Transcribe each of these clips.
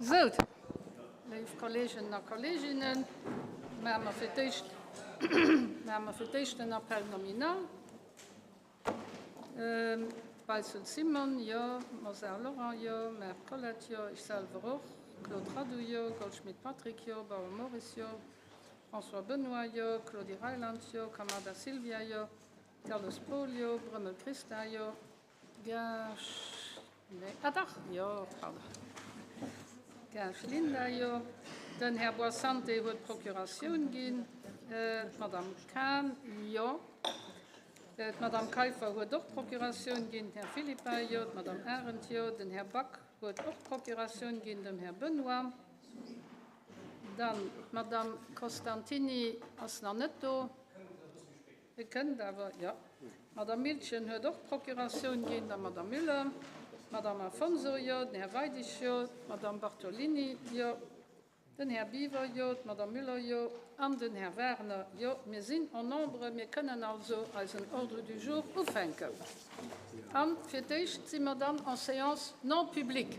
Sou, léif Kolleegen a Kolleeginnen, maache mer fir d'éischt, maache mer fir d'éischt den Appel nominal. Beissel Simone, jo. Mosar Laurent, jo. Merk Colette, jo. Ech selwer och. Claude Radoux, jo. Goldschmidt Patrick, jo. Bauer Maurice, jo. François Benoy, jo. Claudie Reyland, jo. Camarda Sylvia, jo. Galles Paul, jo. Brömmel Christa, jo. Gaasch, nee, ah dach, jo, pardon. Gaasch Linda, jo. Den Här Boissante huet d'Procuratioun ginn. D'Madame Cahen, jo. D'Madame Kaiffer huet och d'Procuratioun ginn. Den Här Philippin, jo. D'Madame Arendt, jo. Den Här Back huet och d'Procuratioun ginn dem Här Benoy. Dann d'Madame Costantini ass nach net do. E kënnt awer, jo. D'Madame Miltgen huet och d'Procuratioun ginn, der Madame Müller, d'Madame Afonso, jo, den Här Weidig, jo, d'Madame Bartolini, jo, den Här Biwer, jo, d'Madame Müller, jo, an den Här Wagner, jo. Mir sinn en nombre, mir kënnen also eisen Ordre du jour ufänken. A fir d'éischt si mer dann en séance non publique.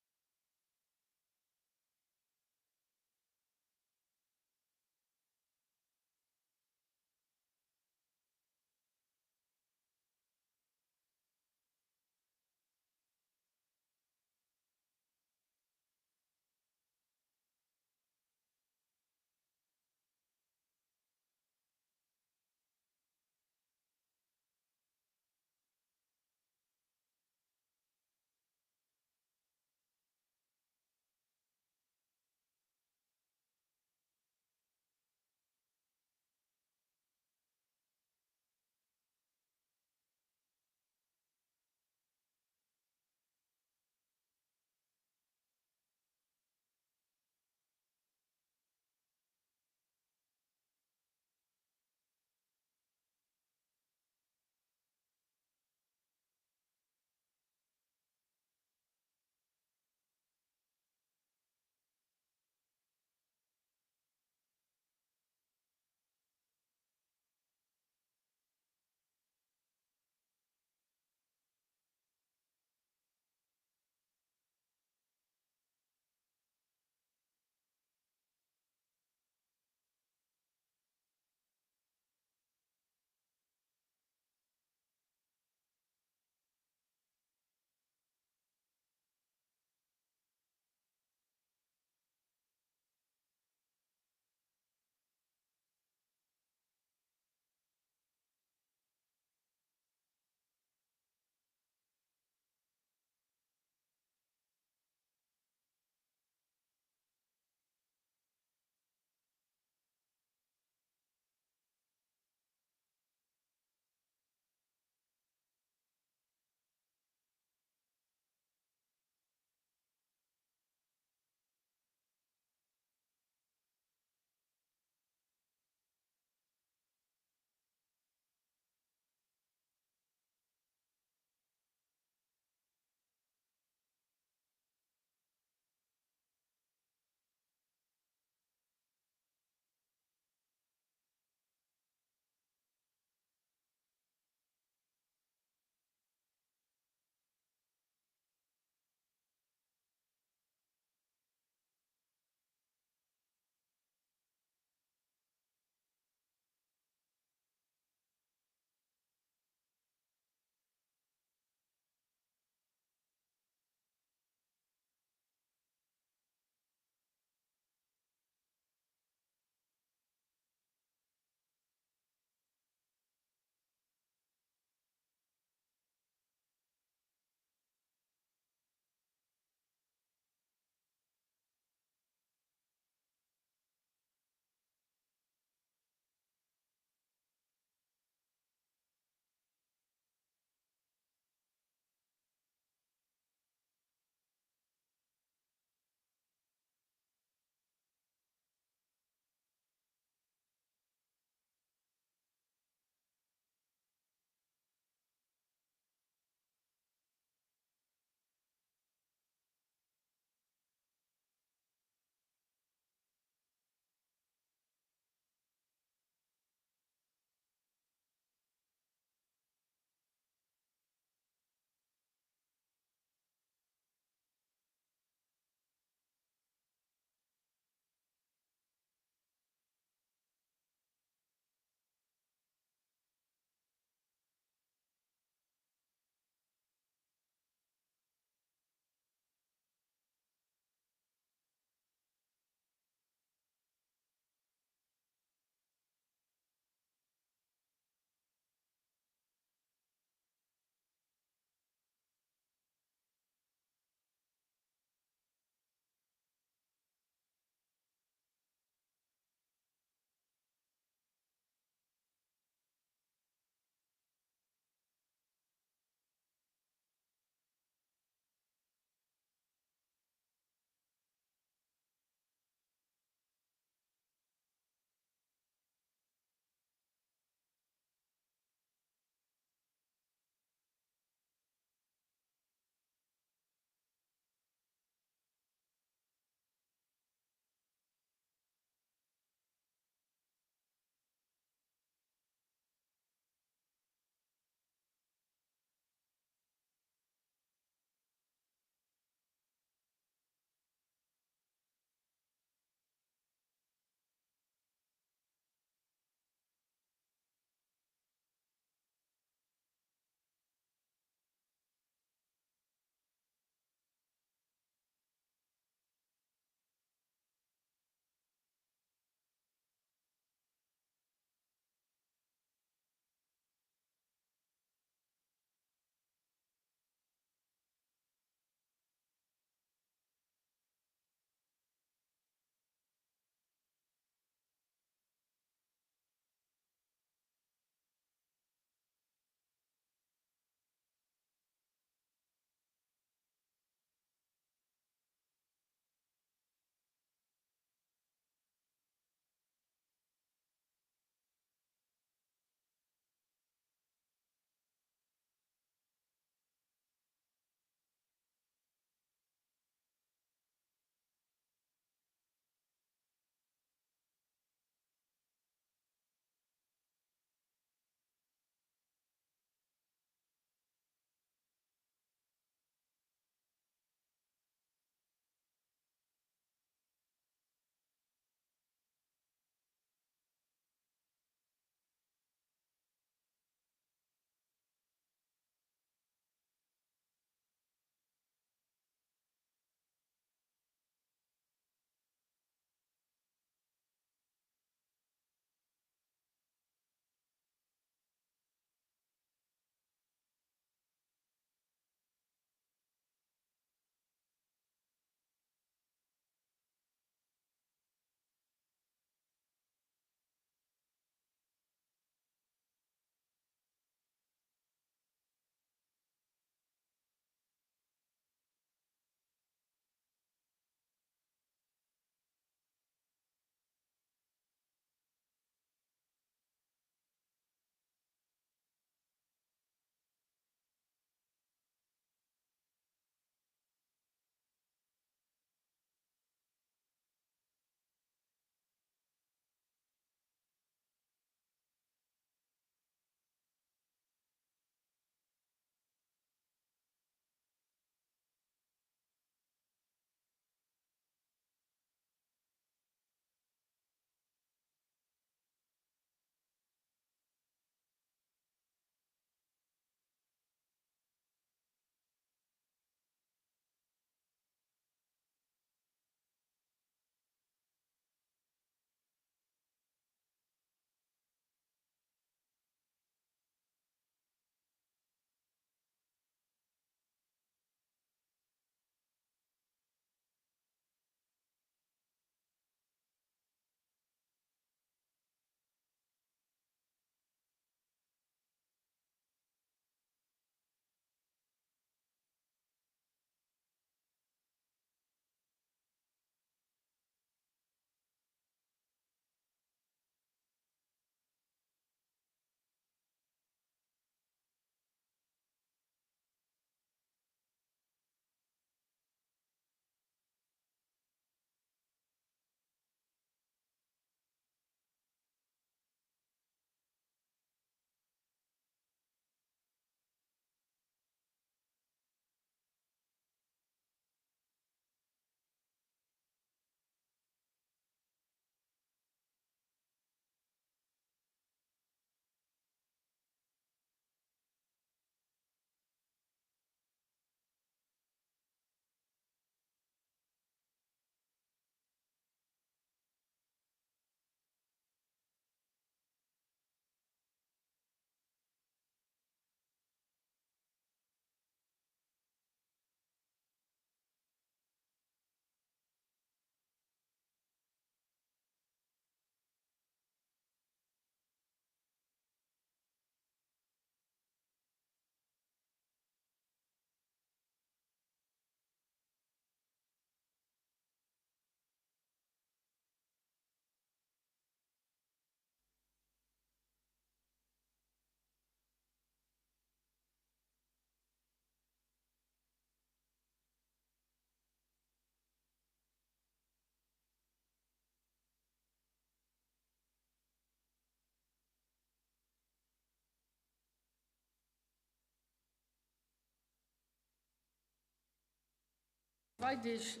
Weidig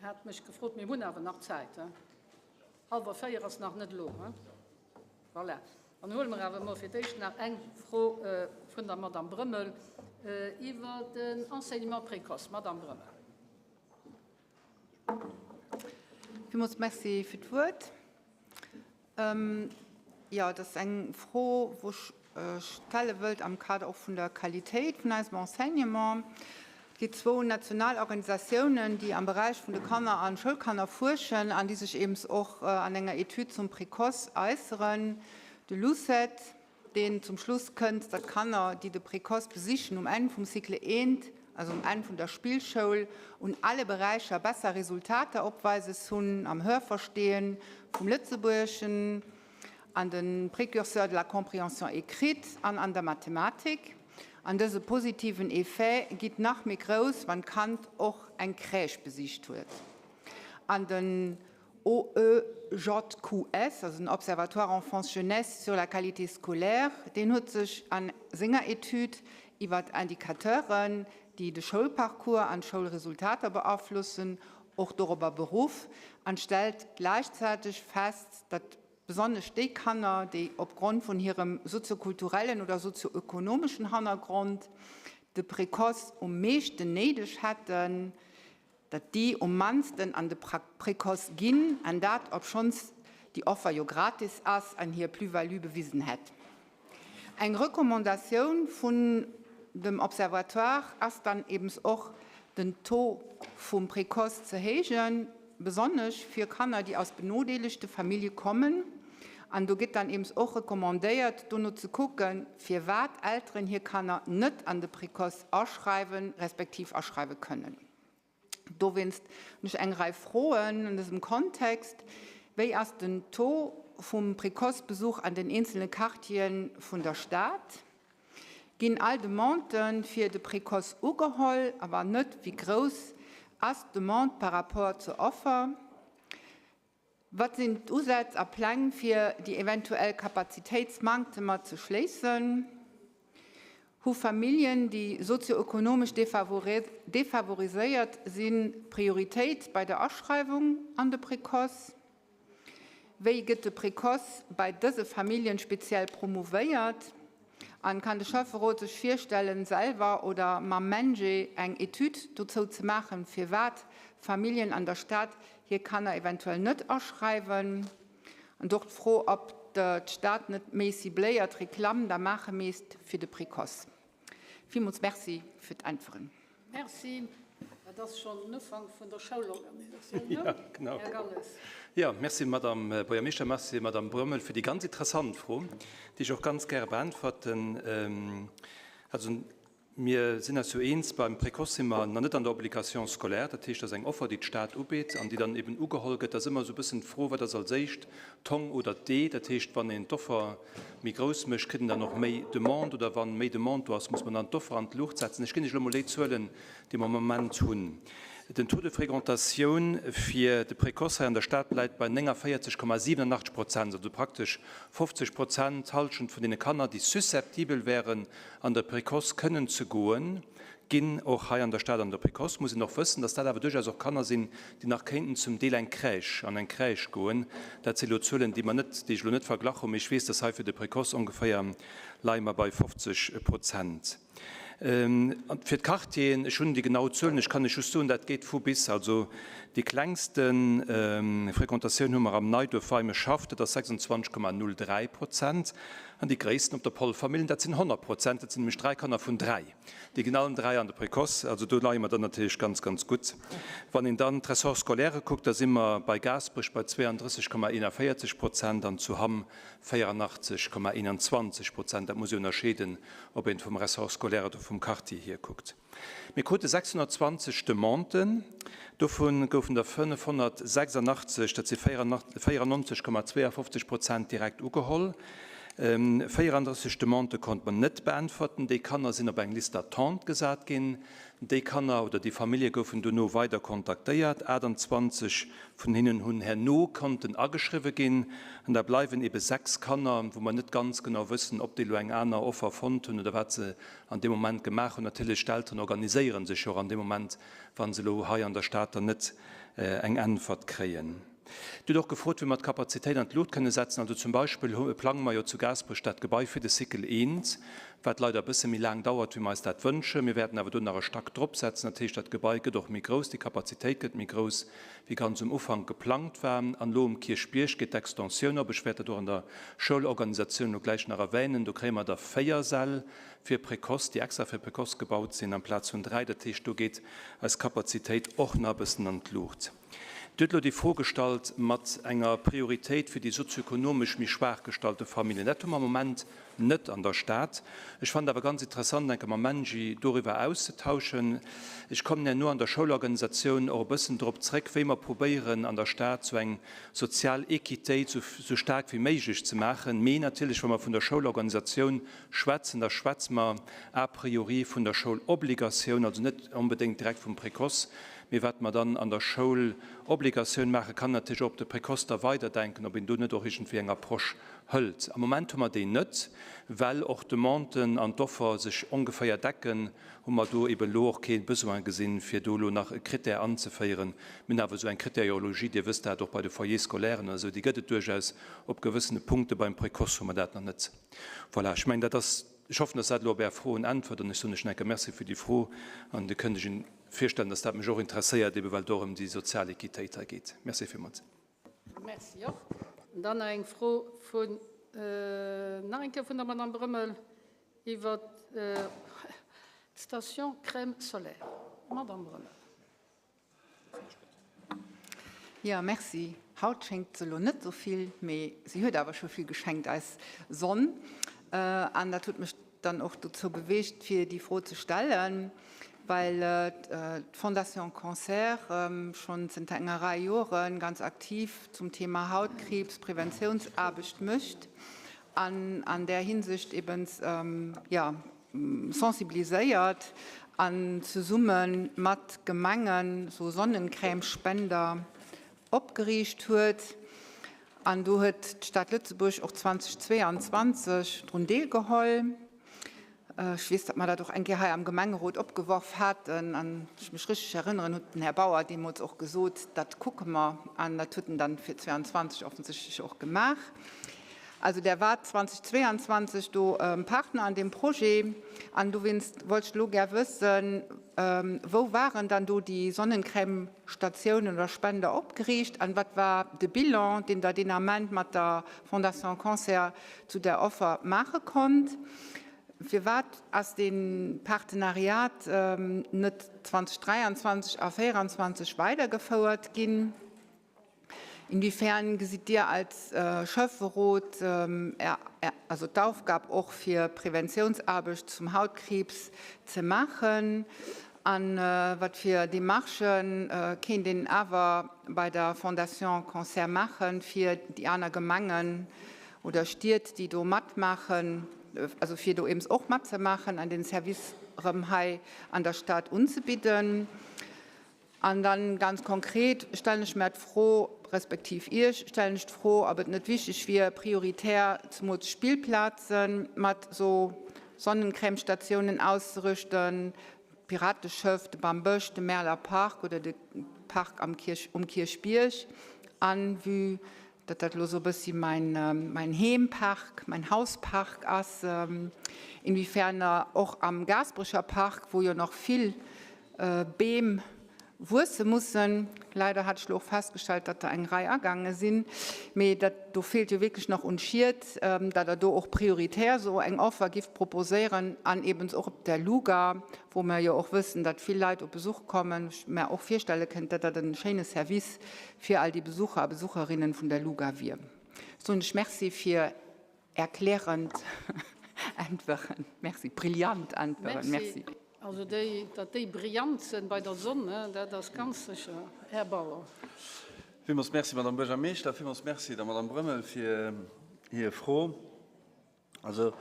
hat mech gefrot, mir hunn awer nach Zäit, he? Hallwer 4 ass nach net elo, he? Voilà. Dann huele mer awer emol fir d'éischt nach eng Fro vun der Madame Brömmel iwwer den Enseignement précoce. Madame Brömmel. Villmools Merci fir d'Wuert. Jo, et ass eng Fro, wou ech stelle wëllt am Kader och vun der Qualitéit vun eisem Enseignement. Et gi zwou national Organisatiounen, déi am Beräich vun de Kanner a Schoulkanner fuerschen an déi sech eeben och an enger Etüd zum Précoce äusseren, de LUCET, deen zum Schluss kënnt, datt Kanner, déi de Précoce besichen, um Enn vum Cycle I, also um Enn vun der Spillschoul, un alle Beräicher besser Resultater opweises hunn, am Hörverstehen vum Lëtzebuergeschen, an de Précurseurs de la compréhension écrite an an der Mathematik. An dëse positiven Effet gitt nach méi grouss, wann d'Kand och eng Crèche besicht huet. An den OEJQS, also den Observatoire Enfance Jeunesse sur la qualité scolaire, deen huet sech a senger Etüd iwwert Indicateuren, déi de Schoulparcours an d'Schoulresultater beaflossen, och dorobber beruff an stellt gläichzäiteg fest, datt besonnesch déi Kanner, déi opgrond vun hirem soziokulturellen oder sozioökonomeschen Hannergrond de Précoce um meeschten néideg hätten, datt déi um mannsten an de Précoce ginn, an dat obschonns déi Offer jo gratis ass an hir Plus-value bewisen hätt. Eng Recommandatioun vun dem Observatoire ass dann ebens och, den Taux vum Précoce ze héijen, besonnesch fir Kanner, déi aus benodeelegte Famillje kommen. An do gëtt dann ebens och recommandéiert, dono ze kucken, firwat Elteren hir Kanner net an de Précoce aschreiwen, respektiv aschreiwe kënnen. Dowéinst hunn ech eng Rei Froen an dësem Kontext, Wéi ass den Taux vum Précoce-Besuch an den eenzele Quartiere vun der Stad? Ginn all Demandë fir de Précoce ugeholl? A wann net, wéi grouss ass d'Demande par rapport zur Offer? Wat sinn d'Usätz a Pläng fir déi eventuell Kapazitéitsmanktemer ze schléissen? Hu Familljen, déi sozioökonomesch defavoriséiert sinn, Prioritéit bei der Aschreiwung an de Précoce? Wéi gëtt de Précoce bei dëse Familljen speziell promouvéiert? An kann de Schäfferot sech virstellen, selwer oder mam MENJE eng Etüd dozou ze maachen, firwat Familljen an der Stad hir Kanner eventuell net aschreiwen? An och d'Fro, ob d'Stad net méi cibléiert Reklamm da maache misst fir de Précoce. Villmools Merci fir d'Äntweren. Merci. Dat ass schonn den Ufank vun der Schoulorganisatioun, ne, Ja, genau. Här Galles? Jo, merci, Madame Buergermeeschter, merci, Madame Brömmel, fir déi ganz interessant Fro, déi ech och ganz gäre beäntwerten. Also, mir sinn eis jo eens, beim Précoce si mer nach net an der Obligation scolaire. Dat heescht, dat ass eng Offer, déi d'Stad ubitt an déi dann eben ugeholl gëtt. Dat ass ëmmer esou e bëssen d'Fro, wat ass als éischt, d'Hong oder d'Ee? Dat heescht, wann een d'Offer méi grouss mécht, kritt en dann och méi Demande, oder wann méi Demande do ass, muss man dann d'Offer an d'Luucht setzen. Ech ginn lech elo mol déi Zuelen, déi mer am Moment hunn. Den Taux de fréquentatioun fir de Précoce hei an der Stad läit bei 49,87 Prozent, also praktesch 50 Prozent, d'Halschent vun deene Kanner, déi susceptibel wären, an de Précoce kënnen ze goen, ginn och hei an der Stad an de Précoce. Muss een och wëssen, dass dat awer duerchaus och Kanner sinn, déi nach kéinten zum Deel eng Crèche, an eng Crèche goen. Dat si elo Zuelen, déi mer net, déi ech elo net verglach hunn, mee ech weess, dass hei fir de Précoce ongeféier leie mer bei 50 Prozent. Fir d'Quartieren, ech hunn déi genau Zuelen, ech kann lech just soen, dat geet vu bis. Also déi klengste Fréquentatioun hu mer am Neiduerf Weimeschhaff, dat ass 26,03 Prozent, an déi gréissten op der Polvermillen, dat sinn 100 Prozent, dat sinn nämlech dräi Kanner vun dräi. Déi ginn allen 3 an de Précoce, also do leie mer dann natierlech ganz, ganz gutt. Wann een dann d'Ressorts scolaires kuckt, da si mer bei Gaasperech bei 32,41 Prozent an zu Hamm 84,21 Prozent. Dat muss ee ënnerscheeden, ob een et vum Ressort scolaire oder vum Quartier hier kuckt. Mir krute 620 Demanden, dovu goufen der 586, dat si 94,52 Prozent, direkt ugeholl. 34 Demandë konnte mer net beäntwerten. Déi Kanner sinn op eng Liste d'attente gesat ginn. Déi Kanner oder déi Famillje goufen dono weider kontaktéiert. 28 vun hinnen hunn herno konnten ageschriwwe ginn. An da bleiwen ebe 6 Kanner, wou mer net ganz genau wëssen, ob déi elo eng aner Offer fonnt hunn oder wat se an deem Moment gemaach hunn. Natierlech, d'Elteren organiséiere sech jo och an deem Moment, wa se elo hei an der Stad dann net eng Äntwert kréien. Dir hutt och gefrot, wéi mer d'Kapazitéit an d'Lut kënne setzen. Also zum Beispill plange mer jo zu Gaasperech dat Gebai fir de Cycle I, wat leider e bësse méi laang dauert, wéi mer eis dat wënschen. Mir wäerten awer do nach e Stack dropsetzen. Dat heescht, dat Gebai gëtt och méi grouss, déi Kapazitéit gëtt méi grouss, wéi ganz um Ufank geplangt war. An elo um Kierchbierg geet d'Extensioun op. Ech wäert dat och an der Schoulorganisatioun elo gläich nach erwänen. Do kréie mer da 4 Säll fir Précoce, déi extra fir Précoce gebaut sinn, amplaz vun 3. Dat heescht, do geet eis Kapazitéit och nach e bëssen an d'Luucht. Dir hutt elo déi Fro gestallt mat enger Prioritéit fir déi sozioekonomesch méi schwaach gestallte Familljen. Dat hu mer am Moment net an der Stad. Ech fannen et awer ganz interessant, enke mam MENJI doriwwer auszetauschen. Ech kommen herno an der Schoulorganisatioun och e bëssen drop zréck, wéi mer probéieren, an der Stad sou eng sozial Equitéit sou staark wéi méiglech ze maachen. Mee natierlech, wa mer vun der Schoulorganisatioun schwätzen, da schwätze mer a priori vun der Schoulobligation, also net onbedéngt direkt vum Précoce. Mee wat mer dann an der Schoul-Obligatioun maachen, kann natierlech och op de Précoce da weiderdenken, ob een do net och iergendwéi eng Approche hëlt. Am Moment hu mer déi net, well och d'Demanden an d'Offer sech ongeféier decken, hu mer do eben elo och kee Besoin gesinn, fir do elo nach e Critère anzeféieren. Mir hunn awer esou eng Critériologie, Dir wësst dat, och bei de Foyers scolairen oder esou, déi gëtt et duerchaus op gewëssene Punkte. Beim Précoce hu mer dat nach net. Voilà, ech mengen, dat ass, ech hoffen, dass dat elo op Är Froen äntwert an ech soen lech nach eng Kéier Merci fir déi Fro an Dir kënnt lech virstellen, dass dat mech och interesséiert, ebe well et och ëm déi sozial Equitéit hei geet. Merci villmools. Merci och. Dann nach eng Fro vun, nach eng Kéier vun der Madame Brömmel iwwert d'Station Crème solaire. Madame Brömmel. Jo, merci. Haut schéngt se elo net esou vill, mee si huet awer scho vill geschenkt, eis Sonn. An dat huet mech dann och dozou beweegt, fir déi Fro ze stellen, well d'Fondation Cancer schonn zënter enger Rei Jore ganz aktiv zum Thema Hautkriibs Preventiounsaarbecht mécht an an där Hinsicht eben, jo, sensibiliséiert an zesumme mat Gemengen esou Sonnencrèmespender opgeriicht huet. An do huet d'Stad Lëtzebuerg och 2022 drun deelgeholl. Ech weess, datt mer dat och eng Kéier hei am Gemengerot opgeworf haten. An ech mech richteg erënneren, huet den Här Bauer deemools och gesot, dat kucke mer. An dat huet en dann fir 2022 offensichtlech och gemaach. Also där waart 2022 do Partner an deem Projet. An dowéinst wollt ech elo gär wëssen, Wou waren dann do déi Sonnencrèmestatiounen oder Spender opgeriicht an wat war de Bilan, deen Der deen Ament mat der Fondation Cancer zu där Offer maache konnt? Firwat ass dee Partenariat net 2023 a 2024 weidergefouert ginn? Inwiefern gesitt Dir als Schäfferot also d'Aufgab och fir Preventiounsaarbecht zum Hautkriibs ze maachen? An wat fir Demarchë kéint een awer bei der Fondation Cancer maachen, fir déi aner Gemengen oder Stied, déi do matmaachen, also fir do eems och matzemaachen an den Service erëm hei an der Stad unzebidden? An dann ganz konkret stellen ech mär d'Fro, respektiv Iech stellen ech d'Fro, ob et net wichteg wier, prioritär zemools Spillplaze mat esou Sonnencrèmestatiounen auszerüchten, d'Pirateschëff, de Bambësch, de Mäerler Park oder de Park am Kierch, um Kierchbierg, an vue datt dat elo esou e bëssi mäin, mäin Heempark, mäin Hauspark ass, inwiefern der och am Gaasperecher Park, wou jo nach vill Beem wuesse mussen, leider hat ech elo och festgestallt, datt der eng Rei agaange sinn, mee dat do feelt jo wierklech nach un Schied, datt Der do och prioritär esou eng Offer gift proposéieren an eben och op der Luga, wou mer jo och wëssen, datt vill Leit op Besuch kommen, ech mer och virstelle kënnt, datt dat en schéine Service fir all déi Besucher a Besucherinnen vun der Luga wier. Soen ech Merci fir erklärend Äntweren. Merci, brillant Äntweren. Merci. Also déi, datt déi brillant sinn bei der Sonn, dat ass ganz sécher, Här Bauer. Villmools Merci, Madame Buergermeeschter. Villmools Merci der Madame Brömmel fir hir Fro. Also,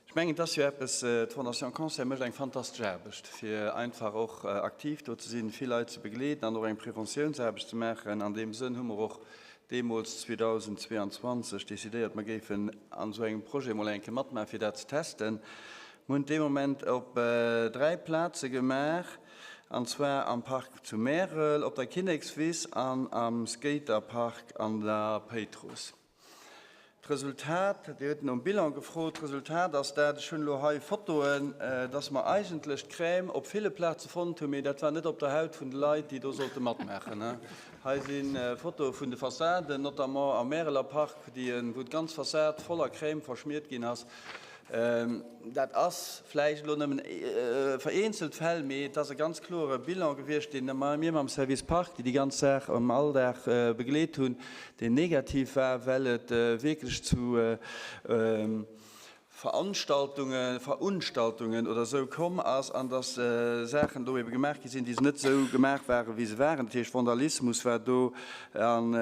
ech mengen, et ass jo eppes, d'Fondation Cancer mécht eng fantastesch Aarbecht, fir einfach och aktiv do ze sinn, vill Leit ze begleeden an och eng Preventiounsaarbecht ze maachen. An deem Sënn hu mer och deemools 2022 decidéiert, mer géifen an esou engem Projet mol eng Kéier matmaachen, fir dat ze testen. Mer hunn et dee Moment op 3 Plaze gemaach, an zwar am Park zu Märel, op der Kinnekswiss an am Skaterpark an der Péitruss. D'Resultat, Dir hutt nom Bilan gefrot, d'Resultat ass dat, ech hunn elo hei Fotoen, dass mer eigentlech d'Crème op ville Plaze fonnt hunn, mee dat war net op der Haut vun de Leit, déi do sollte matmaachen. Hei si Fotoe vun de Fassaden, notamment am Märeler Park, déi, wou d'ganz Fassad voller Crème verschmiert ginn ass. Dat ass vläicht elo nëmmen vereenzelt Fäll, mee et ass e ganz klore Bilan gewiescht, deen mir mam Service Park, déi déi ganz Saach am Alldag begleet hunn, deen negativ war, well et wierklech zu Veranstaltungen, Verunstaltungen oder esou komm ass an dass Saachen do ebe gemaach gi sinn, déi net esou gemaach waren, wéi se waren. Dat heescht, Vandalismus war do an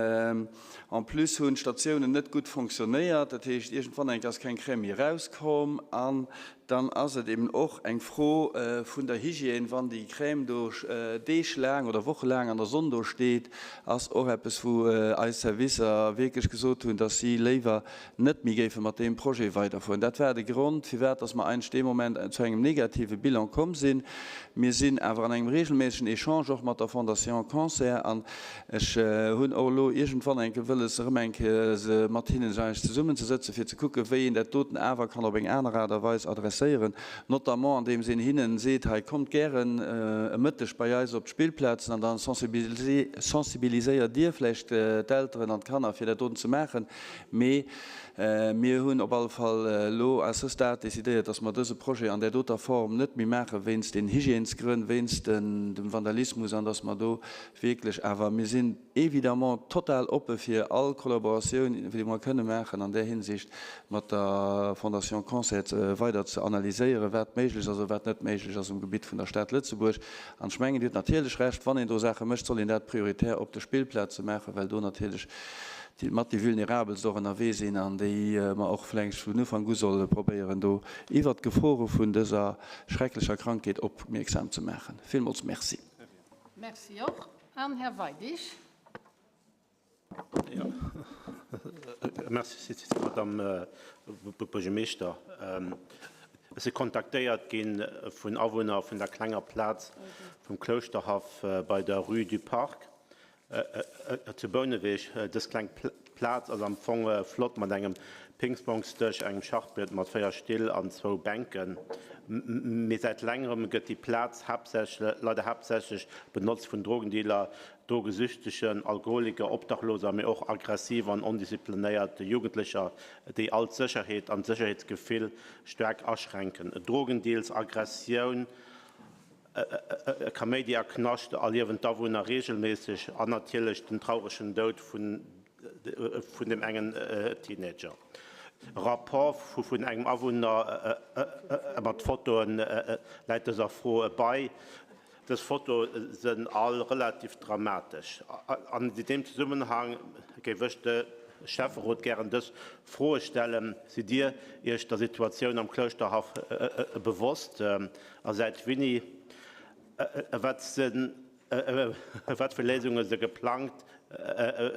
en plus hunn d'Statiounen net gutt fonctionnéiert. Dat heescht, iergendwann eng Kéier ass keng Crème méi erauskomm an Dann ass et eben och eng Fro vun der Hygiène, wann déi Crème do deeglaang oder wochelaang an der Sonn do steet, ass och eppes, wou eis Servicer wierklech gesot hunn, dass si léiwer net méi géife mat deem Projet weiderfueren. Dat war de Grond, firwat dass mer eigentlech dee Moment zu engem negative Bilan komm sinn. Mir sinn awer an engem regelméissegen Echange och mat der Fondation Cancer an Ech hunn och elo iergendwann eng Kéier wëlles, erëm eng Kéier mat hinnen eigentlech zesummenzesëtzen, fir ze kucken, wéi een dat doten awer kann op eng aner Aart a Weis adresséieren, notamment andeems een hinnen seet, Hei, kommt gären e Mëtteg bei eis op d'Spillplazen an da sensibiliséiert Dir vläicht d'Elteren an d'Kanner, fir dat doten ze maachen. Mee mir hunn op alle Fall elo à ce stade decidéiert, dass mer dëse Projet an där doter Form net méi maachen, wéinst den Hygiènesgrënn, wéinst dem Vandalismus, an dass mer do Wierklech awer, mir sinn évidemment total oppe fir all Kollaboratioun, déi mer kënne maachen an där Hinsicht mat der Fondation Cancer weider ze analyséieren, wat méiglech ass a wat net méiglech ass um Gebitt vun der Stad Lëtzebuerg. An ech mengen, Dir hutt natierlech Recht, wann een do Saache mécht, soll een dat prioritär op de Spillplaze maachen, well do natierlech déi mat déi Vulnerabelst och ënnerwee sinn an déi mer och vläicht vun Ufank u solle probéieren, do iwwert d'Gefore vun dëser schrecklecher Krankheet opmierksam ze maachen. Villmools Merci. Merci och. An Här Weidig. Jo, merci, Madame Buergermeeschter. Ech si kontaktéiert gi vun Awunner vun der klenger Plaz vum Klouschterhaff bei der Rue du Parc. Zu Bouneweg. Dës kleng Plaz ass am Fong flott mat engem Pingspongsdësch, engem Schachbriet mat 4 Still an zwou Bänken. Mee säit längerem gëtt déi Plaz leider haaptsächlech benotzt vun Drogendealer, Drogesüchtegen, Alkoholiker, Obdachloser, mee och aggressiv an ondisziplinéiert Jugendlecher, déi all d'Sécherheet an d'Sécherheetsgefill staark aschränken. Drogendeals, Aggressioun, Kaméidi a Knascht erliewen d'Awunner reegelméisseg an natierlech den trauregen Doud vun deem engen Teenager. E Rapport vun engem Awunner mat Fotoe läit dëser Fro bei. Dës Fotoe sënn all relativ dramatesch. An deem Zesummenhang géif ech de Schäfferot gären dës Froe stellen, Sidd Dir Iech der Situatioun am Klouschterhaff bewosst? A säit wéini? Wat sinn, wat fir Léisunge si geplangt,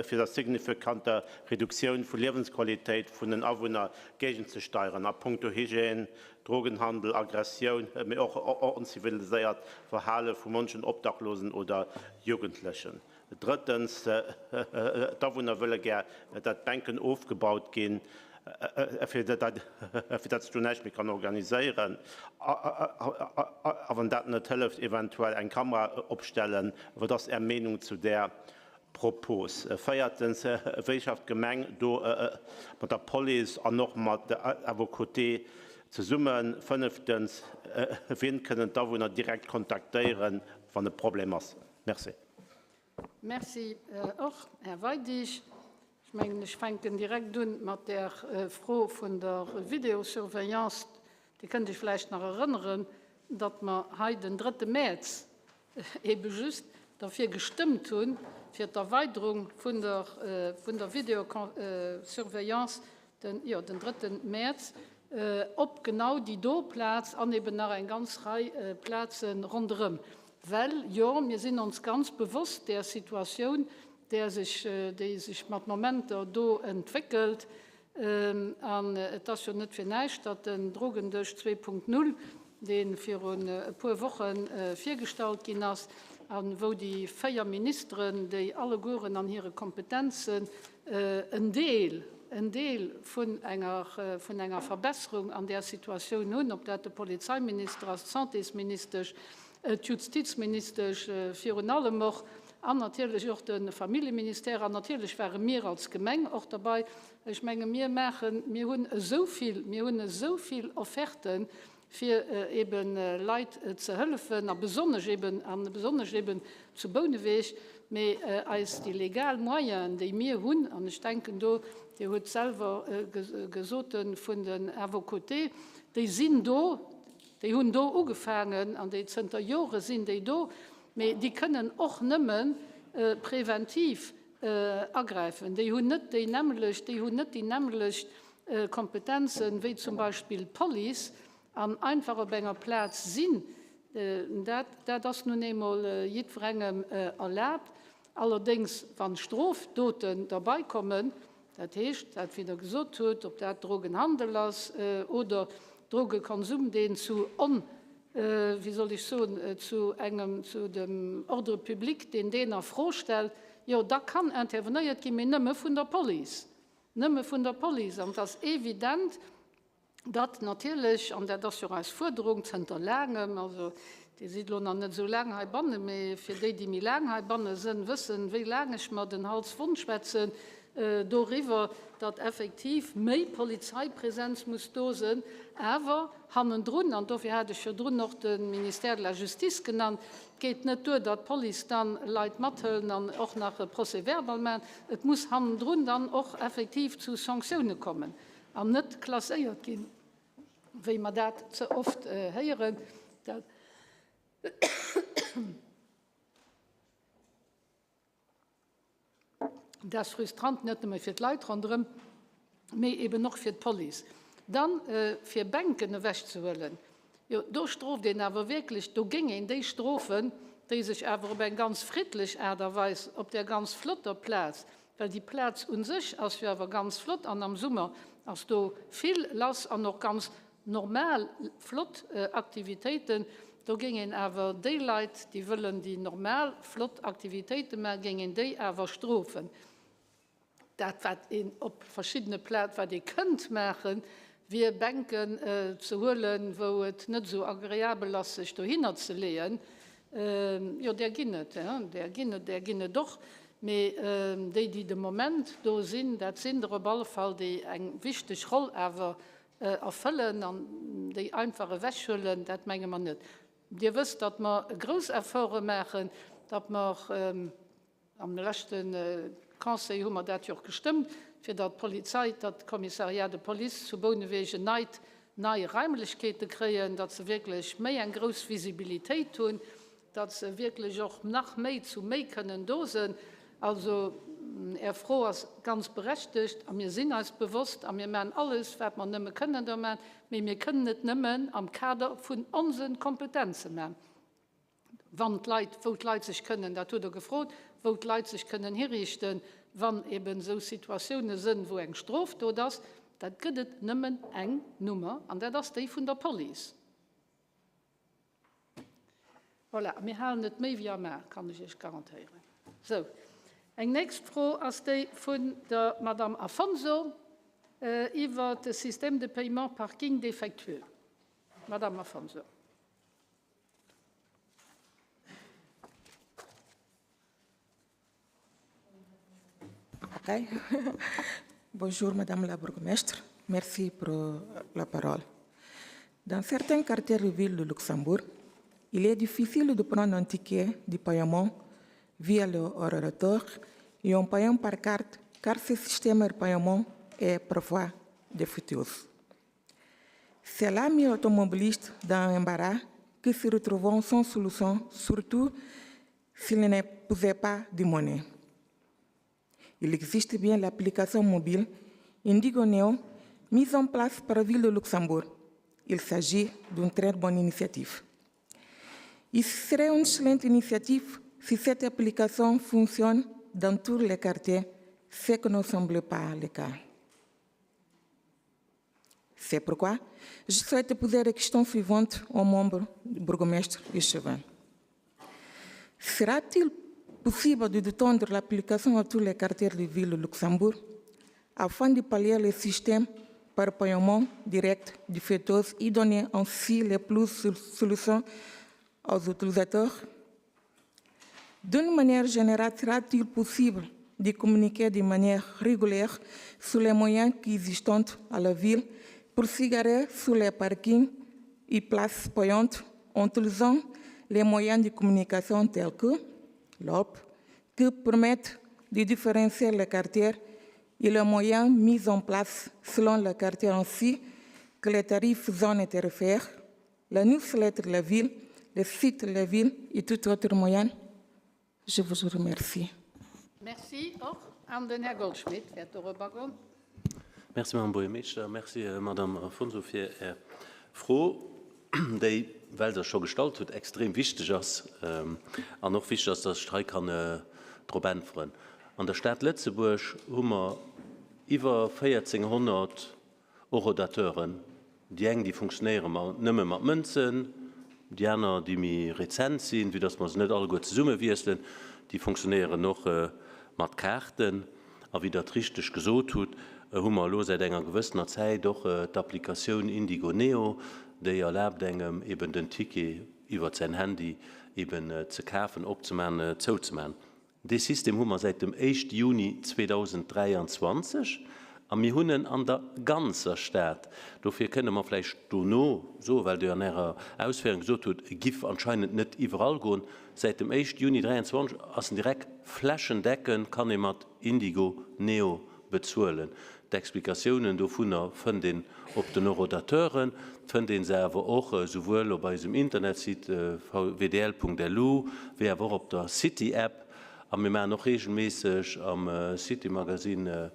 fir der signifikanter Reduktioun vu Liewensqualitéit vun den Awunner géigenzesteieren a punkto Hygiène, Drogenhandel, Aggressioun, mee och onziviliséiert Verhale vu munchen Obdachlosen oder Jugendlechen? Drëttens, d'Awunner wëlle gär, datt d'Bänken ofgebaut ginn, fir datt sech do näischt méi kann organiséieren. A wann dat net hëlleft, eventuell eng Kamera opstellen. Wat ass Är Meenung zu där Propos? Véiertens, wéi schafft d'Gemeng do mat der Police an och mat à vos côtés zesummen? Fënneftens, wien kënnen d'Awunner direkt kontaktéieren, wann e Problem ass? Merci. Merci och, Här Weidig. Ech mengen, ech fänken direkt un mat där Fro vun der Videosurveillance. Dir kënnt Iech vläicht nach erënneren, datt mer hei den drëtte Mäerz ebe just derfir gestëmmt hunn, fir d'Erweiderung vun der, vun der Videosurveillance, den, jo, den drëtte Mäerz. op genau déi do Plaz an eben nach eng ganz Rei Plaze ronderëm. Well, jo, mir sinn ons ganz bewosst där Situatioun, där sech, déi sech mat Momenter do entwéckelt. An et ass jo net fir näischt, datt den Drogendësch 2.0, dee virun e puer Woche virgestallt ginn ass, a wou déi 4 Ministeren, déi allegueren an hire Kompetenzen en Deel, en Deel vun enger, vun enger Verbesserung an där Situatioun hunn, ob dat de Polizeiminister ass, d'Santésministesch, d'Juztizministesch virun allem och, an natierlech och de Familljeministère, an natierlech ware mir als Gemeng och derbei. Ech menge mir maachen, mir hunn esou vill, mir hunn esou vill Offerten, fir ebe Leit ze hëllefen, a besonnesch eben, a besonnesch eben zu Bouneweg, mee eis déi legal Moyenen, déi mir hunn, an ech denken do, Dir hutt selwer gesot, vun den Avocoté, déi sinn do, déi hunn do ugefaangen an déi zënter Jore sinn déi do, mee déi kënnen och nëmme preventiv agräifen. Déi hunn net déi nämmelecht, déi hunn net déi nämmelecht Kompetenzen, wéi zum Beispill d'Police, an einfach op enger Plaz sinn, dat, dat ass nun eemol jiddwerengem erlaabt. Allerdéngs, wann Strofdoten derbaikommen, dat heescht, dat wéi Der gesot hutt, ob dat Drogenhandel ass oder Drogekonsum, deen zu on, wéi soll ech soen, zu engem, zu dem Ordre public, deen deen a Fro stellt, jo da kann intervenéiert ginn, mee nëmme vun der Police. Nëmme vun der Police. An et ass evident, datt natierlech, an dat ass jo och eis Fuerderung zënter laangem, also Dir sidd elo nach net esou laang heibannen, mee fir déi, déi méi laang heibanne sënn, wëssen, wéi laang ech mer den Hals wond schwätzen doriwwer, datt effektiv méi Polizeipräsenz muss do sënn. Awer hannendrun, an dofir hat ech virdrun och de Ministère de la Justice genannt, Et geet net duer, datt d'Police dann Leit mathëlt an och nach e Procès-verbal maachen. Et muss hannendrun dann och effektiv zu Sanctioune kommen an net klasséiert ginn, wéi mer dat ze oft héieren. Dat ass frustrant, net nëmme fir d'Leit ronderëm, mee eben och fir d'Police. Dann, fir Bänken ewechzehuelen, jo, do strooft een awer wierklech, do géing een déi strofen, déi sech awer op eng ganz friddlech Aart a Weis op där ganz flotter Plaz, well déi Plaz u sech ass jo awer ganz flott an am Summer ass do vill lass an och ganz Normal flott Aktivitéiten, do géing een awer déi Leit, déi wëllen déi normal flott Aktivitéite maachen, géing een déi awer strofen. Dat wat een op verschiddene Plaz, wat ee kënnt maachen, wier Bänken ze huelen, wou et net esou agreabel ass sech dohinner ze leeën. Jo, där ginn et, där ginn et, där ginn et och. Mee déi, déi de Moment do sinn, dat sinn der op alle Fall, déi eng wichteg Roll awer erfëllen an déi einfach ewechhuelen, dat menge mer net. Dir wësst, datt mer grouss Efforte maachen, datt mer, am leschte Conseil hu mer dat jo och gestëmmt, fir datt d'Polizei, datt d'Commissariat de police zu Bouneweg en neit, nei Raimlechkeete kréien, datt se wierklech méi eng grouss Visibilitéit hunn, datt se wierklech och nach méi zu méi kënnen do sënn. Also, Är Fro ass ganz berechtegt a mir sinn eis bewosst a mir maachen alles, wat mer nëmme kënnen do maachen, mee mir kënnen et nëmmen am Kader vun onse Kompetenze maachen, wann d'Leit, wou d'Leit sech kënnen, dat hutt Der gefrot, wou d'Leit sech kënnen hiriichten, wann eben esou Situatioune sënn, wou eng Strofdot ass. Dat gëtt et nëmmen eng Nummer an dat ass déi vun der Police. Voilà, a mir halen et méi wéi am A, kann ech Iech garantéieren. Sou, eng nächst Fro ass déi vun der Madamm Afonso iwwert de Système de paiement parking défectueux. Madamm Afonso. Okay. Bonjour, Madame la bourgmestre. Merci pour la parole. Dans certains quartiers de ville de Luxembourg, il est difficile de prendre un ticket de paiement via le orateur et en payant par carte, car ce système de paiement est parfois défectueux. C'est là mis automobilistes dans un embarras qui se retrouvent sans solution, surtout s'ils ne pouvaient pas de monnaie. Il existe bien l'application mobile IndigoNeo, mise en place par la ville de Luxembourg. Il s'agit d'une très bonne initiative. Il serait une excellente initiative si cette application fonctionne dans tous les quartiers, ce que ne semble pas le cas. C'est pourquoi je souhaite poser la question suivante aux membres du bourgmestre Échevin. Sera-t-il possible de détendre l'application à tous les quartiers de ville de Luxembourg afin de pallier le système par paiement direct du fêteuse et donner ainsi les plus solutions aux utilisateurs D'une manière générale, sera-t-il possible de communiquer de manière régulière sur les moyens qui existent à la ville pour s'y garer sur les parkings et places payantes en utilisant les moyens de communication tels que l'OP, qui permettent de différencier les quartiers et les moyens mis en place selon le quartier ainsi que les tarifs zones tarifaires, la newsletter de la ville, le site de la ville et tout autre moyen. Je vous remercie. Merci och. An den Här Goldschmidt wäert dorobber goen. Merci, Madame Buergermeeschter. Merci, Madame Afonso, fir Är Fro, déi, well Der scho gestallt hutt, extrem wichteg ass an och wichteg ass, dass ech hei kann drop äntweren. An der Stad Lëtzebuerg hu mer iwwer 1.400 Horodateuren, déi eng, déi funktionéiere ma nëmme mat Mënzen, déi aner, déi méi rezent sinn, vue dass mer se net alleguer zesumme wiesselen, déi funktionéieren och mat Kaarten. A wéi Der et richteg gesot hutt, hu mer elo säit enger gewëssener Zäit och d'Applikatioun Indigo Neo, déi erlaabt engem eben den Ticket iwwert säin Handy eben ze kafen, opzemachen, zouzemachen. Dee System hu mer säit dem éischte Juni 2023 a mir hunn en an der ganzer Stad. Dofir kënne mer vläicht dono soen, well Dir an Ärer Ausféierung gesot hutt, e giff anscheinend net iwwerall goen, Säit dem éischte Juni 2023 ass en direkt flächendeckend, kann ee mat Indigo Neo bezuelen. D'Explikatiounen dovunner fënnt een op den Horodateuren, fënnt een se awer och esouwuel op eisem Internetsite wdl.lu wéi awer och op der City-App. A mir maachen och reegelméisseg am City-Magazine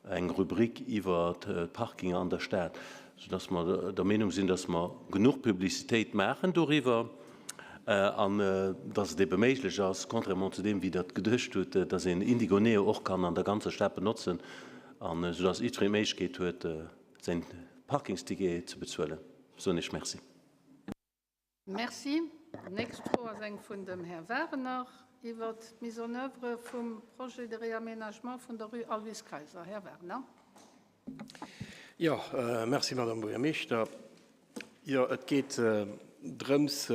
eng Rubrik iwwer d'Parkinger an der Stad, soudass mer der Meenung sinn, dass mer genuch Publicitéit maachen doriwwer an dass et ebe méiglech ass, contrairement zu deem, wéi Der et geduecht hutt, dass een Indigo Neo och kann an der ganzer Stad benotzen, an soudass jiddwereen d'Méiglechkeet huet, säin Parkingsticket ze bezuelen. Soen ech Merci. Merci. D'nächst Fro ass eng vun dem Här Wagener iwwert d'Mise en œuvre vum Projet de réaménagement vun der rue Aloyse Kayser. Här Wagener. Jo, merci, Madame Buergermeeschter. Jo, et geet drëms,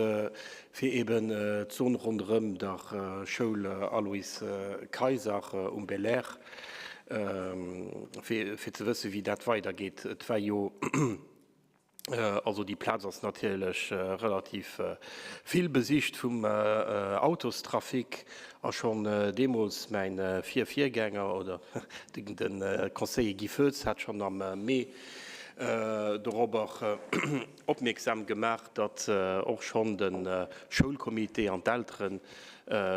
fir eeben d'Zon ronderëm der Schoul Aloyse Kayser um Belair, fir ze wëssen, wéi dat weidergeet. Et war jo, also déi Plaz ass natierlech relativ vill besicht vum Autostrafic a schonn deemools mäin Virvirgänger oder de Conseiller Guy Foetz hat schonn am Mee dorobber opmierksam gemaach, datt och schonn de Schoulcomité an d'Eltere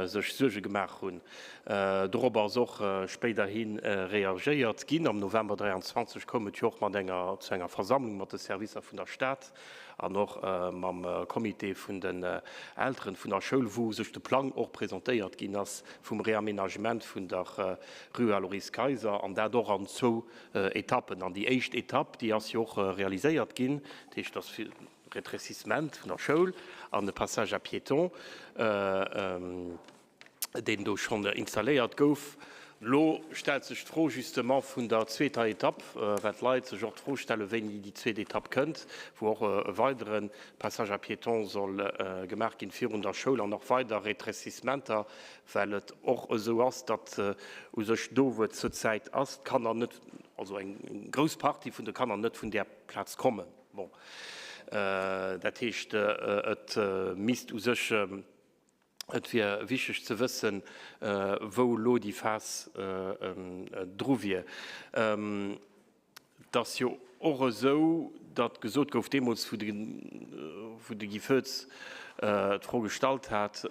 sech Suerge gemaach hunn. Dorobber ass och spéiderhi reagéiert ginn. Am November 23 koum et jo och mat enger zu enger Versammlung mat de Servicer vun der Stad an och mam Comité vun den Elteren vun der Schoul, wou sech de Plang och presentéiert ginn ass vum Réaménagement vun der Rue Aloyse Kayser, an dat och an zwou Etappen. An déi éischt Etapp, déi ass jo och realiséiert ginn, dat heescht, dass Rétrécissement vun der Schoul an de Passage à piétons, deen do schonn installéiert gouf. Elo stellt sech d'Fro justement vun der zweeter Etapp, well d'Leit sech och d'Fro stellen, wéini déi zweet Etapp kënnt, wou och e weidere Passage à piétons soll gemaach ginn virun der Schoul an och weider Rétrécissementer, well et och esou ass, datt u sech do, wou et zurzäit ass, d'Kanner net, also eng grouss Partie vun de Kanner net vun där Plaz kommen. Bon, dat heescht, et misst u sech, et wier wichteg ze wëssen, wou elo déi Phas dru wier. Et ass jo och esou, datt gesot gouf deemools, wou de Guy Foetz. d'Fro gestallt hat,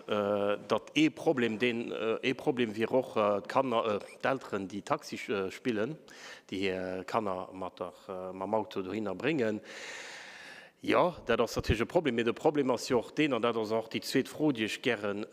datt ee Problem, deen ee Problem wier och d'Kanner, d'Elteren, déi Taxi spillen, déi hir Kanner mat der, mam Auto dohinner bréngen. Jo, dat ass natierlech e Problem. Mee de Problem ass jo och deen, an dat ass och déi zweet Fro, déi ech gären,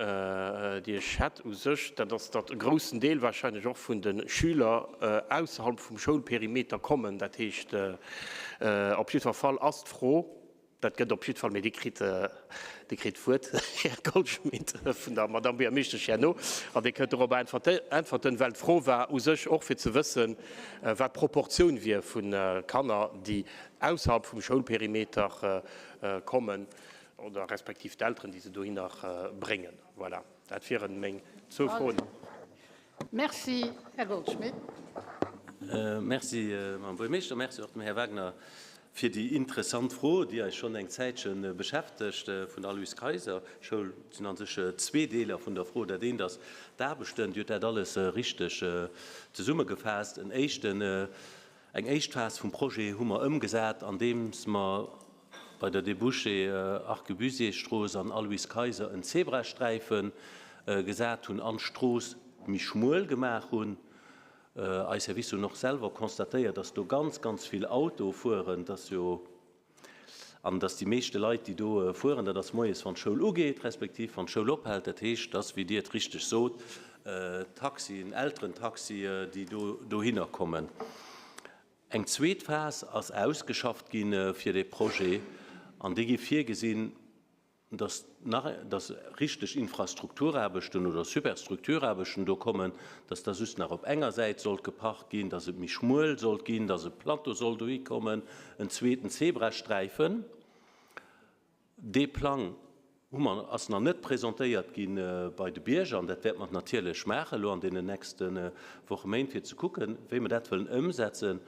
déi ech hätt u sech, dat ass, datt e groussen Deel wahrscheinlech och vun de Schüler ausserhalb vum Schoulperimeter kommen. Dat heescht, op jiddwer Fall ass d'Fro, Dat gëtt op jiddwer Fall, mee Dir kritt, Dir kritt d'Wuert, Här Goldschmidt, vun der Madamm Buergermeeschtesch herno, an Dir kënnt dorobber äntwerten, well d'Fro war u sech och fir ze wëssen, wat d'Proportioun wier vu Kanner, déi ausserhalb vum Schoulperimeter kommen, oder respektiv d'Elteren, déi se dohinner bréngen. Voilà, dat wieren meng zwou Froen. Merci, Här Goldschmidt. Merci, Mme Buergermeeschter. Merci och dem Här Wagner fir déi interessant Fro, déi eis schonn eng Zäitche beschäftegt, vun der Aloyse Kayser Schoul. Et sinn a sech zwee Deeler vun der Fro. Dat eent ass d'Aarbechten. Dir hutt dat alles richteg zesummegefaasst. En éischten, eng éischt Phas vum Projet hu mer ëmgesat, andeems mer bei der Débouchée Arquebusierstrooss an Aloyse Kayser en Zebrasträife gesat hunn an d'Strooss méi schmuel gemaach hunn. Eis Servicer hunn och selwer constatéiert, dass do ganz, ganz vill Autoe fueren, dass jo, an dass déi meeschte Leit, déi do fueren, dat ass moies, wann d'Schoul ugeet, respektiv wann d'Schoul ophält. Dat heescht, dass, wéi Dir et richteg sot, Taxien, Elterentaxie, déi do dohinner kommen. Eng zweet Phas ass ausgeschafft gi fir dee Projet an déi géif virgesinn, dass nach, dass richteg Infrastrukturaarbechten oder Superstrukturaarbechten do kommen, dass da just nach op enger Säit sollt geparkt ginn, dass et méi schmuel sollt ginn, dass e Plateau soll dohi kommen, en zweeten Zebrasträifen. Dee Plang hu mer, ass nach net presentéiert gi bei de Bierger an dat wäerte mer natierlech maachen elo an deenen nächste Wochen, Méint, fir ze kucken, wéi mer dat wëllen ëmsetzen,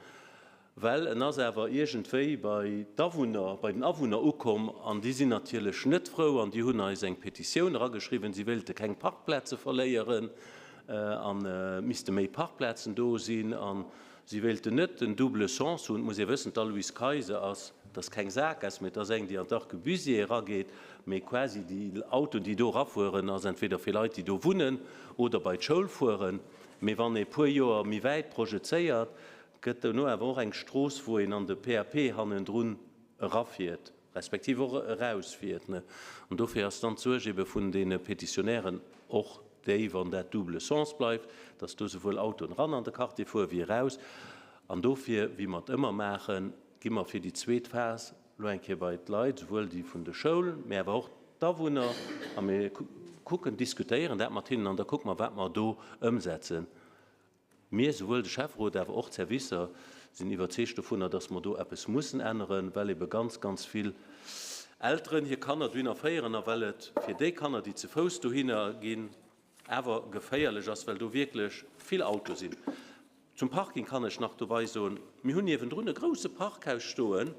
well en ass awer iergendwéi bei d'Awunner, bei den Awunner ukomm an déi sinn natierlech net frou an déi hunn eis eng Petitioun erageschriwwen, si wéilte keng Parkplaze verléieren an et misste méi Parkplazen do sinn an Si wéilten net den double sens hunn. Et muss ee wëssen, d'Aloyse Kayser ass, dat ass keng Saakgaass, mee et ass eng, déi an d'Arquebusiers erageet. Mee quasi déi Autoen, déi do erafueren, ass entweder fir Leit, déi do wunnen oder bei d'Schoul fueren. Mee wann ee puer Joer méi wäit projezéiert, gëtt dono awer och eng Strooss, wou een an de PAP hannendrun erafiert. Respektiv och erausfiert. An dofir ass dann d'Suerg ebe vun deene Pétitionnairen och déi, wann dat double sens bleift, dass do souwuel Autoen eran an de Quartier fuere wéi eraus. An dofir, wéi mer et ëmmer maachen, gi mer fir déi zweet Phas elo eng Kéier bei d'Leit, souwuel déi vun de Schoul, mä awer och d'Awunner, a mir kucken, diskutéieren dat mat hinnen an da kucke mer, wat mer do ëmsetzen. Mir, souwuel de Schäfferot, awer och d'Servicer, sinn iwwerzeegt dovunner, dass mer do eppes mussen änneren, well ebe ganz, ganz vill Elteren hir Kanner dohinner féieren a well et fir déi Kanner, déi ze Fouss dohinner ginn, awer geféierlech ass, well do wierklech vill Autoe sinn. Zum Parking kann ech nach dobei soen, Mir hunn niewendrun e grouse Parkhaus stoen,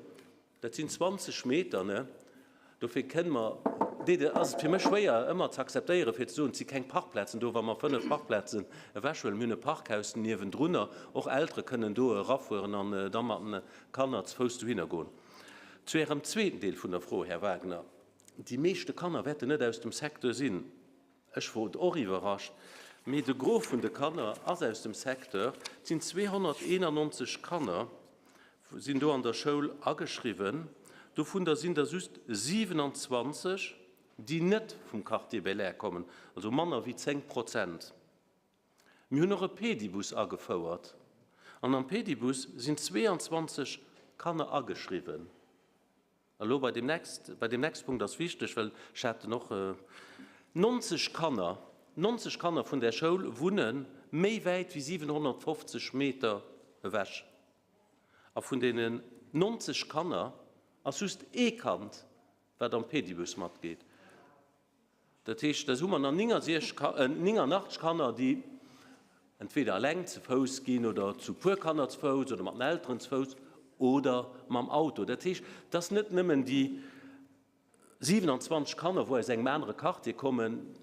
Dat sinn 20 Meter, ne? Dofir kënne mer, dee ass et fir mech schwéier ëmmer ze akzeptéieren, fir ze soen, et si keng Parkplazen do, wa mer 5 Parkplazen ewechhuelen. Mir hunn e Parkhaus niewendrunner, och Eltere kënnen do erafueren an da mat den Kanner ze Fouss dohinner goen. Zu Ärem zweeten Deel vun der Fro, Här Wagner, Déi meeschte Kanner wäerten net aus dem Secteur sinn. Ech wor och iwwerrascht, mee de Gros vun de Kanner ass aus dem Secteur. Et sinn 291 Kanner sinn do an der Schoul ageschriwwen, dovun der sinn der just 27, déi net vum Quartier Belair kommen, also manner wéi 10 Prozent. Mir hunn och e Pedibus agefouert an am Pedibus sinn 22 Kanner ageschriwwen. Elo bei deem next, bei deem next Punkt ass wichteg, well ech hat en och, 90 Kanner, 90 Kanner vun där Schoul wunne méi wäit wéi 750 Meter ewech. A vun deenen 90 Kanner ass just ee Kand, wat am Pedibus matgeet. Dat heescht, da hu mer nach 89 Kanner, déi entweder eleng ze Fouss ginn oder zu puer Kanner ze Fouss oder mat den Elteren ze Fouss oder mam Auto. Dat heescht, et ass net nëmmen déi 27 Kanner, wou aus engem anere Quartier kommen.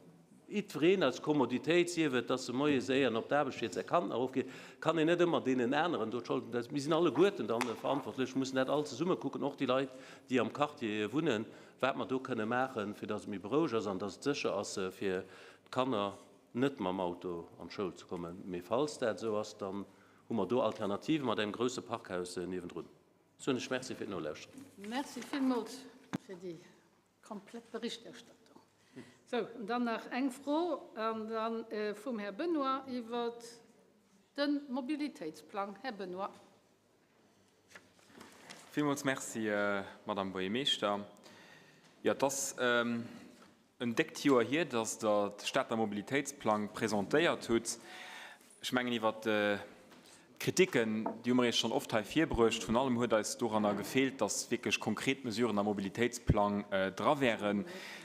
Jiddwereen als Kommoditéit, sief et, dass e moies éier en op d'Aarbecht fiert säi Kand nach ofgeet, kann een net ëmmer deenen aneren do d'Schold ginn. Mir sinn alleguerten dann verantwortlech, mussen dat all zesumme kucken, och déi Leit, déi am Quartier wunnen, wat mer do kënne maachen, fir dass et méi beroueg ass an dass et sécher ass fir d'Kanner net mam Auto an d'Schoul ze kommen. Mee falls dat esou ass, dann hu mer do Alternative mat engem grouse Parkhaus niewendrun. Soen ech Merci fir d'Nolauschteren. Merci villmools fir déi komplett Berichterstattung. Sou, an dann nach eng Fro, an dann vum Här Benoy iwwert de Mobilitéitsplang. Här Benoy. Villmools Merci, Madame Buergermeeschter. Jo, et ass en déckt Joer hier, dass Der de Stater Mobilitéitsplang presentéiert hutt. Ech mengen, iwwert d'Kritiken, déi hu mer Iech schonn oft hei virbruecht. Vrun allem huet eis doranner gefeelt, dass wierklech konkret Mesuren am Mobilitéitsplang dra wären,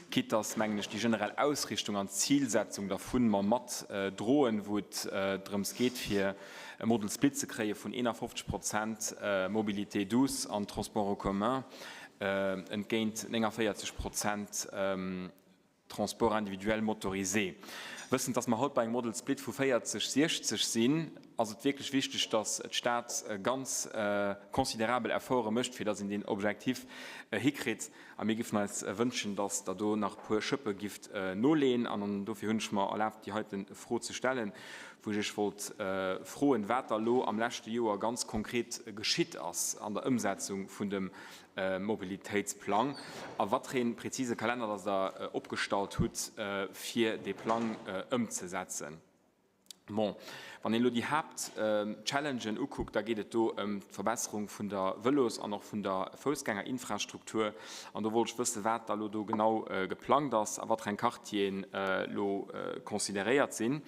quitte dass, mengen ech, déi generell Ausrichtung an d'Zilsetzung dervun mer matdroen, wou et drëms geet, fir e Model split ze kréie vun 51 Prozent Mobilité douce an Transports en commun entgéint 49 Prozent Transport individuel motorisé. Wëssend, dass mer haut bei engem Model split vu 40, 60 sinn, ass et wierklech wichteg, dass d'Stad ganz considerabel Efforte mécht, fir dass een deen Objectif hikritt. A mir giffen eis wënschen, dass Der do nach e puer Schëppe gifft noleeën. An dofir hunn ech mer erlaabt, déi heite Fro ze stellen, wou ech Iech wollt froen, wat da lo am leschte Joer ganz konkret geschitt ass an der Ëmsetzung vun dem Mobilitéitsplang a watreen präzise Kalenner dass Der opgestallt hutt, fir dee Plang ëmzesetzen. Bon, wann een elo déi Haaptchallengen ukuckt, da geet et do ëm d'Verbesserung vun der Vëlos an och vun der Foussgängerinfrastruktur. An do wollt ech wëssen, wat da elo do genau geplangt ass a watreng Quartieren elo consideréiert sinn.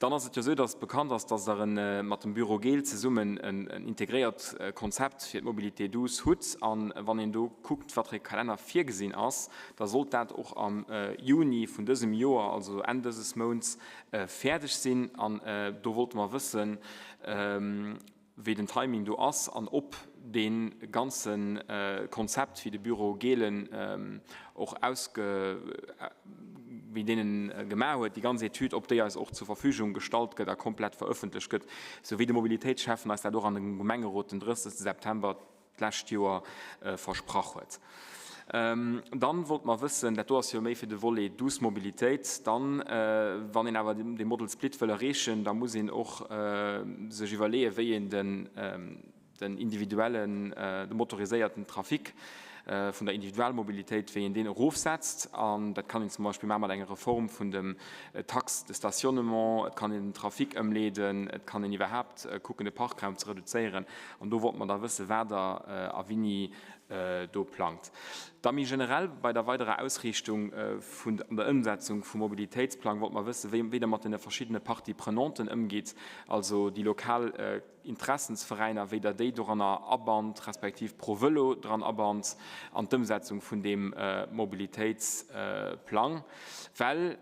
Dann ass et jo esou, dass et bekannt ass, dass Der e mat dem Bureau Geel zesummen en integréiert Konzept fir d'Mobilité douce hutt. A wann een do kuckt, wat fir e Kalenner virgesinn ass, da sollt dat och am Juni vun dësem Joer, also Enn dëses Mounts, fäerdeg sinn. An do wollte mer wëssen, wéi den Timing do ass an ob dee ganze Konzept, wéi de Bureau Gehlen och ausge, wéi deen en gemaach huet, déi ganz Etüd, ob déi eis och zur Verfügung gestallt gëtt a komplett verëffentlecht gëtt, sou wéi de Mobilitéitsschäffen eis dat och an dem Gemengerot den 30 September d'lescht Joer versprach huet. Dann wollte mer wëssen, dat do ass jo méi fir de Volet douce Mobilitéit, dann, wann een awer dee Model Split wëll erreechen, da muss een och sech iwwerleeën, wéi een den individuellen, de motoriséierten Trafic vun der Individualmobilitéit, wéi een deen erofsetzt. An dat kann een zum Beispill maache mat enger Reform vun dem Taxe de stationnement, et kann een den Trafic ëmleeden, et kann een iwwerhaapt kucken, de Parkraum ze reduzéieren. An do wollte mer da wëssen, wat Der a wéini do plangt. Da méi generell bei der weiderer Ausriichtung vun an der Ëmsetzung vum Mobilitéitsplang wollte mer wëssen, wéi Der mat deene verschiddene Parties prenanten ëmgitt, also déi lokal Interessensveräiner, wéi Der déi doranner abannt, respektiv ProVëlo dran abannt an d'Ëmsetzung vun deem Mobilitéitsplang. Well,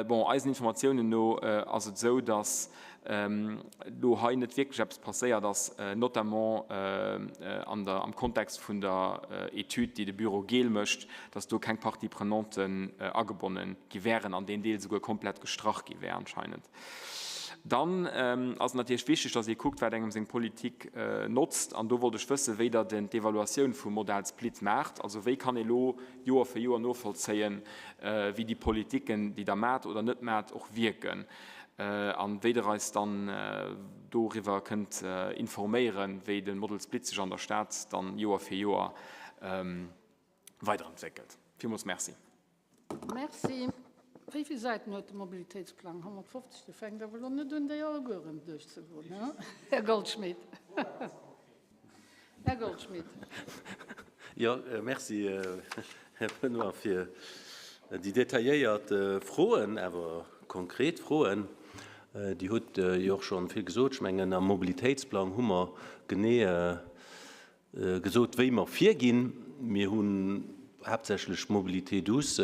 bon, eisen Informatiounen no ass et esou, dass elo hei net wierklech eppes passéiert ass, notamment an der, am Kontext vun der Etüd, déi de Bureau Geel mécht, dass do keng Parties prenanten agebonne gi wären an deen Deel souguer komplett gestrach gi wär anscheinend. Dann ass et natierlech wichteg, dass ee kuckt, wat engem seng Politik notzt. An do wollt ech wëssen, wéi Der denn d'Evaluatioun vum Modal Split maacht. Also wéi kann ee lo Joer fir Joer novollzéien, wéi déi Politiken, déi Der maacht oder net maacht, och wierken? An wéi Der eis dann doriwwer kënnt informéieren, wéi de Model Split sech an der Stad dann Joer fir Joer weiderentwéckelt. Villmools Merci. Merci. Wéi vill Säiten huet de Mobilitéitsplang? 150? Dir fänkt awer elo net un, déi allegueren duerchzegoen, he, Här Goldschmidt? Här Goldschmidt. Jo, merci, Här Benoy, fir déi detailléiert Froen, awer konkret Froen. Dir hutt jo och scho vill gesot. Ech mengen, am Mobilitéitsplang hu mer genee gesot, wéi mer virginn. Mir hunn haaptsächlech d'Mobilité douce,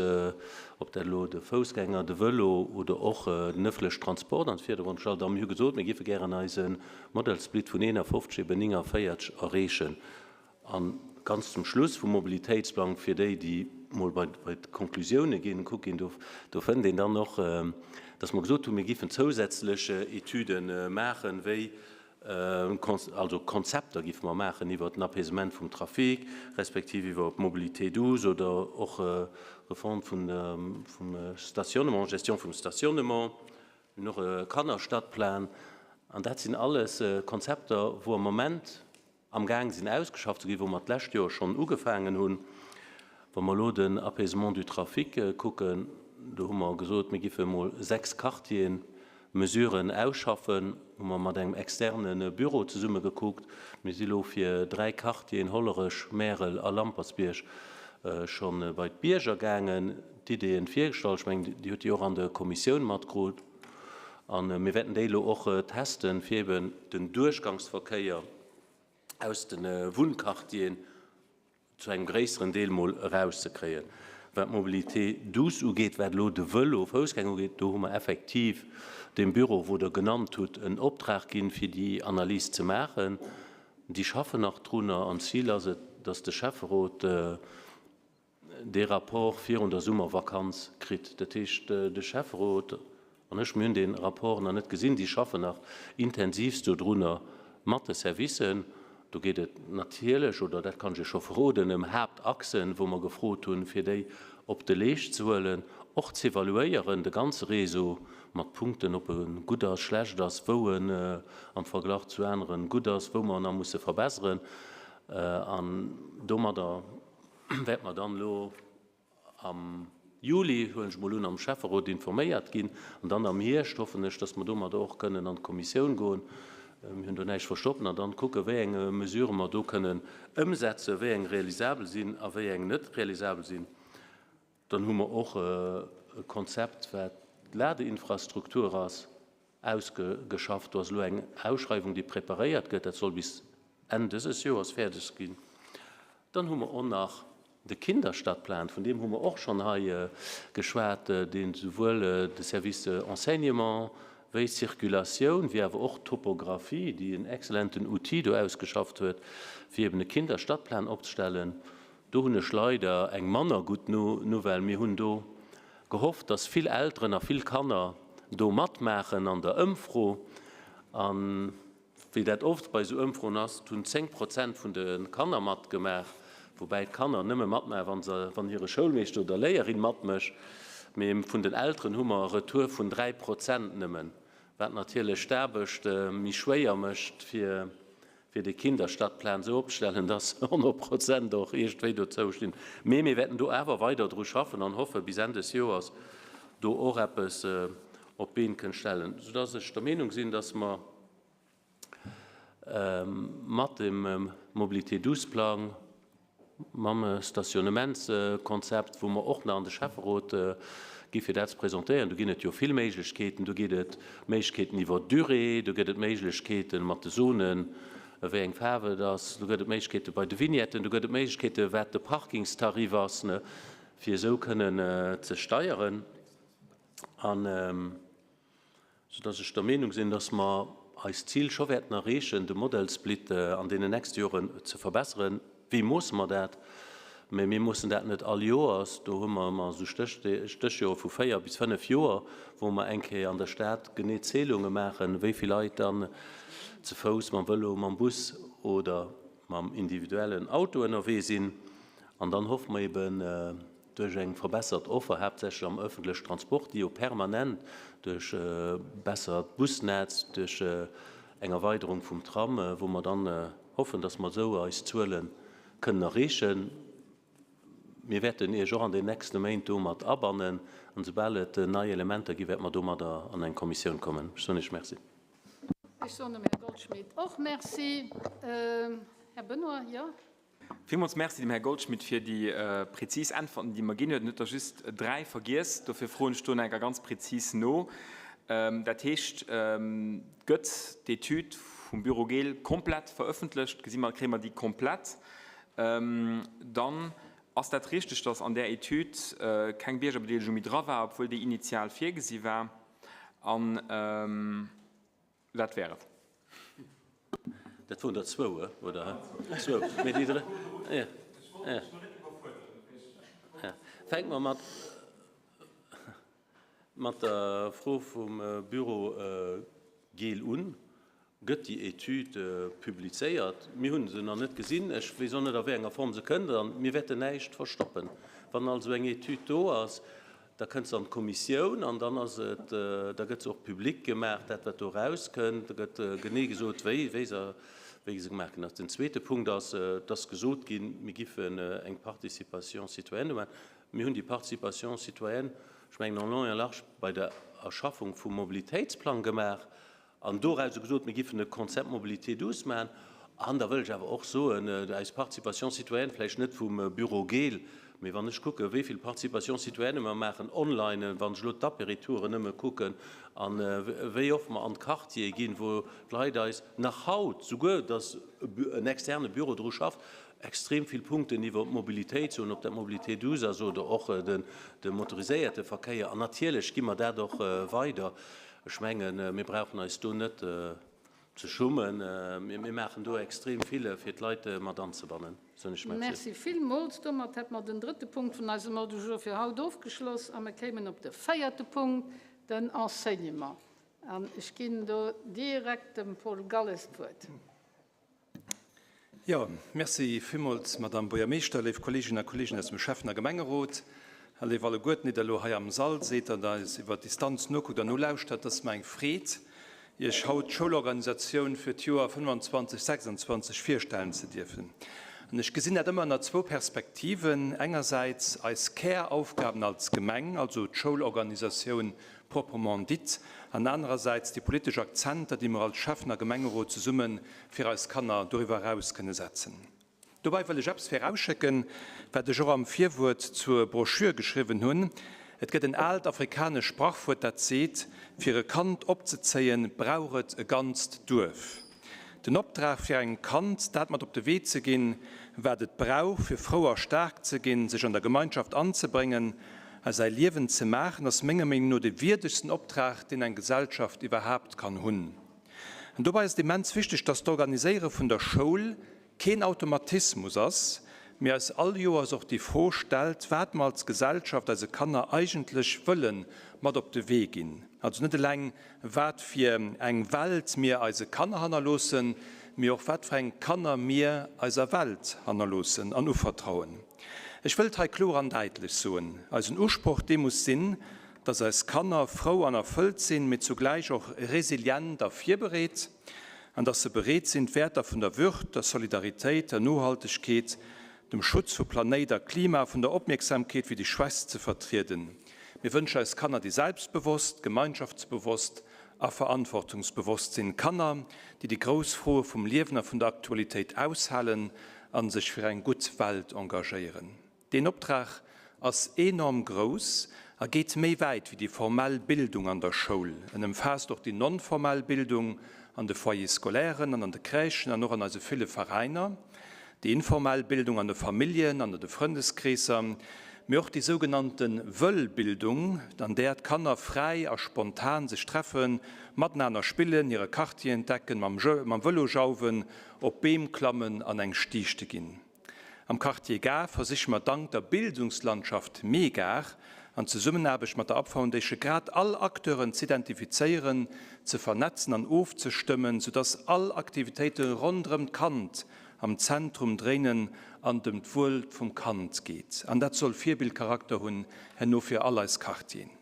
ob dat elo de Foussgänger, de Vëlo oder och den ëffentlechen Transport an de Virdergrond gestallt. A mir hu gesot, mir géife gären eise Model Split vun 51 eben 49 erreechen. A ganz zum Schluss vum Mobilitéitsplang, fir déi, déi. mol bei d'Konklusioune ginn, kucken, do fënnt een dann och, dass mer gesot hunn, mir giffen zousätzlech Etüde maachen, wéi also Konzepter giffe mer maachen iwwert den Apaisement vum Trafic, respektiv iwwer d'Mobilité douce oder och Refonte vum Stationnement, Gestion vum Stationnement. Mir hunn och e Kannerstadplan. An dat sinn alles Konzepter, wou am Moment am Gaang sinn ausgeschafft ze ginn, wou mer d'lescht Joer schonn ugefaangen hunn. Wa mer elo den Apaisement du trafic kucken, do hu mer gesot, mir giffe emol 6 Quartieren Mesuren ausschaffen, hu mer mat engem externe Büro zesumme gekuckt. Mir si lo fir 3 Quartieren, Hollerech, Märel a Lampertsbierg, scho bei d'Bierger gaangen, d'Ideeën virgestallt. Ech mengen, Dir hutt déi och an der Kommissioun matkrut. A mir wäerten déi elo och testen, fir eben den Duerchgangsverkéier aus de Wunnquartieren zu engem gréisseren Deel mol erauszekréien. Wat d'Mobilité douce ugeet, wat elo de Vëlo, Foussgänger ugeet, do hu mer effektiv deem Büro, wou Der genannt hutt, en Optrag ginn, fir déi Analys ze maachen. Déi schaffen nach drunner an d'Zil ass et, dass de Schäfferot dee Rapport virun der Summervakanz kritt. Dat heescht, de Schäfferot an ech, mir hunn dee Rapport nach net gesinn, déi schaffen nach intensivst dodrunner mat de Servicen. Do geet et natierlech, oder dat kann ech Iech scho verroden, ëm Haaptachsen, wou mer gefrot hunn, fir déi op de Leescht ze huelen, och z'evaluéieren, de ganze Réseau mat Punkten, ob e gutt ass, schlecht ass, wou en am Verglach zu aneren gutt ass, wou mer en nach musse verbesseren. An domadder wäerte mer dann elo am Juli, huelen ech emol un, am Schäfferot informéiert ginn. An dann am Hierscht hoffen ech, dass mer domadder och kënnen an d'Kommissioun goen. Mir hunn do näischt verstoppen. An dann kucken, wéi eng Mesurë mer do kënnen ëmsetzen, wéi eng realisabel sinn a wéi eng net realisabel sinn. Dann hu mer och e Konzept, wat d'Ladeinfrastruktur ass. Ausgeschafft. Do ass elo eng Ausschreiwung, déi preparéiert gëtt. Dat soll bis Enn dëses Joers fäerdeg ginn. Dann hu mer och nach de Kinderstadtplan, vun deem hu mer och schonn hei geschwat, dee souwuel de Service Enseignement wéi Circulatioun, wéi awer och Topographie, déi en excellenten Outil do ausgeschafft huet, fir eben e Kinderstadtplan opzestellen. Do hunn ech leider eng manner gutt Nouvelle. Mir hunn do gehofft, dass vill Elteren a vill Kanner do matmaachen an der Ëmfro. A wéi dat oft bei esou Ëmfroen ass, et hunn 10 Prozent vun de Kanner matgemaach, woubäi d'Kanner nëmme matmaachen, wa se, wann hire Schoulmeeschter oder Léierin matmécht. Mee vun den Elteren hu mer e Retour vun 3 Prozent nëmmen, wat natierlech d'Aarbecht méi schwéier mécht fir fir de Kinderstadtplan esou opzestellen, dass 100 Prozent och iergendwéi dozou stinn. Mee mir wäerten do awer weider dru schaffen an hoffe bis Enn des Joers do och eppes op d'Been kënnen stellen, soudass ech der Meenung sinn, dass mer mat dem Mobilité douce-Plang, Mam Stationnementskonzept, wou mer och nach an de Schäfferot gi fir dat ze presentéieren, do ginn et jo vill Méiglechkeeten. Do gétt et Méiglechkeeten iwwer d'Durée, do gëtt et Méiglechkeete mat de Zonen, wéi eng Faarf et ass, do gëtt et Méiglechkeete bei de Vignetten, do gëtt et Méiglechkeete wat de Parkingstarif ass, fir esou kënnen ze steieren. An. Soudass ech der Meenung sinn, dass mer eist Zil scho wäerten erreechen, de Model split an deenen nächste Joren ze verbesseren. Wéi moosse mer dat? Mä mir moossen dat net all Joers. Do hu mer ëmmer esou Stéchjore vu 4 bis 5 Joer, wou mer eng Kéier an der Stad genee Zählunge maachen, wéi vill Leit dann ze Fouss, mam Vëlo, mam Bus oder mam individuellen Auto ënnerwee sinn. An dann hoffe mer eben, duerch eng verbessert Offer, haaptsächlech am öffentlechen Transport, déi jo permanent duerch e bessert Busnetz, duerch eng Erweiderung vum Tram, wou mer dann hoffen, dass mer esou eis Zuele kënnen erreechen. Mir wäerten Iech och an den nächste Méint do mat abannen, an soubal et nei Elementer ginn, wäerte mer domadder an eng Kommissioun kommen. Ech soen Iech Merci. Ech soen dem Här Goldschmidt och Merci. Här Benoy, jo? Villmools Merci dem Här Goldschmidt fir déi prezis Äntwerten, déi mer ginn huet. En huet der just dräi vergiess, dofir froen ech do nach eng Kéier ganz prezis no. Dat heescht, gëtt d'Etüd vum Bureau Gehl komplett verëffentlecht? Gesi mer, kréie mer déi komplett? Dann, ass dat richteg, datt an där Etüd keng Biergerbedeelegung méi dra war, obwuel déi initial virgesi war? An. Dat wär et. Dat woren der zwou, oder? Zwou. Mee déi drë. Ja. Ja. Ja. Fänke mer mat mat der Fro vum Büro Geel un. Gëtt déi Etüd publizéiert? Mir hu se nach net gesinn. Ech weess och net, a wéi enger Form se kënnt. A mir wäerten näischt verstoppen. Wann also eng Etüd do ass, da kënnt se an d'Kommissioun an dann ass et, da gëtt se och public gemaach, dat wat do erauskënnt. Da gëtt genee gesot, wéi, wéi se, wéi se gemaach ginn ass. Den zweete Punkt ass, et ass gesot ginn, mir giffen eng Participation citoyenne maachen. Mir hunn déi Participation citoyenne, ech mengen en long et en large, bei der Erschaffung vum Mobilitéitsplang gemaach. An doraus hu gesot, mir giffen e Concept Mobilité douce maachen. An da wëll ech awer och soen, eis Participation citoyenne, vläicht net vum Bureau Geel, mee wann ech kucken, wéi vill Participation citoyenne mer maachen online, wann ech elo d'Apéritouren nëmme kucken a wéi oft mer an d'Quartiere ginn, wou d'Leit eis nach haut, souguer datt en externe Büro dru schafft, extrem vill Punkten iwwer d'Mobilitéit soen, ob dat Mobilité douce ass oder och de motoriséierte Verkéier. An natierlech gi mer dat och weider. Ech mengen, mir brauchen eis do net ze schummen. Mir maachen do extrem vill, fir d'Leit mat anzebannen, soen ech Merci. Merci villmools. Domat hätte mer den drëtte Punkt vun eisem Ordre du jour fir haut ofgeschloss a mir kéimen op de véierte Punkt, den Enseignement. An ech ginn do direkt dem Paul Galles d'Wuert. Jo, merci villmools, Madamm Buergermeeschter, léif Kolleeginnen a Kolleegen aus dem Schäffen a Gemengerot a léif alleguerten, déi Der elo hei am Sall sidd an eis iwwer d'Distanz nokuckt an nolauschtert. Et ass mer eng Freed, Iech haut d'Schoulorganisatioun fir d'Joer 25, 26 virstellen ze dierfen. An ech gesinn dat ëmmer ënner zwou Perspektiven, engersäits eis Käraufgaben als Gemeng, also d'Schoulorganisatioun proprement dit, an anerersäits déi politesch Akzenter, déi mer als Schäffen a Gemengerot zesumme fir eis Kanner doriwwer eraus kënne setzen. Dobäi wëll ech eppes virausschécken, wat ech och am Virwuert zur Broschür geschriwwen hunn, Et gëtt en aalt afrikanescht Sprachwuert, dat seet, Fir e Kand opzezéien, brauch et e ganzt Duerf. Den Optrag fir engem Kand dat mat op de Wee ze ginn, wat et brauch, fir frou a staark ze ginn, sech an der Gemeinschaft anzebréngen a säi Liewen ze maachen, ass menger Meenung no de wierdegsten Optrag, deen eng Gesellschaft iwwerhaapt kann hunn. An dobei ass et immens wichteg, dass d'Organiséiere vun der Schoul keen Automatismus ass, mee eis all Joers och déi Fro stellt, wat mer als Gesellschaft eise Kanner eigentlech wëlle mat op de Wee ginn. Also net eleng, wat fir eng Welt mir eise Kanner hannerloossen, mee och wat fir eng Kanner mir eiser Welt hannerloossen an uvertrauen. Ech wëllt hei kloer an däitlech soen, Eisen Usproch, dee muss sinn, dass eis Kanner frou an erfëllt sinn, mee zugläich och resilient a virbereet, an dass se bereet sinn, d'Wäerter vun der Würd, der Solidaritéit, der Nohaltegkeet, dem Schutz vu Planéit a Klima, vun der Opmierksamkeet fir déi Schwächst ze vertrieden. Mir wënsche eis Kanner, déi selbstbewosst, gemeinschaftsbewosst a verantwortungsbewosst sinn. Kanner, déi déi grouss Froe vum Liewen a vun der Aktualitéit aushalen a sech fir eng gutt Welt engagéieren. Deen Optrag ass enorm grouss a geet méi wäit wéi déi formell Bildung an der Schoul. En ëmfaasst och déi non-formell Bildung an de Foyers scolairen an an de Crèchen an och an eise ville Veräiner, déi informell Bildung an de Familljen an de Frëndeskreesser, mee och déi sougenannte wëll Bildung, an där d'Kanner fräi a spontan sech treffen, matenaner spillen, hire Quartier entdecken, mam Vëlo jauwen, op Beem klammen an eng Stiichte ginn. Am Quartier Gare versiche mer dank der Bildungslandschaft Mee-Gare an Zesummenaarbecht mat der up Foundation grad all Acteuren z'identifizéieren, ze vernetzen an ofzestëmmen, soudass all Aktivitéite ronderëm d'Kand am Zentrum dréinen an et ëm d'Wuel vum Kand geet. An dat soll Virbildcharakter hunn herno fir all eis Quartieren.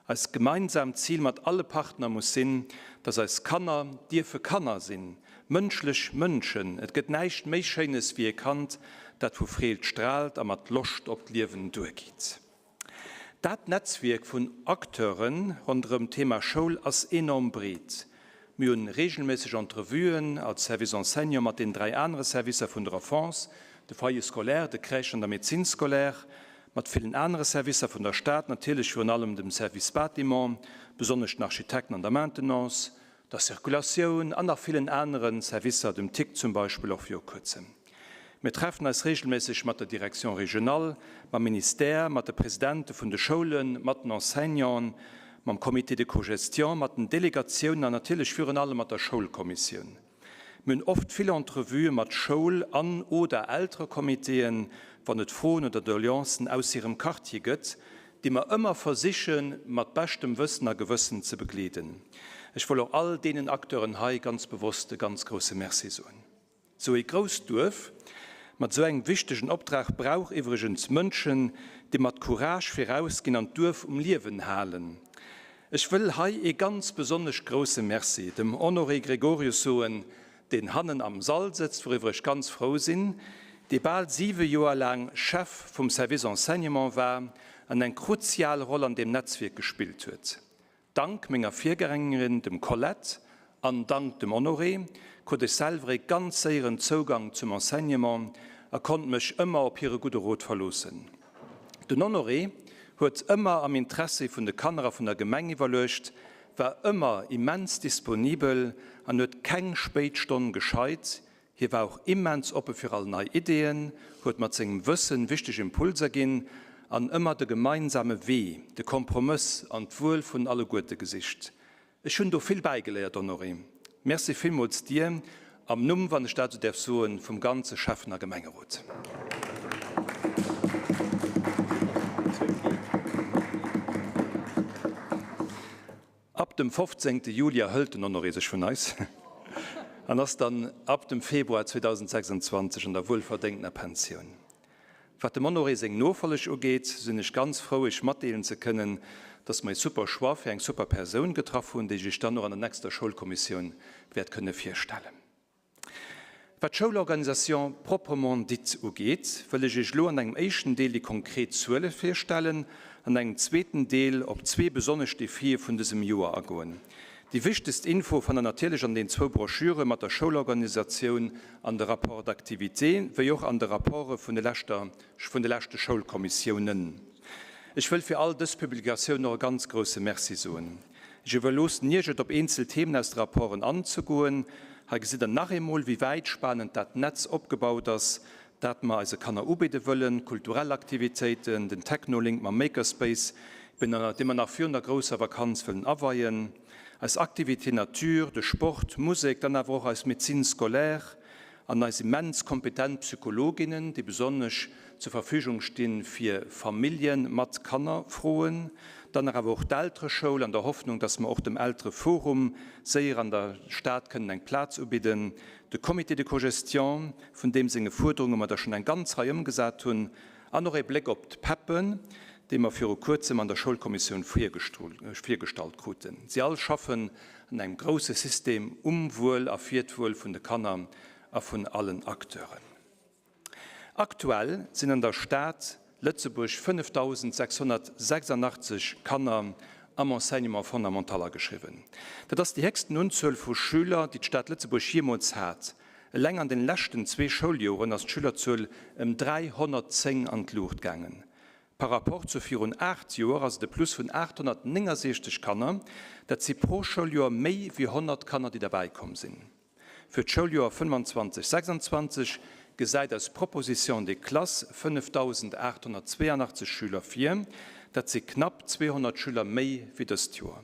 Eist gemeinsaamt Zil mat alle Partner muss sinn, dass eis Kanner dierfe Kanner sinn, mënschlech Mënschen. Et gëtt näischt méi Schéines wéi e Kand, dat vu Freed straalt a mat Loscht op d'Liewen duergeet. Dat Netzwierk vun Acteure ronderëm d'Thema Schoul ass enorm breet. Mir hunn reegelméisseg Entrevuen als Service enseignant mat den 3 anere Servicer vun der Enfance, de Foyer scolaire, de Crèchen an der Médecine scolaire, mat villen anere Servicer vun der Stad, natierlech virun allem dem Service Bâtiment, besonnesch den Architekten an der Maintenance, der Circulatioun an nach villen anere Servicer, dem TIC zum Beispill och viru kuerzem. Mir treffen eis regelméisseg mat der Direction régionale, mam Ministère, mat de Presidente vun de Schoulen, mat den Enseignanten, mam Comité de cogestion, mat den Delegatiounen an natierlech virun allem mat der Schoulkommissioun. Mir hunn oft vill Entrevuë mat Schoul an oder Elterecomitéen. wann et Froen oder Doleancen aus hirem Quartier gëtt, déi mer ëmmer versiche mat beschtem Wëssen a Gewëssen ze begleeden. Ech wëll och all deenen Acteuren hei ganz bewosst e ganz grousse Merci soen. Sou ee grousst Duerf mat sou engem wichtegen Optrag brauch iwwregens Mënschen, déi mat Courage virausginn an d'Duerf um Liewen halen. Ech wëll hei ee ganz besonnesch grousse Merci dem Honoré Gregorius soen, deen hannen am Sall sëtzt, wouriwwer ech ganz frou sinn, dee bal siwe Joer laang Chef vum Service Enseignement war an eng kruzial Roll an deem Netzwierk gespillt huet. Dank menger Virgängerin, dem Colette, an dank dem Honoré, krut ech selwer ee ganz séieren Zougang zum Enseignement a konnt mech ëmmer op hire gudde Rot verloossen. Den Honoré huet ëmmer am Interessi vun de Kanner a vun der Gemeng iwwerluecht, war ëmmer immens disponibel an huet keng spéit Stonn gescheit. Hie war och immens oppe fir all nei Ideeën, huet mat sengem Wëssen wichteg Impulser ginn an ëmmer de gemeinsame Wee, de Kompromëss an d'Wuel vun alleguerte gesicht. Ech hunn do vill bäigeléiert, Honoré. Merci villmools dir, am Numm, wann ech dat esou däerf soen, vum ganze Schäffen a Gemengerot. Ab dem 15. Juli erhëlt den Honoré sech vun eis an ass dann ab dem Februar 2026 an der wuelverdéngtener Pensioun. Wat dem Honoré seng Nofolleg ugeet, sou sinn ech ganz frou Iech matdeelen ze kënnen, dass mer ee super Choix fir eng super Persoun getraff hunn, déi ech Iech dann och an der nächster Schoulkommissioun wäert kënne virstellen. Wat d'Schoulorganisation proprement dite ugeet, wëll ech Iech elo an engem éischten Deel déi konkret Zuele virstellen, an engem zweeten Deel op zwee besonnesch Defie vun dësem Joer agoen. Déi wichtegst Info fannt Der natierlech an den zwou Broschüre mat der Schoulorganisatioun an de Rapports d'activité, wéi och an de Rapporte vun de leschter vun de leschte Schoulkommissiounen. Ech wëll fir all dës Publikatiounen och e ganz grousse Merci soen. Ech iwwerloossen Iech et, op eenzel Themen aus de Rapporten anzegoen. Hei gesitt Der nach eemol, wéi wäitspanend dat Netz opgebaut ass, dat mer eise Kanner ubidde wëllen, kulturell Aktivitéiten, den Technolink mam Makerspace, dee mer nach virun der grousser Vakanz wëllen aweien, eis Activités nature, de Sport, d'Musek, dann awer och eis Médecine scolaire, An eis immens kompetent Psychologinnen, déi besonnesch zur Verfügung sti fir Famillje mat Kannerfroen. Dann nach awer och d'Eltereschoul, an der Hoffnung, dass mer och dem Eltereforum séier an der Stad kënnen eng Plaz ubidden. De Comité de cogestion, vun deem senge Fuerderunge mer der schonn eng ganz Rei ëmgesat hunn. An och ee Bléck op d'PEPen, déi mer viru kuerzem an der Schoulkommissioun virgestallt kruten. Si all schaffen an engem grousse System um Wuel a fir d'Wuel vun de Kanner a vun allen Acteuren. Aktuell sinn an der Stad Lëtzebuerg 5.686 Kanner am Enseignement fondamental ageschriwwen. Dat ass déi héchsten Unzuel vu Schüler, déi d'Stad Lëtzebuerg jeemools hat. Eleng an den leschten zwee Schouljoren ass d'Schülerzuel ëm 310 an d'Luucht gaangen. Par rapport zu virun 8 Joer ass et e Plus vun 869 Kanner. Dat si pro Schouljoer méi wéi 100 Kanner, déi derbäi komm sinn. Fir d'Schouljoer 25, 26 gesäit eis Proposition de classe 5.882 Schüler vir. Dat si knapp 200 Schüler méi wéi dëst Joer.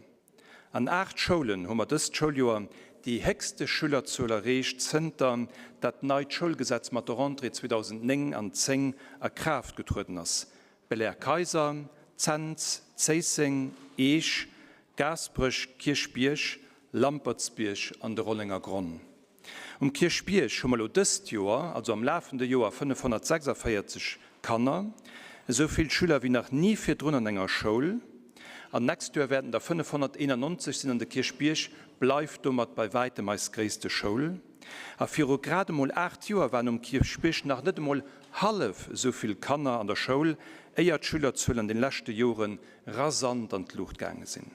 An 8 Schoulen hu mer dëst Schouljoer déi héchste Schülerzuel erreecht zënter dat neit Schoulgesetz mat der Rentrée 2009 an 10 a Kraaft getrueden ass, Belair-Kayser, Cents, Zéisseng, Eech, Gaasperech, Kierchbierg, Lampertsbierg an de Rollengergronn. Um Kierchbierg hu mer elo dëst Joer, also am lafende Joer, 546 Kanner, esou vill Schüler wéi nach ni virdrun an enger Schoul. An nächst Joer wäerten der 591 sinn an de Kierchbierg bleift domat bei wäitem eis gréisste Schoul. A viru grad emol 8 Joer waren um Kierchbierg nach net emol hallef esou vill Kanner an der Schoul, éier d'Schülerzuelen an den leschte Jore rasant an d'Luucht gaange sinn.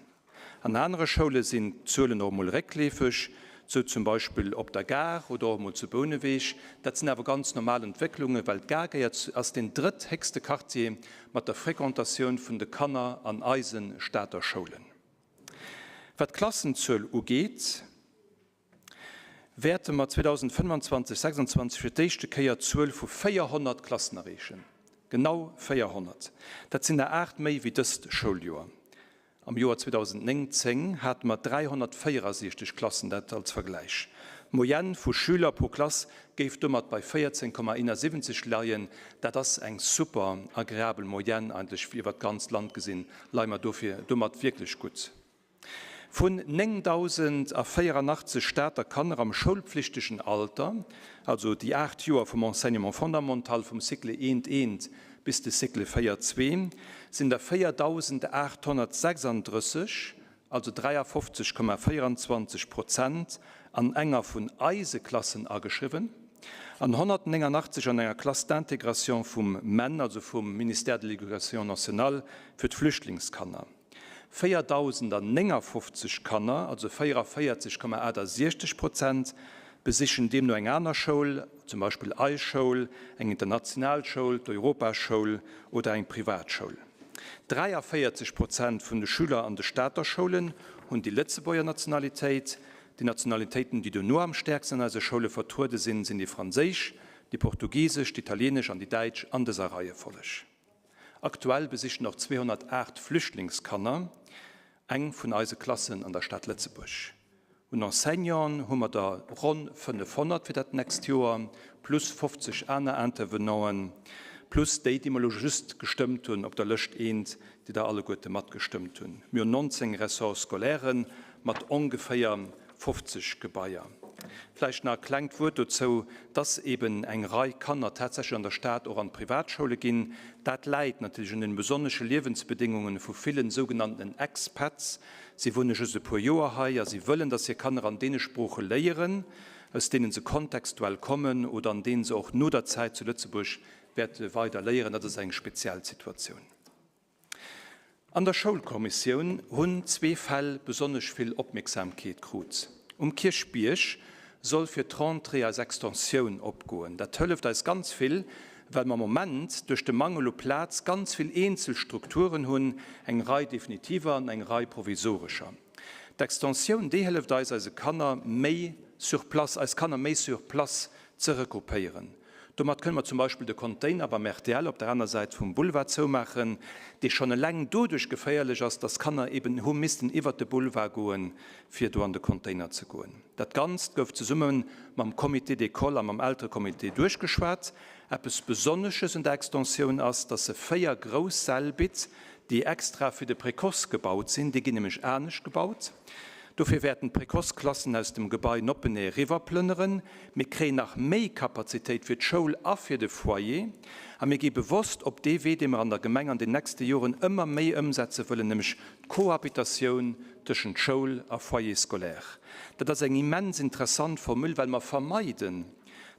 An anere Schoule sinn d'Zuelen och emol réckleefeg, sou zum Beispill op der Gare oder och emol zu Bouneweg. Dat sinn awer ganz normal Entwécklungen, well d'Gare gehéiert, ass deen drëtthéchste Quartier mat der Fréquentatioun vun de Kanner an eise Stater Schoulen. Wat d'Klassenzuel ugeet, wäerte mer 2025, 26 fir d'éischte Kéier d'Zuel vu 400 Klassen erreechen. Genau 400. Dat sinn der 8 méi wéi dëst Schouljoer. Am Joer 2009, 10 hate mer 364 Klassen, dat als Vergläich. D'Moyenne vu Schüler pro Klass géif domat bei 14,71 leien. Dat ass eng super agreabel Moyenne eigentlech iwwer d'ganzt Land gesinn, leie mer dofir domat wierklech gutt. Vun 9.084 Stater Kanner am schoulpflichtegen Alter, also déi 8 Joer vum Enseignement fondamental vum Cycle eent eent bis de Cycle 4 zwee, sinn der 4.836, also 53,24 Prozent, an enger vun eise Klassen ageschriwwen an 189 an enger Classe d'intégration vum men, also vum Ministère de l'Éducation nationale, fir d'Flüchtlingskanner. 4.059 Kanner, also 44,68 Prozent, besichen deemno eng aner Schoul, zum Beispill eis Schoul, eng international Schoul, d'Europaschoul oder eng Privatschoul. 43 Prozent vun de Schüler an de Stater Schoulen hunn déi Lëtzebuerger Nationalitéit. Déi Nationalitéiten, déi dono am stäerksten an eise Schoule vertruede sinn, sinn déi franséisch, déi portugisesch, d'italienesch an déi däitsch an dëser Reiefolleg. Aktuell besichen och 208 Flüchtlingskanner eng vun eise Klassen an der Stad Lëtzebuerg. Un Enseignanten hu mer der ronn 500 fir dat nächst Joer, plus 50 aner Intervenanten, plus déi, déi mer elo just gestëmmt hunn op der Lëscht eent, déi der alleguerte matgestëmmt hunn. Mir hunn 19 Ressorts scolaires mat ongeféier 50 Gebaier. Vläicht nach e klengt Wuert dozou, dass eben eng Rei Kanner tatsächlech an der Stad och an d'Privatschoule ginn. Dat läit natierlech un den besonnesche Liewensbedéngungen vu villen sougenanntenen Expats. Si wunne just e puer Joer hei a si wëllen, dass hir Kanner an deene Sprooche léieren, aus deenen se kontextuell kommen oder an deenen se och no der Zäit zu Lëtzebuerg wäerte weider léieren. Dat ass eng speziell Situatioun. An der Schoulkommissioun hunn zwee Fäll besonnesch vill Opmierksamkeet krut. Um Kierchbierg soll fir d'Rentrée eis Extensioun opgoen. Dat hëlleft eis ganz vill, well mer am Moment duerch de Mangel u Plaz ganz vill eenzel Strukturen hunn, eng Rei definitiver an eng Rei provisorescher. D'Extensioun, déi hëlleft eis, eise Kanner méi sur place, eis Kanner méi sur place ze regroupéieren. Domat kënne mer zum Beispill de Container beim rtl op der aner Säit vum Boulevard zoumaachen, dee schonn eleng doduerch geféierlech ass, dass Kanner eben hu missten iwwert de Boulevard goen, fir do an de Container ze goen. Dat Ganzt gouf zesumme mam Comité d'école a mam Elterecomité duerchgeschwat. Eppes Besonnesches un der Extensioun ass, dass se 4 grouss Säll bitt, déi extra fir de Précoce gebaut sinn. Déi ginn nämlech anescht gebaut. Dofir wäerten d'Précoce-Klassen aus dem Gebai Noppenee eriwwerplënneren. Mir kréien nach méi Kapazitéit fir d'Schoul a fir de Foyer. A mir gi bewosst op dee Wee, dee mer an der Gemeng an den nächste Joren ëmmer méi ëmsetze wëllen, nämlech d'Cohabitatioun tëschent Schoul a Foyer scolaire. Dat ass eng immens interessant Formule, well mer vermeiden,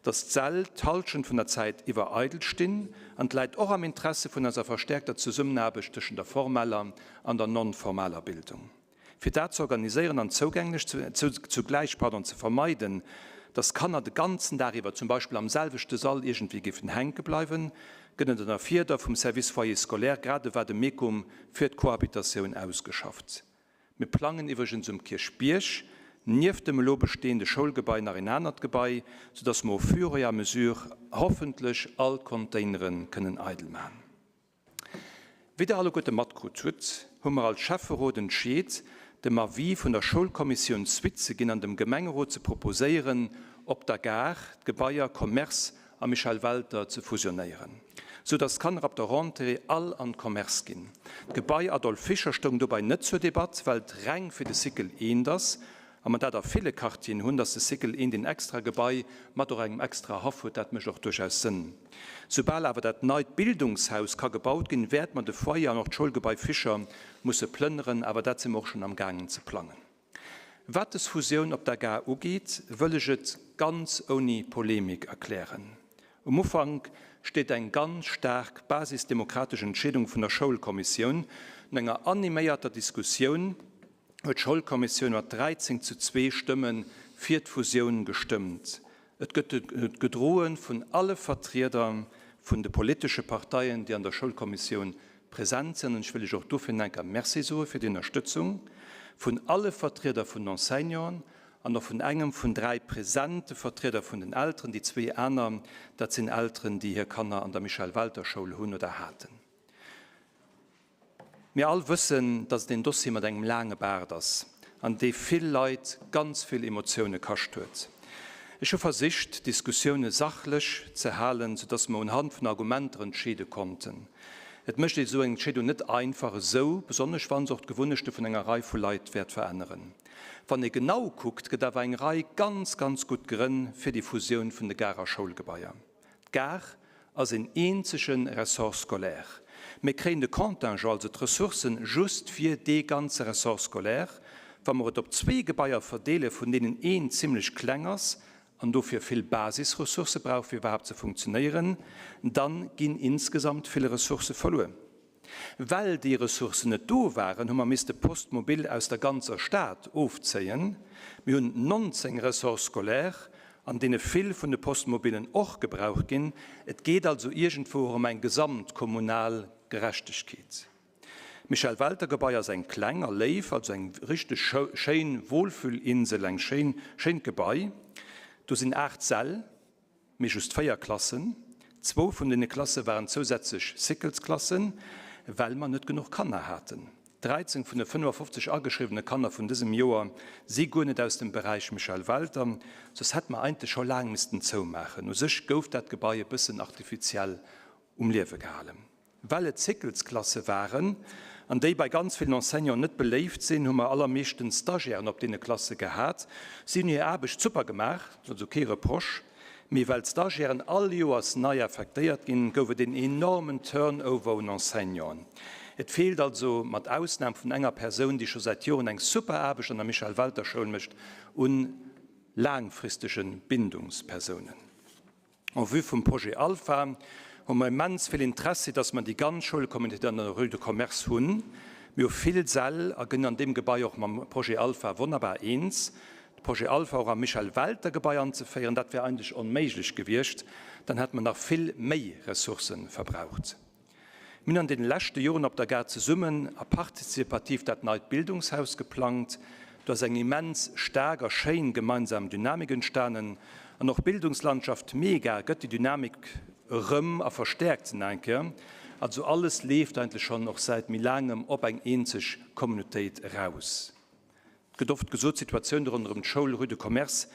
dass d'Säll d'Halschent vun der Zäit iwwer eidel stinn. An et läit och am Interesse vun eiser verstärkter Zesummenaarbecht tëschent der formeller an der non-formaler Bildung. Fir dat ze organiséieren an zougänglech ze, zugläich, pardon, ze vermeiden, dass Kanner de ganzen Dag iwwer zum Beispill am selwechte Sall iergendwéi géifen hänke bleiwen, gëtt et ënner Fieder vum Service Foyer scolaire grad e Vademecum fir d'Cohabitatioun ausgeschafft. Mir plangen iwwregens um Kierchbierg nieft dem elo bestehende Schoulgebai nach een anert Gebai, soudass mer au fur et à mesure hoffentlech all d'Containere kënnen eidel maachen. Wéi Der alleguerte matkrut hutt, hu mer als Schäfferot entscheet, dem Avis vun der Schoulkommissioun Suite ze ginn an dem Gemengerot ze proposéieren, op der Gare d'Gebaier Commerce a Michel Welter ze fusionéieren, sou dass d'Kanner ab der Rentrée all an d'Commerce ginn. D'Gebai Adolphe Fischer stoung dobei net zur Debatt, well et reng fir de Cycle eent ass a mer dat a ville Quartieren hunn, dass de Cycle eent een extra Gebai mat och engem extra Haff huet. Dat mécht och duerchaus Sënn. Soubal awer dat neit Bildungshaus ka gebaut ginn, wäerte mer de Foyer an och d'Schoulgebai Fischer musse plënneren, awer dat si mer och schonn am gaangen ze plangen. Wat des Fusioun op der Gare ugeet, wëll ech et ganz ouni Polemik erklären. Um Ufank steet eng ganz staark basisdemokratesch Entscheedung vun der Schoulkommissioun. No enger animéierter Diskussioun huet d'Schoulkommissioun mat 13 zu 2 Stëmme fir d'Fusioun gestëmmt. Et gëtt gedroe vun alle Vertrieder vun de politesche Parteien, déi an der Schoulkommissioun present sinn, an ech wëll lech och dofir nach eng Kéier Merci soe fir déi Ënnerstëtzung, vun alle Vertrieder vun den Enseignanten an och vun engem vun dräi presente Vertrieder vun den Elteren. Déi zwee aner, dat sinn Elteren, déi hir Kanner an der Michel-Welter-Schoul hunn oder haten. Mir all wëssen, dass et een Dossier mat engem laange Baart ass an dee vill Leit ganz vill Emotioune kascht huet. Ech hu versicht, d'Diskussioune sachlech ze halen, soudass mer unhand vun Argumenter entscheede konnten. Et mécht ee sou eng Entscheedung net einfach esou, besonnesch wa se och d'Gewunnechte vun enger Rei vu Leit wäert veränneren. Wann ee genau kuckt, gëtt awer eng Rei ganz, ganz gutt Grënn fir déi Fusioun vun de Garer Schoulgebaier. D'Gare ass een eenzege Ressort scolaire. Mir kréien de Contingent, also d'Ressourcen, just fir dee ganze Ressort scolaire. Wa mer et op zwee Gebaier verdeelen, vun deenen eent zimlech kleng ass an dofir vill Basisressourcë brauch, fir iwwerhaapt ze funktionéieren, dann ginn insgesamt vill Ressourcë verluer. Well déi Ressourcen net do waren, hu mer misste Poste mobile aus der ganzer Stad ofzéien. Mir hunn 19 Ressorts scolaires, an deene vill vun de Postes mobilen och gebraucht ginn. Et geet also iergendwou och ëm eng gesamtkommunal Gerechtegkeet. D'Michel Welter-Gebai ass eng kleng a léif, also eng richteg schéin Wohlfühlinsel, eng schéin, schéint Gebai. Do sinn 8 Säll. Mee just 4 Klassen. Zwou vun deene Klasse waren zousätzlech Cyclesklassen, well mer net genuch Kanner haten. 13 vun de 55 ageschriwwene Kanner vun dësem Joer si guer net aus dem Beräich Michel Welter, soss hätt mer eigentlech scho laang missten zoumaachen. U sech gouf dat Gebai e bëssen artifiziell um Liewe gehalen. Well et Cyclesklasse waren, an déi bei ganz villen Enseignanten net beléift sinn, hu mer allermeeschtens Stagiairen op deene Klasse gehat. Si hunn hir Aarbecht super gemaach, also kee Reproche, mee well d'Stagiairen all Joers nei affektéiert ginn, gouf et een enormen Turnover un Enseignanten. Et feelt also, mat Ausnam vun enger Persoun, déi scho säit Joren eng super Aarbecht an der Michel Welter Schoul mécht, un laangfristege Bindungspersounen. En vue vum Projet Alpha hu mer immens vill Interessi, dass mer déi ganz Schoulcommunauté an der Rue de Commerce hunn. Mir hu vill Säll a ginn an deem Gebai och mam Projet Alpha wonnerbar eens. De Projet Alpha och am Michel Welter Gebai anzeféieren, dat wär eigentlech onméiglech gewiescht. Dann hätte mer nach vill méi Ressourcë verbraucht. Mir hunn an deene leschte Joren op der Gare zesummen a partizipativ dat neit Bildungshaus geplangt. Do ass eng immens staark a schéin gemeinsam Dynamik entstanen. An och d'Bildungslandschaft mega gëtt déi Dynamik erëm a verstäerkt se nach eng Kéier. Also alles leeft eigentlech schonn och säit méi laangem op eng eenzeg Communautéit eraus. Et gëtt oft gesot, d'Situatioun ronderëm d'Schoul Rue de Commerce,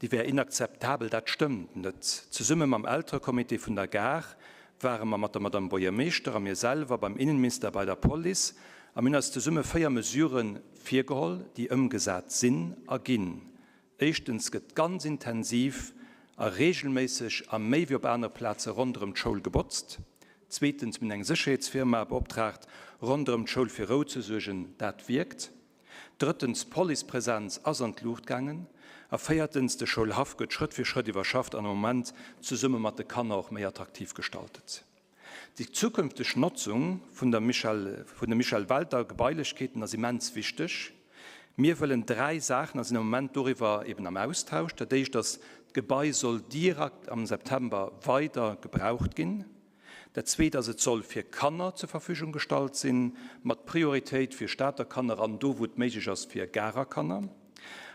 déi wär inakzeptabel. Dat stëmmt net. Zesumme mam Elterecomité vun der Gare ware mer mat der Madame Buergermeeschter a mir selwer beim Innenminister a bei der Police a mir hunn eis zesumme 4 Mesurë virgeholl, déi ëmgesat sinn a ginn. Éischtens gëtt ganz intensiv a reegelméisseg a méi wéi op anere Plaze ronderëm d'Schoul gebotzt. Zweetens, mir hunn eng Sécherheetsfirma beoptraagt, ronderëm d'Schoul fir Rou ze suergen. Dat wierkt. Drëttens, d'Policepresenz ass an d'Luucht gaangen. A véiertens, de Schoulhaff gëtt Schrëtt fir Schrëtt iwwerschafft an am Moment zesumme mat de Kanner och méi attraktiv gestaltet. Déi zukünfteg Notzung vun der Michel, vun de Michel Welter Gebailechkeeten ass immens wichteg. Mir wëllen dräi Saachen a sinn am Moment doriwwer eben am Austausch. Dat éischt ass, d'Gebai soll dirakt am September weider gebraucht ginn. Dat Zweet ass, et soll fir Kanner zur Verfügung gestallt sinn, mat Prioritéit fir Stater Kanner an do, wou et méiglech ass, fir Garer Kanner.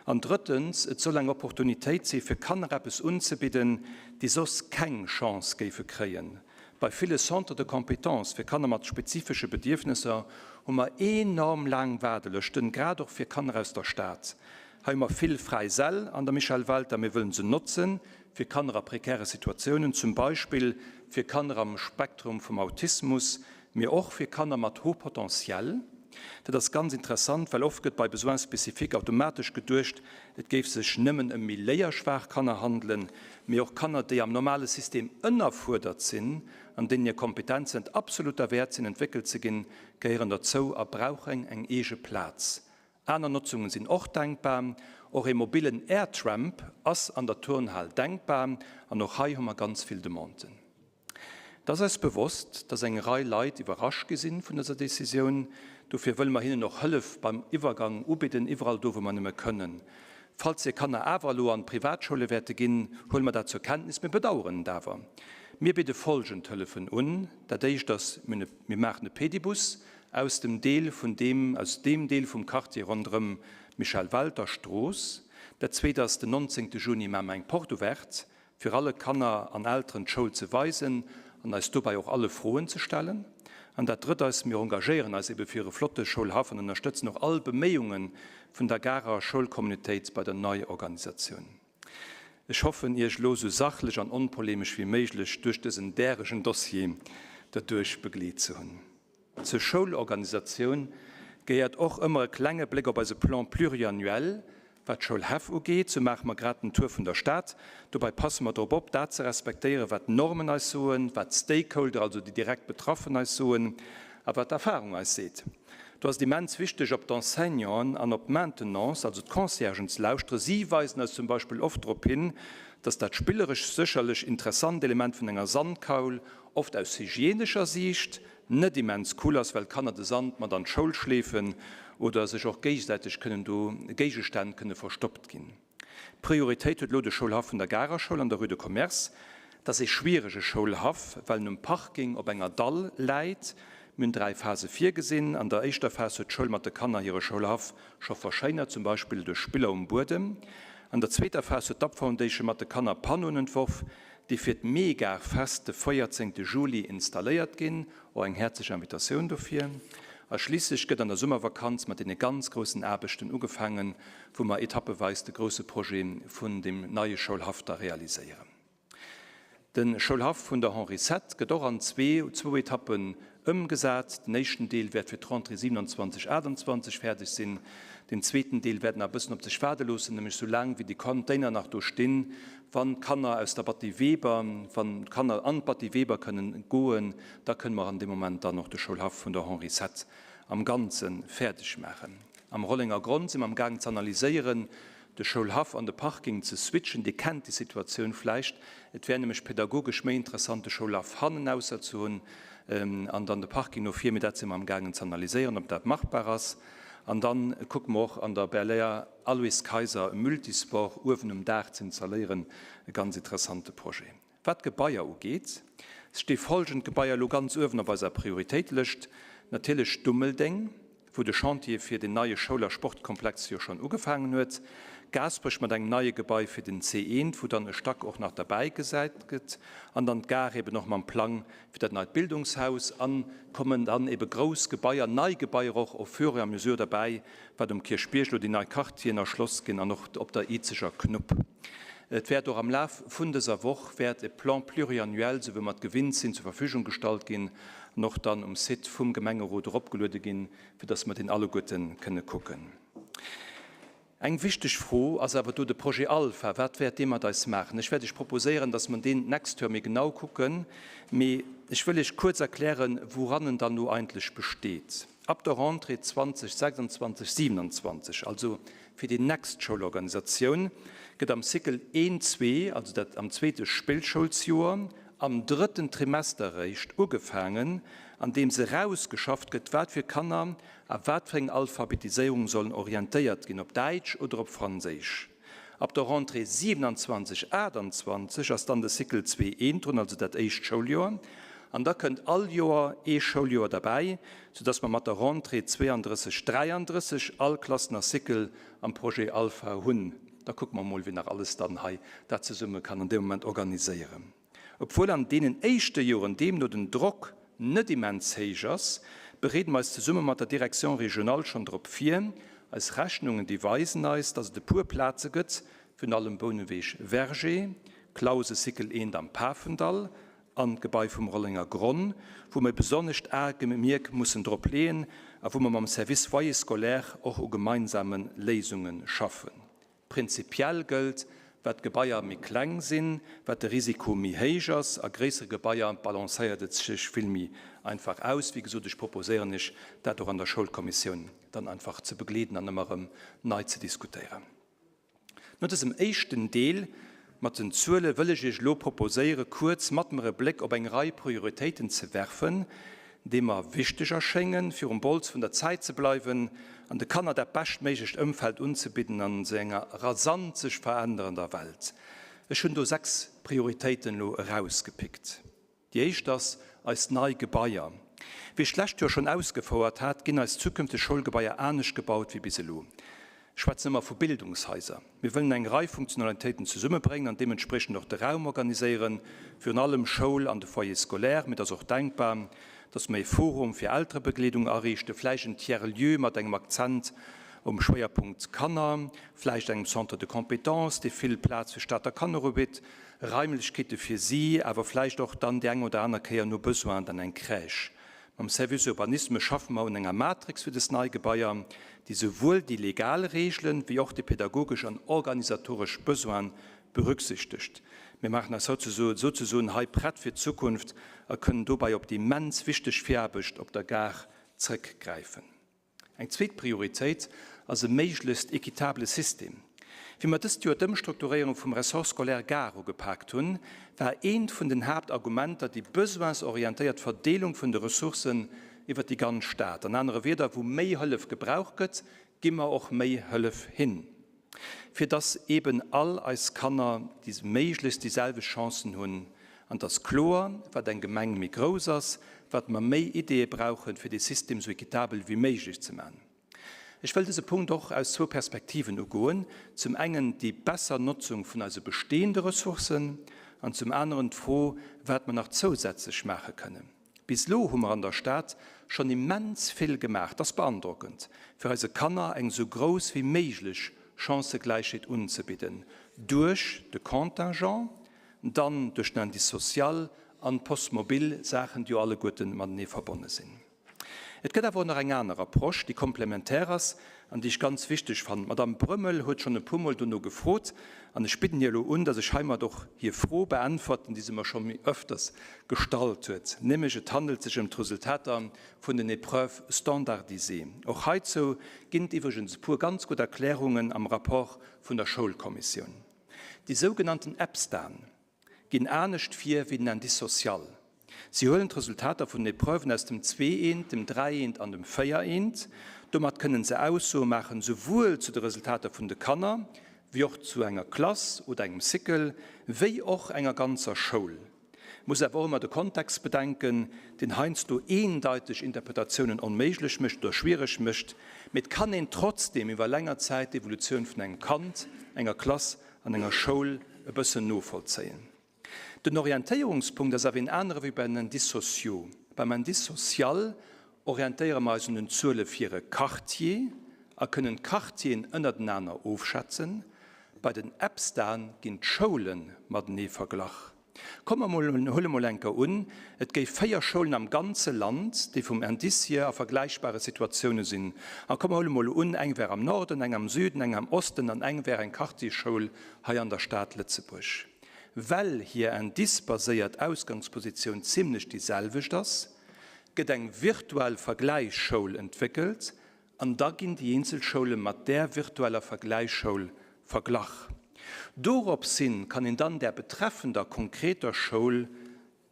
An drëttens, et soll eng Opportunitéit si fir Kanner eppes unzebidden, déi soss keng Chance géife kréien. Bei ville Centres de compétences fir Kanner mat spezifesche Bedierfnesser hu mer enorm laang Waardelëschten, grad och fir Kanner aus der Stad. Hei hu mer vill fräi Säll an der Michel Welter. Mir wëllen se notzen fir Kanner a prekäre Situatiounen, zum Beispill fir Kanner am Spektrum vum Autismus, mee och fir Kanner mat haut potentiel. Dat ass ganz interessant, well oft gëtt bei Besoins spécifiques automatesch geduecht, et géif sech nëmmen ëm méi léierschwaach Kanner handelen, mee och Kanner, déi am normale System ënnerfuerdert sinn an deenen hir Kompetenzen et absolut derwäert sinn, entwéckelt ze ginn, gehéieren derzou a brauchen eng eege Plaz. Aner Notzungen sinn och denkbar. Och ee mobillen Airtramp ass an der Turnhal denkbar an och hei hu mer ganz vill Demanden. Et ass eis bewosst, dass eng Rei Leit iwwerrascht gi sinn vun dëser Decisioun. Dofir wëlle mer hinnen och Hëllef beim Iwwergang ubidden, iwwerall do wou mer nëmme kënnen. Falls hir Kanner awer elo an d'Privatschoule wäerte ginn, huele mer dat zur Kenntnis. Mir bedauern et awer. Mir bidde folgend Hëllefen un. Dat éischt ass, mir maachen e Pedibus Aus dem Deel vun deem, aus deem Deel vum Quartier ronderëm d'Michel Welter Strooss. Dat zweet ass, den 19 Juni maache mer eng Porte ouverte, fir alle Kanner an Elteren d'Schoul ze weisen an eis dobäi och alle Froen ze stellen. An dat drëtt ass, mir engagéieren eis ebe fir e flotte Schoulhaff an ënnerstëtzen och all Beméiunge vun der Garer Schoulcommunautéit bei der Neiorganisatioun. Ech hoffen, Iech elo sou sachlech an onpolemesch wéi méiglech duerch dësen däregen Dossier derduerch begleet ze hunn. Zur Schoulorganisatioun gehéiert och ëmmer e klenge Bléck op eise Plan pluriannuel, wat d'Schoulhäff ugeet. Sou maache mer grad den Tour vun der Stad. Dobäi passe mer drop op, dat ze respektéieren, wat d'Normen eis soen, wat d'Stakeholder, also déi direkt Betraffen eis soen a wat d'Erfahrung eis seet. Do ass et immens wichteg, op d'Enseignanten an op d'Maintenance, also d'Conciergen, ze lauschteren. Si weisen eis zum Beispill oft drop hin, dass dat spilleresch sécherlech interessant Element vun enger Sandkaul oft aus hygienescher Siicht net immens cool ass, well d'Kanner de Sand mat an d'Schoul schleefen oder sech och géigesäiteg kënnen do Géigestänn kënne verstoppt ginn. Prioritéit huet elo de Schoulhaff vun der Garer Schoul an der Rue de Commerce. Dat ass ee schwierege Schoulhaff, well en um Parking op enger Dall läit. Mir hunn 3 Phase virgesinn. An der éischter Phas huet d'Schoul mat de Kanner hire Schoulhaff scho verschéinert, zum Beispill duerch Spiller um Buedem. An der zweeter Phas huet d'Up Foundation mat de Kanner Panneauen entworf, déi fir d'Meegarfest de 14 Juli installéiert ginn. Och eng häerzlech Invitatioun dofir. A schliisslech gëtt an der Summervakanz mat deene ganz groussen Aarbechten ugefaangen, wou mer etappeweis de grousse Projet vun dem neie Schoulhaff da realiséieren. De Schoulhaff vun der Henri Sette gëtt och an zwee, zwou Etappen ëmgesat. Den éischten Deel wäert fir d'Rentrée 27, 28 fäerdeg sinn. Den zweeten Deel wäert nach e bëssen op sech waarde loossen, nämlech sou laang wéi déi Container nach do stinn, wann d'Kanner aus der Batty Weber, wann d'Kanner an d'Batty Weber kënnen goen, da kënne mer an deem Moment dann och de Schoulhaff vun der Henri Sette am Ganze fäerdeg maachen. Am Rollenger Gronn si mer am gaang ze analyséieren, de Schoulhaff an de Parking ze switchen. Dir kennt déi Situatioun vläicht. Et wär nämlech pedagogesch méi interessant, de Schoulhaff hannenausser ze hunn an dann de Parking no vir. Mee dat si mer am gaangen ze analyséieren, ob dat machbar ass. An da kucke mer och an der Belair Aloyse Kayser e Multisport uewen um Daach ze installéieren, e ganz interessante Projet. Wat d'Gebaier ugeet, sti folgend Gebaier elo ganz uewen op eiser Prioritéitelëscht, Natierlech Dummeldeng, wou de Chantier fir den neie Schoul a Sportkomplex jo schonn ugefaangen huet, Gaasperech mat engem neie Gebai fir den C1, wou dann e Stack och nach derbäi gesat gëtt, an dann d'Gare eben och mam Plang fir dat neit Bildungshaus. A kommen dann ebe grouss Gebaier, nei Gebaier och au fur et à mesure derbäi, wat um Kierchbierg elo déi nei Quartieren erschloss ginn an och op der Izeger Knupp. Et wäert och am Laf vun dëser Woch wäert e Plan pluriannuel, esou wéi mer et gewinnt sinn, zur Verfügung gestallt ginn an och dann um Site vum Gemengerot eropgeluede ginn, fir dass mer deen alleguerte kënne kucken. Eng wichteg Fro ass awer do de Projet Alpha. Wat wäert dee mat eis maachen? Ech wäert Iech proposéieren, dass mer deen d'nächst Joer méi genau kucken, mee ech wëll Iech kuerz erklären, wouran en dann elo eigentlech besteet. Ab der Rentrée 2026, 27, also fir déi nächst Schoulorganisatioun, gëtt am Cycle 1, 2, also dat am zweete Spillschoulsjoer, am drëtten Trimester eréischt ugefaangen, andeems erausgeschafft gëtt, wat fir Kanner a wat fir eng Alphabetiséierung sollen orientéiert ginn, op Däitsch oder op Franséisch. Ab der Rentrée 27, 28 ass dann de Cycle 2 I drun, also dat éischt Schouljoer, an da kënnt all Joer ee Schouljoer derbäi, soudass mer mat der Rentrée 32, 33 all Klassen a Cycle am Projet Alpha hunn. Da kucke mer emol, wien nach alles dann hei dat zesumme kann an deem Moment organiséieren. Obwuel an deenen éischte Joren deemno den Drock net immens héich ass, bereede mer eis zesumme mat der Direction régionale schonn drop vir. Eis Rechnungen, déi weisen eis, dass et e puer Plaze gëtt, virun allem Bouneweg Verger, Clause Cycle I am Pafendall an d'Gebai vum Rollenger Gronn, wou mer e besonnescht Agemierk mussen drop leeën a wou mer mam Service Foyer scolaire och u gemeinsame Léisunge schaffen. Prinzipiell gëllt, wat d'Gebaier méi kleng sinn, wat de Risiko méi héich ass. A gréissere Gebaier balancéiert et sech vill méi einfach aus. Wéi gesot, ech proposéieren Iech, dat och an der Schoulkommissioun dann einfach ze begleeden an ëmmer erëm nei ze diskutéieren. No dësem éischten Deel mat den Zuele wëll ech Iech elo proposéiere kuerz mat mer e Bléck op eng Rei Prioritéiten ze werfen, déi mer wichteg erschéngen, fir um Bols vun der Zäit ze bleiwen an de Kanner dat beschtméiglecht Ëmfeld unzebidden an esou enger rasant sech verännerender Welt. Ech hunn do 6 Prioritéiten elo erausgepickt. Déi éischt ass eis nei Gebaier. Wéi ech d'lescht Joer schonn ausgefouert hat, ginn eis zukünfteg Schoulgebaier anescht gebaut wéi bis elo. Ech schwätzen ëmmer vu Bildungshaiser. Mir wëllen eng Rei Funktionalitéiten zesummebréngen an deementspriechend och de Raum organiséieren, virun allem Schoul an de Foyer scolaire. Mee et ass och denkbar, dass mer ee Forum fir Elterebegleedung ariichten, vläicht en Tiers-lieu mat engem Akzent. um Schwéierpunkt Kanner, vläicht engem Centre de compétences, dee vill Plaz fir Stater Kanner ubitt, Raimlechkeete fir si, awer vläicht och dann déi eng oder aner Kéier no Besoin dann eng Crèche. Mam Service Urbanisme schaffe mer un enger Matrix fir des nei Gebaier, déi souwuel déi legal Reegelen, wéi och déi pädagogesch an organisatoresch Besoine berücksichtegt. Mir maachen eis souzesoen hei prett fir d'Zukunft a kënnen dobäi op déi immens wichteg Viraarbecht op der Gare zrëckgräifen. Eng zweet Prioritéit ass e méiglechst équitable System. Wéi mer dëst Joer d'Ëmstrukturéierung vum Ressort scolaire Gare ugepaakt hunn, war eent vun den Haaptargumenter déi besoinsorientéiert Verdeelung vun de Ressourcen iwwer déi ganz Stad. An anere Wieder, wou méi Hëllef gebraucht gëtt, gi mer och méi Hëllef hin, fir dass eeben all eis Kanner déi méiglechst déi selwecht Chancen hunn. An et ass kloer, wat eng Gemeng méi grouss ass, wat mer méi Ideeë brauchen, fir dee System esou équitabel wéi méiglech ze man. Ech wëll dëse Punkt och aus zwou Perspektiven ugoen, zum engen déi besser Notzung vun eise bestehende Ressourcen an zum aneren d'Fro, wat mer nach zousätzlech maache kënnen. Bis elo hu mer an der Stad schonn immens vill gemaach, et ass beandrockend, fir eise Kanner eng esou grouss wéi méiglech Chancëgläichheet unzebidden, duerch de Contingent, dann duerch den Indice social an d'Poste mobile, Saachen, déi jo alleguerte matenee verbonne sinn. Et gëtt awer och nach eng aner Approche, déi komplementär ass an déi ech ganz wichteg fannen. D'Madame Brömmel huet schonn e puermol dono gefrot an ech bidden hir elo un, dass ech heimat och hir Fro beäntwerten, déi se mer scho méi öfters gestallt huet, nämlech et handelt sech ëm d'Resultater vun den Épreuves standardisées. Och heizou ginn et iwwregens e puer ganz gutt Erklärungen am Rapport vun der Schoulkommissioun. Déi sougenannten EPSTAen ginn anescht vir wéi den Indice social. Si huelen d'Resultater vun den Epreuven aus dem II-Eent, dem III-Eent an dem IV-Eent. Domat kënnen se Aussoe maachen, souwuel zu de Resultater vun de Kanner, wéi och zu enger Klass oder engem Cycle, wéi och enger ganzer Schoul. Muss awer och ëmmer de Kontext bedenken, deen heiansdo eendeiteg Interpretatiounen onméiglech mécht oder schwiereg mécht. Mee et kann een trotzdeem iwwer länger Zäit d'Evolutioun vun engem Kand, enger Klass an enger Schoul e bëssen novollzéien. Den Orientéierungspunkt ass awer een anere wéi bei den Indices sociaux. Beim Indice social orientéiere mer eis un den Zuele fir e Quartier a kënnen d'Quartieren ënnertenaner ofschätzen. Bei den EPSTAen ginn d'Schoule matenee verglach. Komm mer mol, huele mol enker un, et géif 4 Schoulen am ganze Land, déi vum Indice hier a vergläichbare Situatioune sinn. A komm mer huele mol un, eng wär am Norden, eng am Süden, eng am Osten an eng wär eng Quartiersschoul hei an der Stad Lëtzebuerg. Well hir indice-baséiert Ausgangspositioun zimlech déi selwecht ass, gëtt eng virtuell Vergläichsschoul entwéckelt, An da ginn déi eenzel Schoule mat där virtueller Vergläichsschoul verglach. Doropshin kann een dann där betreffender konkreter Schoul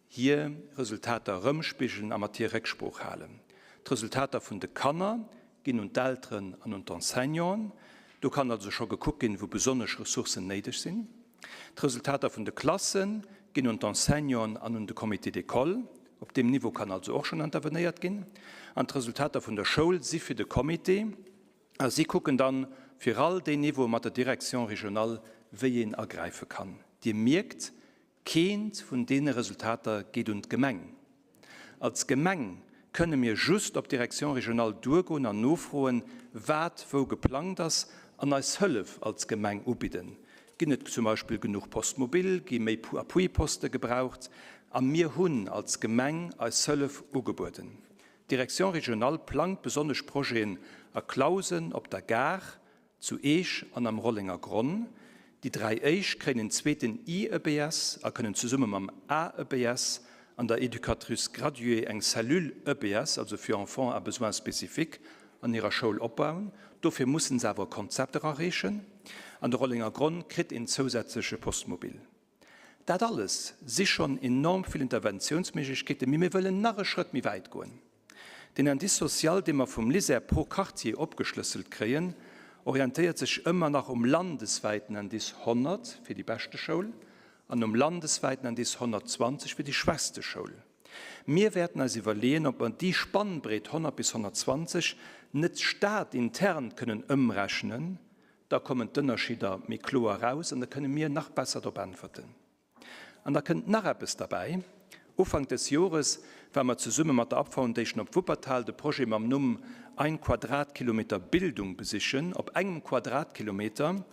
hir Resultater erëmspigelen a mat hir Récksprooch halen. D'Resultater vun de Kanner ginn un d'Elteren an un d'Enseignanten. Do kann also scho gekuckt ginn, wou besonnesch Ressourcen néideg sinn. D'Resultater vun de Klasse ginn un d'Enseignanten an un de Comité d'école. Op deem Niveau kann also och schonn intervenéiert ginn. An d'Resultater vun der Schoul si fir de Comité a si kucken dann fir all déi Niveaue mat der Direction régionale, wéi een agräife kann. Dir mierkt, keent vun deene Resultater geet un d'Gemeng. Als Gemeng kënne mir just op d'Direction régionale duergoen an nofroen, wat wou geplangt ass an eis Hëllef als Gemeng ubidden. Ginn et zum Beispill genuch Postes mobiles, gi méi Appui-Poste gebraucht? A mir hunn als Gemeng eis Hëllef ugebueden. D'Direction régionale plangt besonnesch Projeten a Clausen, op der Gare, Zu Eech an am Rollenger Gronn. Déi 3 éischt kréien en zweeten IEBS a kënnen zesumme mam AEBS an der Éducatrice graduée eng Cellule EBS, also fir Enfants à besoins spécifiques, an hirer Schoul opbauen. Dofir mussen se awer e Konzept erareechen. An de Rollenger Gronn kritt een zousätzleche Poste mobile. Dat alles si schonn enorm vill Interventiounsméiglechkeeten, mee mir wëllen nach e Schrëtt méi wäit goen. Den Indice social, dee mer vum LISER pro Quartier opgeschlësselt kréien, orientéiert sech ëmmer nach um landeswäiten Indice 100 fir déi beschte Schoul an um landeswäiten Indice 120 fir déi schwächste Schoul. Mir wäerten eis iwwerleeën, ob mer déi Spannbreet 100 bis 120 net stadintern kënnen ëmrechnen, da kommen d'Ënnerscheeder méi kloer eraus an da kënne mir nach besser drop äntwerten. An da kënnt nach eppes derbäi, Ufank des Jores war mer zesumme mat der Up Foundation op Wuppertal de Projet mam Numm Ein Quadratkilometer Bildung besichen. Op engem Quadratkilometer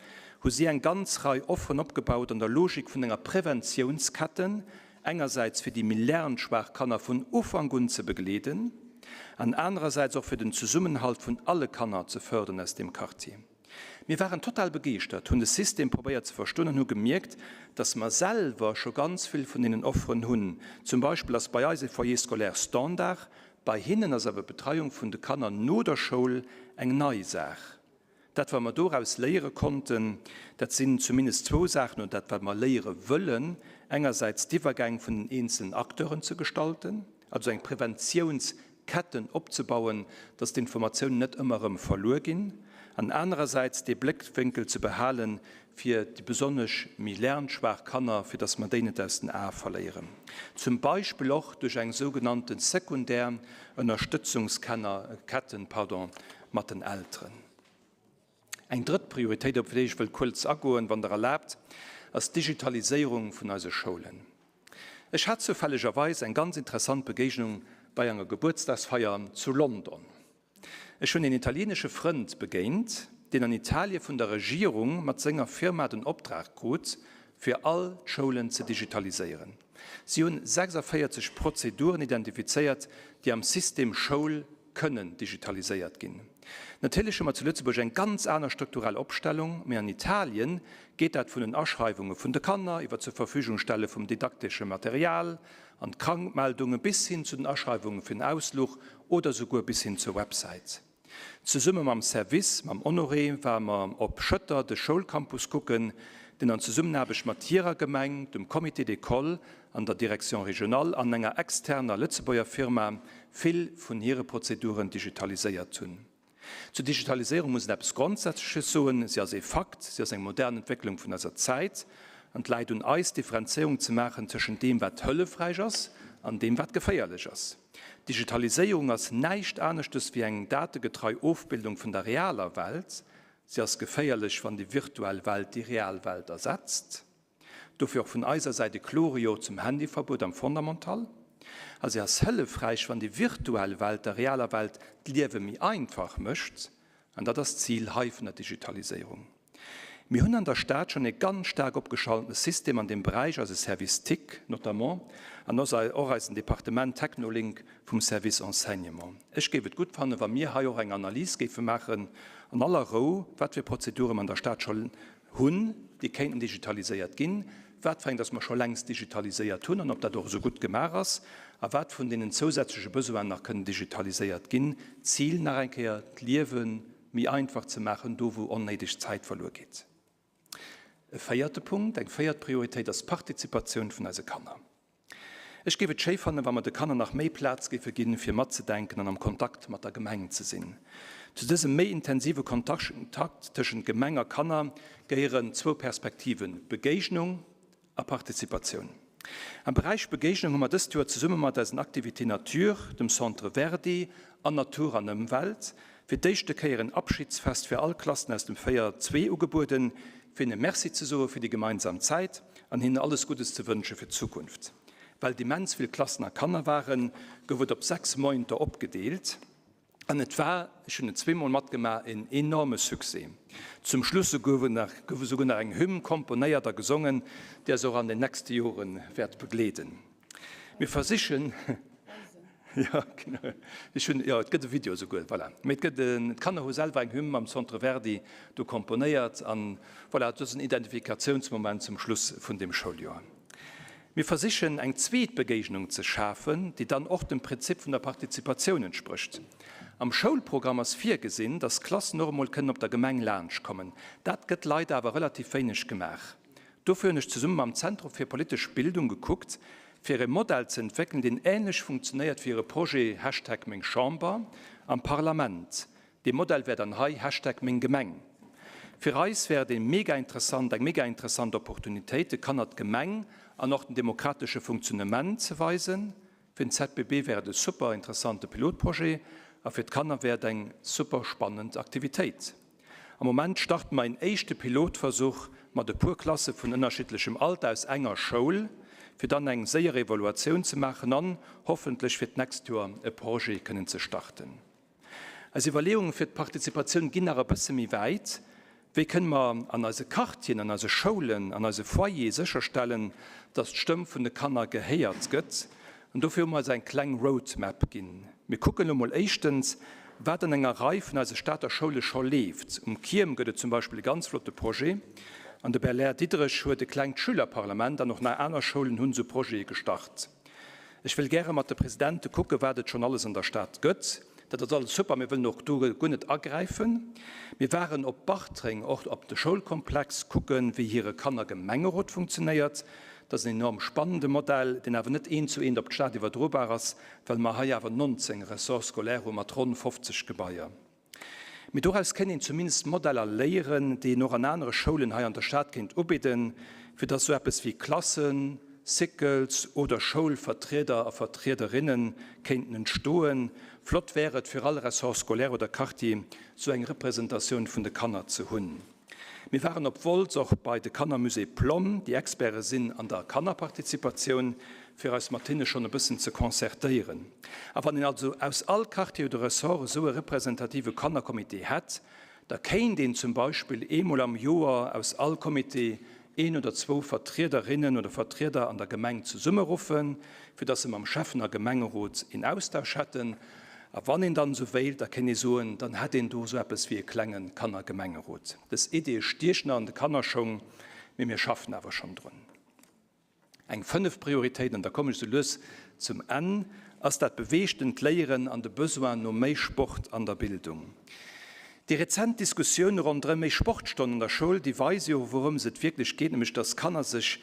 hu si eng ganz Rei Offeren opgebaut an der Logik vun enger Preventiounsketten, engersäits fir déi méi lernschwaach Kanner vun Ufank un ze begleeden an anerersäits och fir den Zesummenhalt vun alle Kanner ze fördern aus deem Quartier. Mir waren total begeeschtert, hunn de System probéiert ze verstoen an hu gemierkt, dass mer selwer scho ganz vill vun deenen Offeren hunn. Zum Beispill ass bei eis e Foyer scolaire standard, bei hinnen ass awer d'Betreiung vun de Kanner no der Schoul eng nei Saach. Dat wat mer doraus léiere konnten, dat sinn zumindest zwou Saachen, oder dat wat mer léiere wëllen, engersäits d'Iwwergäng vun den eenzelen Acteuren ze gestalten, also eng Preventiouns Ketten opzebauen, dass d'Informatiounen net ëmmer erëm verluer ginn, an anerersäits dee Bléckwénkel ze behalen, fir déi besonnesch méi lernschwaach Kanner, fir dass mer déi net aus den Ae verléieren, zum Beispill och duerch eng sougenannte sekundär Ënnerstëtzungsketten, pardon, mat den Elteren. Eng drëtt Prioritéit, op déi ech wëll kuerz agoen, wann Der erlaabt, ass d'Digitaliséierung vun eise Schoulen. Ech hat zoufällegerweis eng ganz interessant Begéignung bei enger Gebuertsdagsfeier zu London. Ech hunn een italienesche Frënd begéint, deen an Italie vun der Regierung mat senger Firma den Optrag krut, fir all d'Schoulen ze digitaliséieren. Si hunn 46 Prozeduren identifizéiert, déi am System Schoul kënnen digitaliséiert ginn. Natierlech hu mer zu Lëtzebuerg eng ganz aner strukturell Opstellung, mee an Italien geet dat vun den Aschreiwunge vun de Kanner iwwer d'Zurverfügungstelle vum didaktesche Material an d'Krankmeldunge bis hin zu den Aschreiwunge fir den Ausluch oder souguer bis hin zur Websäit. Zesumme mam Service, mam Honoré, ware mer op Schëtter de Schoulcampus kucken, deen an Zesummenaarbecht mat hirer Gemeng, dem Comité d'école an der Direction régionale an enger externer Lëtzebuerger Firma vill vun hire Prozeduren digitaliséiert hunn. Zur Digitaliséierung muss een eppes Grondsätzleches soen, Si ass ee Fakt, si ass eng modern Entwécklung vun eiser Zäit an et läit un eis, d'Differenzéierung ze maachen tëschent deem, wat hëllefräich ass an deem, wat geféierlech ass. D'Digitaliséierung ass näischt aneschtes wéi eng dategetrei Ofbildung vun der realer Welt. Si ass geféierlech, wann déi virtuell Welt déi real Welt ersetzt. Dofir och vun eiser Säit e klore Jo zum Handyverbuet am Fondamental. A se ass hëllefräich, wann déi virtuell Welt der realer Welt d'Liewe méi einfach mécht. An dat ass d'Zil hei vun der Digitaliséierung. Mir hunn an der Stad schonn e ganz staark opgeschaltene System an deem Beräich, eise Service tic notamment an och eisen Departement Technolink vum Service Enseignement. Ech géif et gutt fannen, wa mir hei och eng Analys géife maachen an aller Rou, wat fir Prozedure mer an der Stad scho hunn, déi kéinten digitaliséiert ginn, wat fir eng dass mer scho längst digitaliséiert hunn an ob dat och esou gutt gemaach ass a wat vun deenen zousätzleche Besoinen nach kënnen digitaliséiert ginn. Zil nach eng Kéier, d'Liewe méi einfach ze maachen, do wou onnéideg Zäit verluer geet. E véierte Punkt, eng véiert Prioritéit ass d'Partizipatioun vun eise Kanner. Ech géif et schéi fannen, wa mer de Kanner nach méi Plaz géife ginn, fir matzedenken an am Kontakt mat der Gemeng ze sinn. Zu dësem méi intensive Kontakt tëschent Gemeng a Kanner gehéieren zwou Perspektiven, Begéignung a Partizipatioun. Am Beräich Begéignung hu mer dëst Joer zesumme mat eisen Activités Nature, dem Centre Verdi an Natur an Ëmwelt fir d'éischte Kéier en Abschiedsfest fir all Klassen aus dem 4, 2 ugebueden, fir hinne Merci ze soe fir déi gemeinsam Zäit an hinnen alles Guddes ze wënsche fir d'Zukunft. Well et immens vill Klassen a Kanner waren, gouf et op 6 Mointer opgedeelt an et war, ech hunn et zweemol matgemaach, en enorme Succès. Zum Schluss gouf esouguer nach eng Hymn komponéiert a gesongen, déi eis och an den nächste Jore wäert begleeden. Mir versichen, jo, genau, ech hunn, jo, et gëtt e Video esouguer, voilà. Mee et gëtt en, d'Kanner hu selwer eng Hymn am Centre Verdi do komponéiert an voilà, et ass en Identifikatiounsmoment zum Schluss vun deem Schouljoer. Mir versichen, eng zweet Begéignung ze schafen, déi dann och dem Prinzip vun der Partizipatioun entsprécht. Am Schoulprogramm ass virgesinn, dass d'Klassen och emol kënnen op der Gemeng laanschtkommen. Dat gëtt leider awer relativ wéineg gemaach. Dofir hunn ech zesumme mam Zentrum fir politesch Bildung gekuckt, fir e Modell ze entwéckelen, deen änlech funktionéiert wéi hire Projet Hashtag Meng Chamber am Parlament. Dee Modell wär dann hei Hashtag Meng Gemeng. Fir eis wär et ee mega interessant, eng mega interessant Opportunitéit, de Kanner d'Gemeng an och den demokratesche Funktionnement ze weisen. Fir den ZBB wär et e super interessante Pilotprojet a fir d'Kanner wär et eng super spannend Aktivitéit. Am Moment starte mer een éischte Pilotversuch mat e puer Klasse vun ënnerschiddlechem Alter aus enger Schoul, fir dann eng séier Evaluatioun ze maachen an hoffentlech fir d'nächst Joer e Projet kënnen ze starten. Eis Iwwerleeunge fir d'Participatioun ginn nach e bësse méi wäit, Wéi kënne mer an eise Quartieren, an eise Schoulen, an eise Foyere sécherstellen, dass d'Stëmm vun de Kanner gehéiert gëtt? An dofir hu mer eis eng kleng Roadmap ginn. Mir kucken elo mol éischtens, wat an enger Rei vun eise Stater Schoule scho leeft. Um Kierm gëtt et zum Beispill e ganz flotte Projet. An de Belair Diderich huet e klengt Schülerparlament an och nach aner Schoulen hunn esou Projete gestart. Ech wëll gäre mat de Presidente kucken, wat et schonn alles an der Stad gëtt. Dat ass alles super, mir wëllen och do guer net agräifen. Mir waren op Bartreng, och op de Schoulkomplex kucken, wéi hire Kannergemengerot funktionéiert. Dat ass en enorm spannende Modell, deen awer net eent zu eent op d'Stad iwwerdrobar ass, well mer hei awer 19 Ressorts scolaires hu mat ronn 50 Gebaier. Mee doraus kéint een zumindest Modeller léieren, déi een och an anere Schoulen hei an der Stad kéint ubidden, fir dass esou eppes wéi Klassen, Cycles oder Schoulvertrieder a Vertriederinne kéinten entstoen. Flott wär et, fir all Ressort scolaire oder Quartier esou eng Representatioun vun de Kanner ze hunn. Mir waren op Wolz och bei de Kannermusée Plomm, déi Experte sinn an der Kannerpartizipatioun, fir eis mat hinne schonn e bëssen ze concertéieren. A wann een also aus all Quartier oder Ressort esou e representative Kannercomité hätt, da kéint een zum Beispill eemol am Joer aus all Comité een oder zwou Vertriederinnen oder Vertrieder an der Gemeng zesummeruffen, fir dass se mam Schäffen a Gemengerot een Austausch hätten. A wann een dann esou wéilt, da kéint ee soen, dann hätt een do esou eppes wéi e klenge Kannergemengerot. Dës Ideeë stiechen nach an de Kannerschong, mee mir schaffen awer schonn drun. Eng fënneft Prioritéit, an da kommen ech sou lues zum Enn, ass dat beweegtent Léieren an de Besoin no méi Sport an der Bildung. Déi rezent Diskussioune ronderëm méi Sportstonnen an der Schoul, déi weise jo, wourëms et wierklech geet, nämlech dass Kanner sech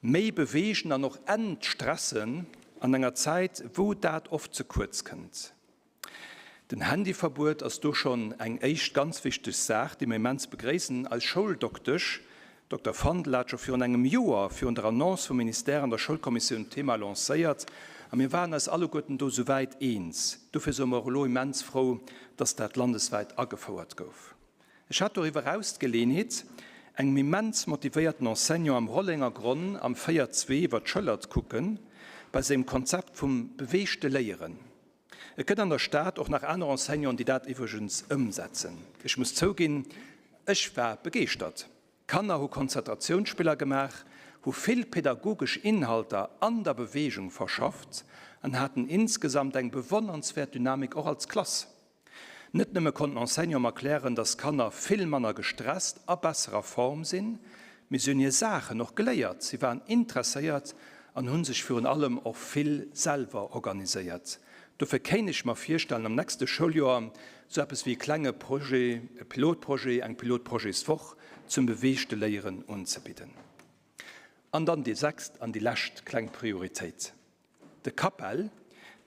méi beweegen an och entstressen an enger Zäit, wou dat oft ze kuerz kënnt. Den Handyverbuet ass do schonn eng éischt ganz wichteg Saach, déi mir immens begréissen. Eis Schouldoktesch, Dokter Fandel, hat scho virun engem Joer, virun der Annonce vum Ministère an der Schoulkommissioun, d'Thema lancéiert a mir waren eis alleguerten do souwäit eens. Dofir soe mer och elo immens frou, dass dat landeswäit agefouert gouf. Ech hat doriwwer eraus d'Geleenheet, engem immens motivéierten Enseignant am Rollenger Gronn am 4 zwee iwwer d'Schëller z'kucken, bei sengem Konzept vum beweegte Léieren. Et gëtt an der Stad och nach aner Enseignanten, déi dat iwwregens ëmsetzen. Ech muss zouginn, ech war begeeschtert. D'Kanner hu Konzentratiounsspiller gemaach, hu vill pedagogesch Inhalter an der Beweegung verschafft an haten insgesamt eng bewonnernswäert Dynamik och als Klass. Net nëmme konnt den Enseignant erklären, dass d'Kanner vill manner gestresst a besserer Form sinn, mee si hunn hir Saachen och geléiert, si waren interesséiert an hu sech virun allem och vill selwer organiséiert. Dofir kéint ech mer virstellen, am nächste Schouljoer sou eppes wéi e klenge Projet, e Pilotprojet, eng Pilotprojetswoch zum beweegte Léieren unzebidden. An dann déi sechst an déi lescht kleng Prioritéit. De CAPEL,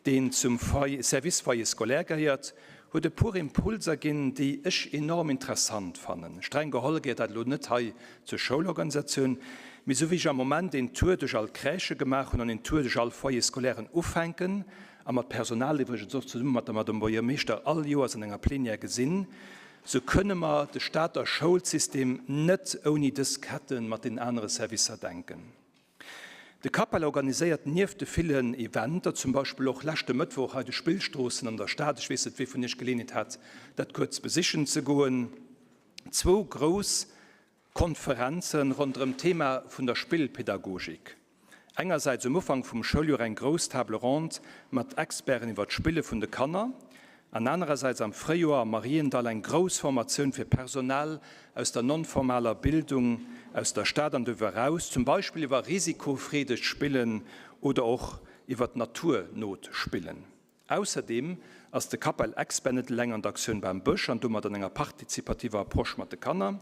deen zum Service Foyer scolaire gehéiert, huet e puer Impulser ginn, déi ech enorm interessant fannen. Streng geholl gehéiert dat elo net hei zur Schoulorganisatioun, mee esou wéi ech am Moment een Tour duerch all d'Crèchë gemaach hunn an een Tour duerch all Foyer scolairen ufänken a mat Personal iwwregens och zesumme mat der Madame Buergermeeschter all Joers an enger Plénière gesinn, sou kënne mer de Stater Schoulsystem net ouni dës Kette mat den anere Servicer denken. De CAPEL organiséiert nieft de villen Eventer, zum Beispill och leschte Mëttwoch hei de Spillstroossen an der Stad, ech weess net wee vun iech Geleeënheet hat dat kuerz besichen ze goen, zwou grouss Konferenze ronderëm d'Thema vun der Spillpedagogik. Engersäits um Ufank vum Schouljoer eng grouss Table ronde mat Experten iwwer d'Spille vun de Kanner an anerersäits am Fréijoer am Mariendall eng grouss Formatioun fir Personal aus der non-formaler Bildung aus der Stad an doriwwer eraus, zum Beispill iwwer risikofreedegt Spillen oder och iwwer naturnot Spillen. Ausserdeem ass de CAPEL Expert net eleng an der Aktioun Bam Bësch an domat an enger partizipativer Approche mat de Kanner,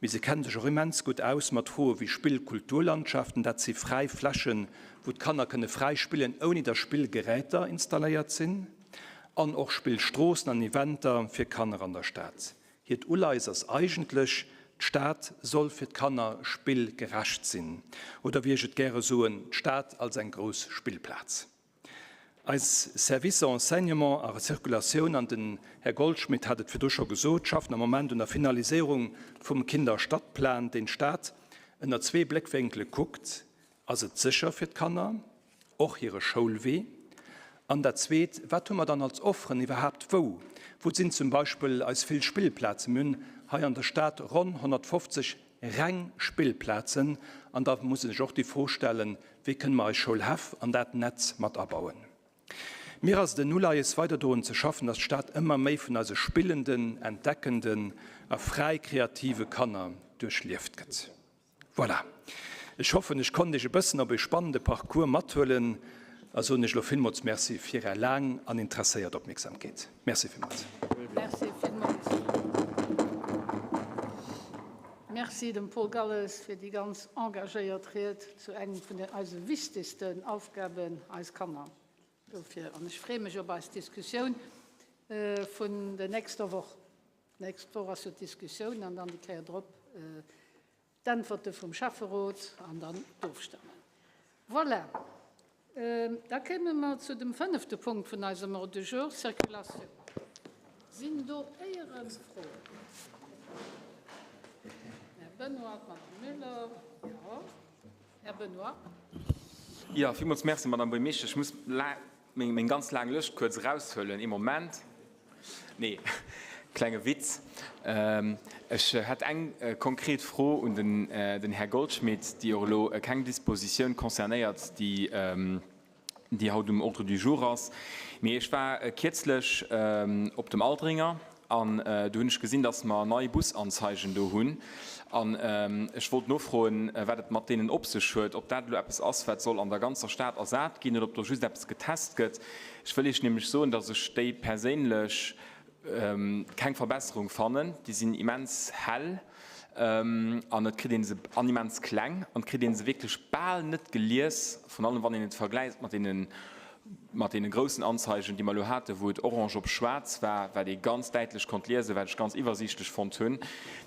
mee se kennen sech och immens gutt aus mat Froe wéi Spillkulturlandschaften, dat si fräi Flächen, wou d'Kanner kënne fräi spillen, ouni datt Spillgeräter installéiert sinn, an och Spillstroossen an Eventer fir Kanner an der Stad. Hiert Uleies ass eigentlech, D'Stad soll fir d'Kanner spillgerecht sinn, oder wéi ech et gäre soen, d'Stad als eng grouss Spillplaz. Eis Servicer Enseignement a Circulatioun, an den Här Goldschmidt hat et virdru scho gesot, schaffen am Moment un der Finaliséierung vum Kinderstadtplan, deen d'Stad ënner zwee Bléckwénkele kuckt, Ass et sécher fir d'Kanner, och hire Schoulwee? An dat Zweet, Wat hu mer dann als Offeren iwwerhaapt wou? Wou sinn zum Beispill eis vill Spillplazen? Mir hunn hei an der Stad ronn 150 reng Spillplazen. An da muss ee sech och déi Fro stellen, Wéi kënne mer eis Schoulhäff an dat Netz mat abauen? Mir ass et en Uleies, weider dorun ze schaffen, dass d'Stad ëmmer méi vun eise spillenden, entdeckenden a fräi kreative Kanner duerchlieft gëtt. Voilà, ech hoffen, ech konnt Iech e bëssen op e spannende Parcours mathuelen a soen Iech elo villmools Merci fir Är laang an interesséiert Opmierksamkeet. Merci villmools. Merci villmools. Merci dem Paul Galles fir déi ganz engagéiert Ried zu engem vun den eise wichtegsten Aufgaben, eis Kanner. Dofir, an ech freeë mech op eis Diskussioun vun der nächster Woch. D'nächst Woch ass jo d'Diskussioun an dann déi Kéier drop d'Äntwerte vum Schäfferot an dann d'Ofstëmmen. Voilà. Da kéime mer zu dem fënnefte Punkt vun eisem Ordre du jour, Circulation. Sinn do éiere Froen? Här Benoy, d'Madame Muller. Jo, Här Benoy. Jo, villmools Merci, Madame Buergermeeschtesch. Ech muss meng ganz laang Lëscht kuerz eraushuelen. Ee Moment. Nee, klenge Witz. Ech hätt eng konkret Fro un den Här Goldschmidt, déi och elo keng Dispositioun concernéiert, déi haut um Ordre du jour ass. Mee ech war kierzlech op dem Aldringer an do hunn ech gesinn, dass mer nei Busanzeigen do hunn. An ech wollt nofroen, wat et mat deenen op sech huet, ob dat elo eppes ass, wat soll an der ganzer Stad ersat ginn oder ob do just eppes getest gëtt. Ech wëll Iech nämlech soen, dass ech déi perséinlech keng Verbesserung fannen. Déi sinn immens hell an et kritt ee se, an immens kleng, an et kritt ee se wierklech bal net gelies, vrun allem wann een et vergläicht mat deene mat deene groussen Anzeigen, déi mer elo haten, wou et orange op schwaarz war, wat ee ganz däitlech konnt liesen, wat ech ganz iwwersiichtlech fonnt hunn.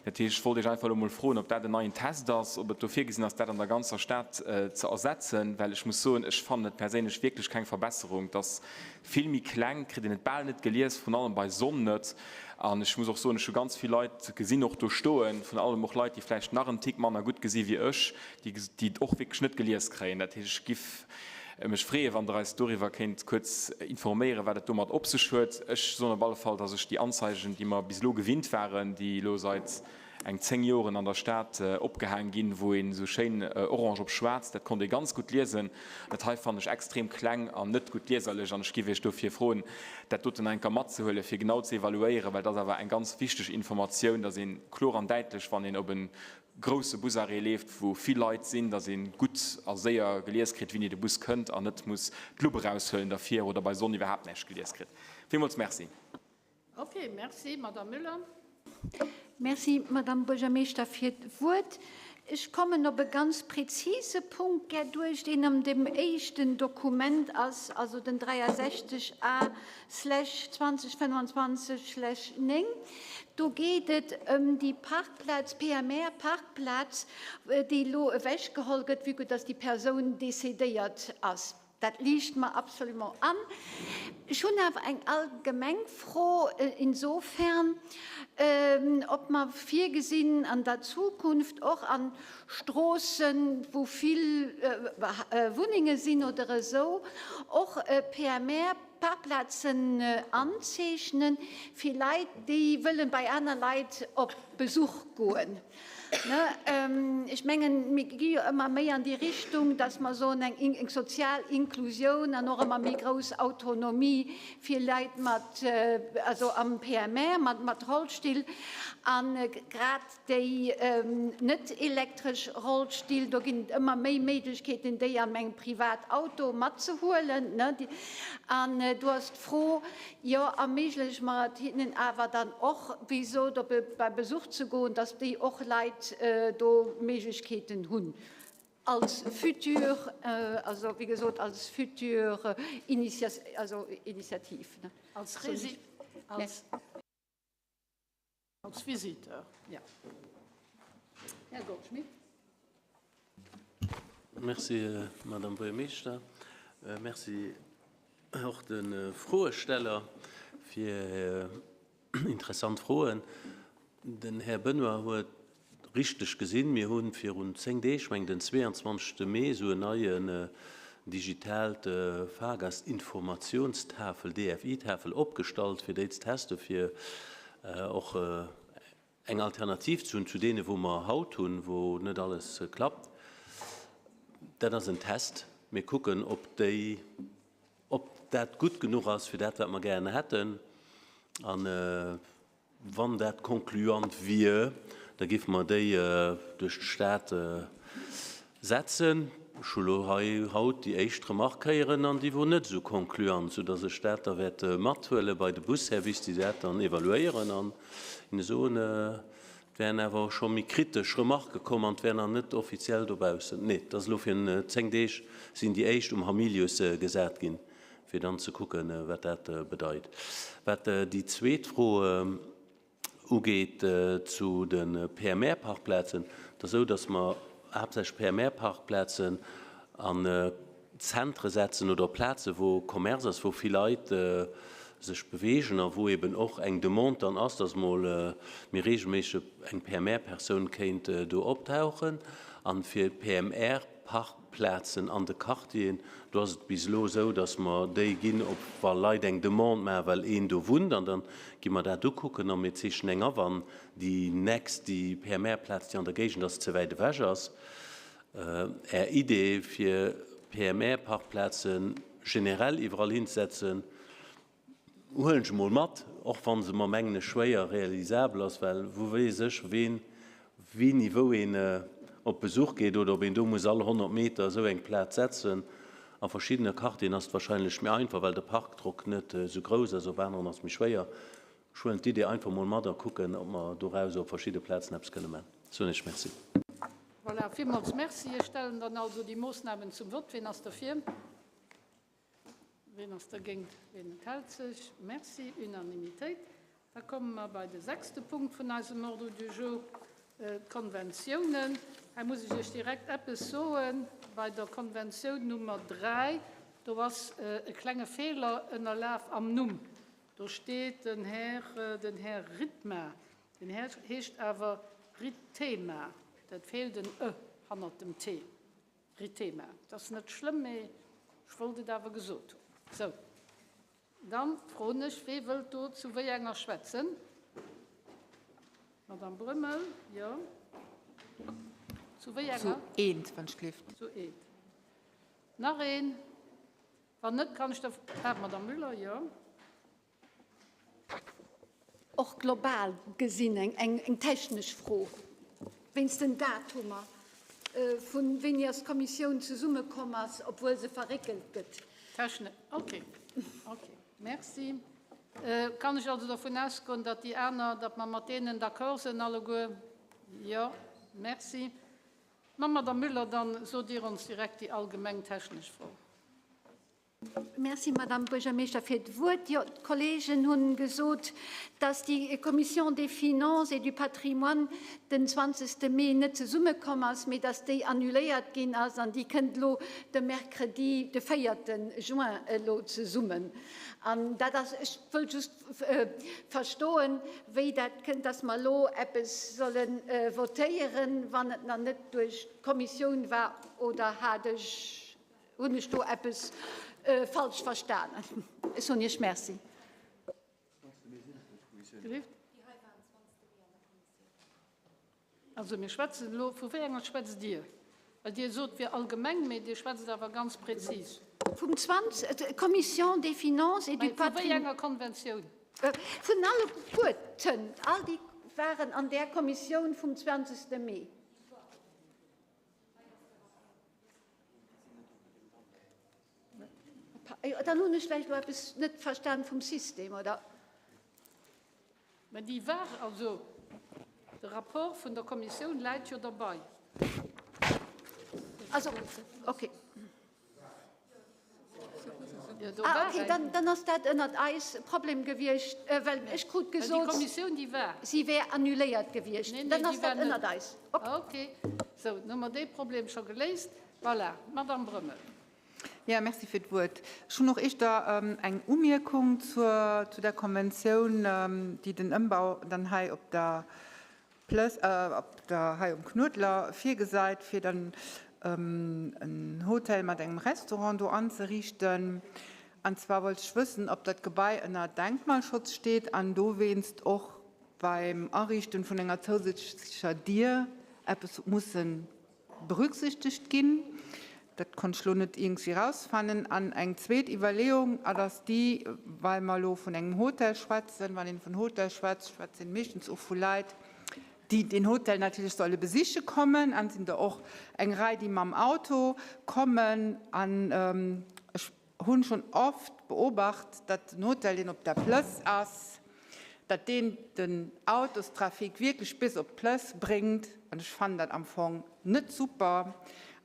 Dat heescht, ech wollt Iech einfach elo emol froen, ob dat en neien Test ass, ob et do virgesinn ass, dat an der ganzer Stad ze ersetzen, well ech muss soen, ech fannen et perséinlech wierklech keng Verbesserung. Et ass vill méi kleng, kritt een et bal net gelies, vrun allem bei Sonn net. An ech muss och soen, ech hu ganz vill Leit gesinn och do stoen, vrun allem och Leit, déi vläicht nach en Tick manner gutt gesi wéi ech, déi et och wierklech net gelies kréien. Dat heescht, ech giff mech freeën, wann Der eis doriwwer kéint kuerz informéieren, wat et domat op sech huet. Ech soen op alle Fall, dass ech déi Anzeigen, déi mer bis elo gewinnt waren, déi elo seit eng 10 Joren an der Stad opgehaang ginn, wou een esou schéin orange op schwaarz, dat konnt ee ganz gutt liesen, dat hei fannen ech extrem kleng an net gutt lieserlech. An ech giff Iech dofir froen, dat doten enker matzehuelen, fir genau ze evaluéieren, well dat ass awer eng ganz wichteg Informatioun, dass ee kloer an däitlech, wann een op e grousse Busarrêt leeft, wou vill Leit sinn, dass ee gutt a séier gelies kritt, wéini de Bus kënnt an net muss d'Lupp eraushuelen derfir oder bei Sonn iwwerhaapt näischt gelies kritt. Villmools Merci. Ok, merci. Madame Müller. Merci, Madame Buergermeeschter, fir d'Wuert. Ech kommen op e ganz präzise Punkt gär duerch, deen an dem éischten Dokument ass, also den 63 A slash 2025 slash 9. Do geet et ëm déi Parkplaz, PMR-Parkplaz, déi elo ewechgeholl gëtt, vue que dass déi Persoun décédéiert ass. Dat liicht mer absolument an. Ech hunn awer eng allgemeng Fro insofern, ob mer virgesinn an der Zukunft och an Stroossen, wou vill Wunnenge sinn oder esou, och PMR-Parkplazen anzeechnen fir Leit, déi wëllen bei aner Leit op Besuch goen. Ech mengen, mir gi jo ëmmer méi an déi Richtung, dass mer soen, eng sozial Inklusioun an och ëmmer méi grouss Autonomie fir Leit mat, also am PMR, mat Rollstill. A grad déi net elektresch Rollstill, do ginn et ëmmer méi Méiglechkeeten, déi an engem Privatauto matzehuelen. An do ass d'Fro, Jo, erméigleche mer et hinnen awer dann och, wéi gesot, op e bei Besuch ze goen, dass déi och Leit do Méiglechkeeten hunn als futur, also wéi gesot, als futur also Initiativ. Als Resi, als. Als Visiteur, ja. Här Goldschmidt. Merci, Madame Buergermeeschter. Merci och de Froesteller fir hir interessant Froen. Den Här Benoy huet richteg gesinn, mir hu virun 10 Deeg, ech mengen den 22. Mee, esou en neie. digitaalt Fahrgastinformationstafel, DFI-Tafel, opgestallt, fir déi ze testen, fir och eng Alternativ ze hunn zu deene wou mer haut hunn, wou net alles klappt. Dat ass en Test. Mir kucken, ob déi, ob dat gutt genuch ass fir dat, wat mer gären hätten. An Wann dat concluant wier, da géife mer déi duerch d'Stad setzen. Ech hu lo hei haut déi éischt Remark héieren an déi wor net esou concluant, soudass ech dat da wäert mathuele bei de Busservice, déi dat dann evaluéieren an hinne soen, et wären awer scho méi kritesch Remarquë komm an et wär nach net offiziell dobaussen. Nee, et ass elo fir 10 Deeg sinn déi éischt um Hamilius gesat ginn. fir dann ze kucken, wat dat bedeit. Wat déi zweet Fro ugeet zu de PMR-Parkplazen, et ass esou, datt mer haaptsächlech PMR-Parkplazen an Zentre setzen oder op Plazen, wou Commerce ass, wou vill Leit sech beweegen a wou eben och eng Demande dann ass, datt emol méi reegelméisseg eng PMR-Persoun kéint do optauchen. A fir PMR Parkplazen an de Quartieren, do ass et bis elo esou, datt mer déi ginn, op wa Leit eng Demande maachen, well een do wunnt, an da gi mer dat ukucken a mir zeechnen eng a wann déi nächst, déi PMR-Plaz, déi an der Géigend ass, ze wäit ewech ass. Är Idee fir PMR-Parkplaze generell iwwerall hinzesetzen, Huelen ech emol mat, och wa se mer, mengen ech, schwéier realisabel ass, well wou weess ech, ween wéini wou een op Besuch geet oder ob een do muss all 100 Meter esou eng Plaz setzen. A verschiddene Quartieren ass et wahrscheinlech méi einfach, well de Parkdrock net esou grouss ass, op aneren ass et méi schwéier. Ech huelen d'Idee einfach emol mat a kucken, ob mer dorauser op verschidde Plazen eppes kënne maachen. Soen ech Merci. Voilà, villmools Merci. Ech stellen dann also déi Moossnamen zum Vott. Ween ass derfir? Ween ass dergéint? Ween enthält sech? Merci, Unanimitéit. Da komme mer bei de sechste Punkt vun eisem Ordre du jour, d'Konventiounen. Hei muss ech Iech direkt eppes soen, Bei der Konventioun Nummer 3, do ass e klenge Feeler ënnerlaf am Numm. Do steet den Här, den Här Ritma. Den Här heescht awer Rittema. Dat feelt en e hannert dem t. Ritema. Et ass net schlëmm, mee ech wollt et awer gesot hunn. Sou, dann froen ech, Wee wëllt do zu wéi enger schwätzen? D'Madame Brömmel, jo. Zu wéi enger? Zu eent, wann ech gelift. Zu eent. Nach een? Wann net, kann ech der. Ah, d'Madame Müller, jo. Och global gesinn eng technesch Fro wéinst den Datumer, vu wéini ass d'Kommissioun zesummekomm ass, obwuel se verréckelt gëtt. Technesch, okay, okay, merci. Kann ech also dovun ausgoen, datt déi aner, datt mer mat deenen d'accord sinn alleguer? Jo, merci. Ma Madame Müller, dann sot Dir ons direkt déi allgemeng technesch Fro. Merci, Madame Buergermeeschter, fir d'Wuert. Jo, d'Kollegen hunn gesot, dass déi Commission des Finances et du Patrimoine den 20. Mee net zesummekomm ass, mee dass déi annuléiert ginn ass an déi kënnt elo de Mercredi, de 4. Juin elo zesummen. An dat ass, ech wëll just verstoen, wéi dat kënnt, dass mer elo eppes solle votéieren, wann et nach net duerch d'Kommissioun war, oder hat ech Hunn ech do eppes falsch verstanen? Ech soen Iech Merci. Also mir schwätzen elo, vu wéi enger schwätzt Dir? Well Dir sot, et wier allgemeng, mee Dir schwätzt awer ganz prezis. Vum 20, Commission des Finances et du Patrimoine. Vu wéi enger Konventioun? Vun alleguerten. All déi waren an där Kommissioun vum 20. Mee. Dann hunn ech vläicht elo eppes net verstan vum System, oder? Mä déi war, also de Rapport vun der Kommissioun läit jo derbei. Also, okay. Ah, okay, dann, dann ass dat ënnert eis Problem gewiescht, well ech krut gesot, déi Kommissioun, déi war. Si wär annuléiert gewiescht. Nee, nee, Dann ass déi war dat net. ënnert eis. Okay. Okay, sou, dann hu mer dee Problem scho geléist. Voilà, Madamm Brömmel. Ja, merci fir d'Wuert. Ech hunn och éischter eng Umierkung zur, zu der Konventioun, déi den Ëmbau dann hei op der Plëss, op der, hei um Knuedler virgesäit, fir dann. en Hotel mat engem Restaurant do anzeriichten. An zwar wollt ech wëssen, ob dat Gebai ënner Denkmalschutz steet an dowéinst och beim Ariichten vun enger zousätzlecher Dier eppes huet mussen berücksichtegt ginn. Dat konnt ech lo net iergendwéi rausfannen. An eng zweet Iwwerleeung, ad ass déi, well mer elo vun engem Hotel schwätzen, wann een vun Hotel schwätzt, schwätzt een meeschtens och vu Leit, déi deen Hotel natierlech solle besiche kommen, an et sinn der och eng Rei, déi mam Auto kommen. An ech hunn schonn oft beobacht, datt den Hotel, deen op der Plëss ass, datt deen den Autostrafic wierklech bis op d'Plëss bréngt. An ech fannen dat am Fong net super.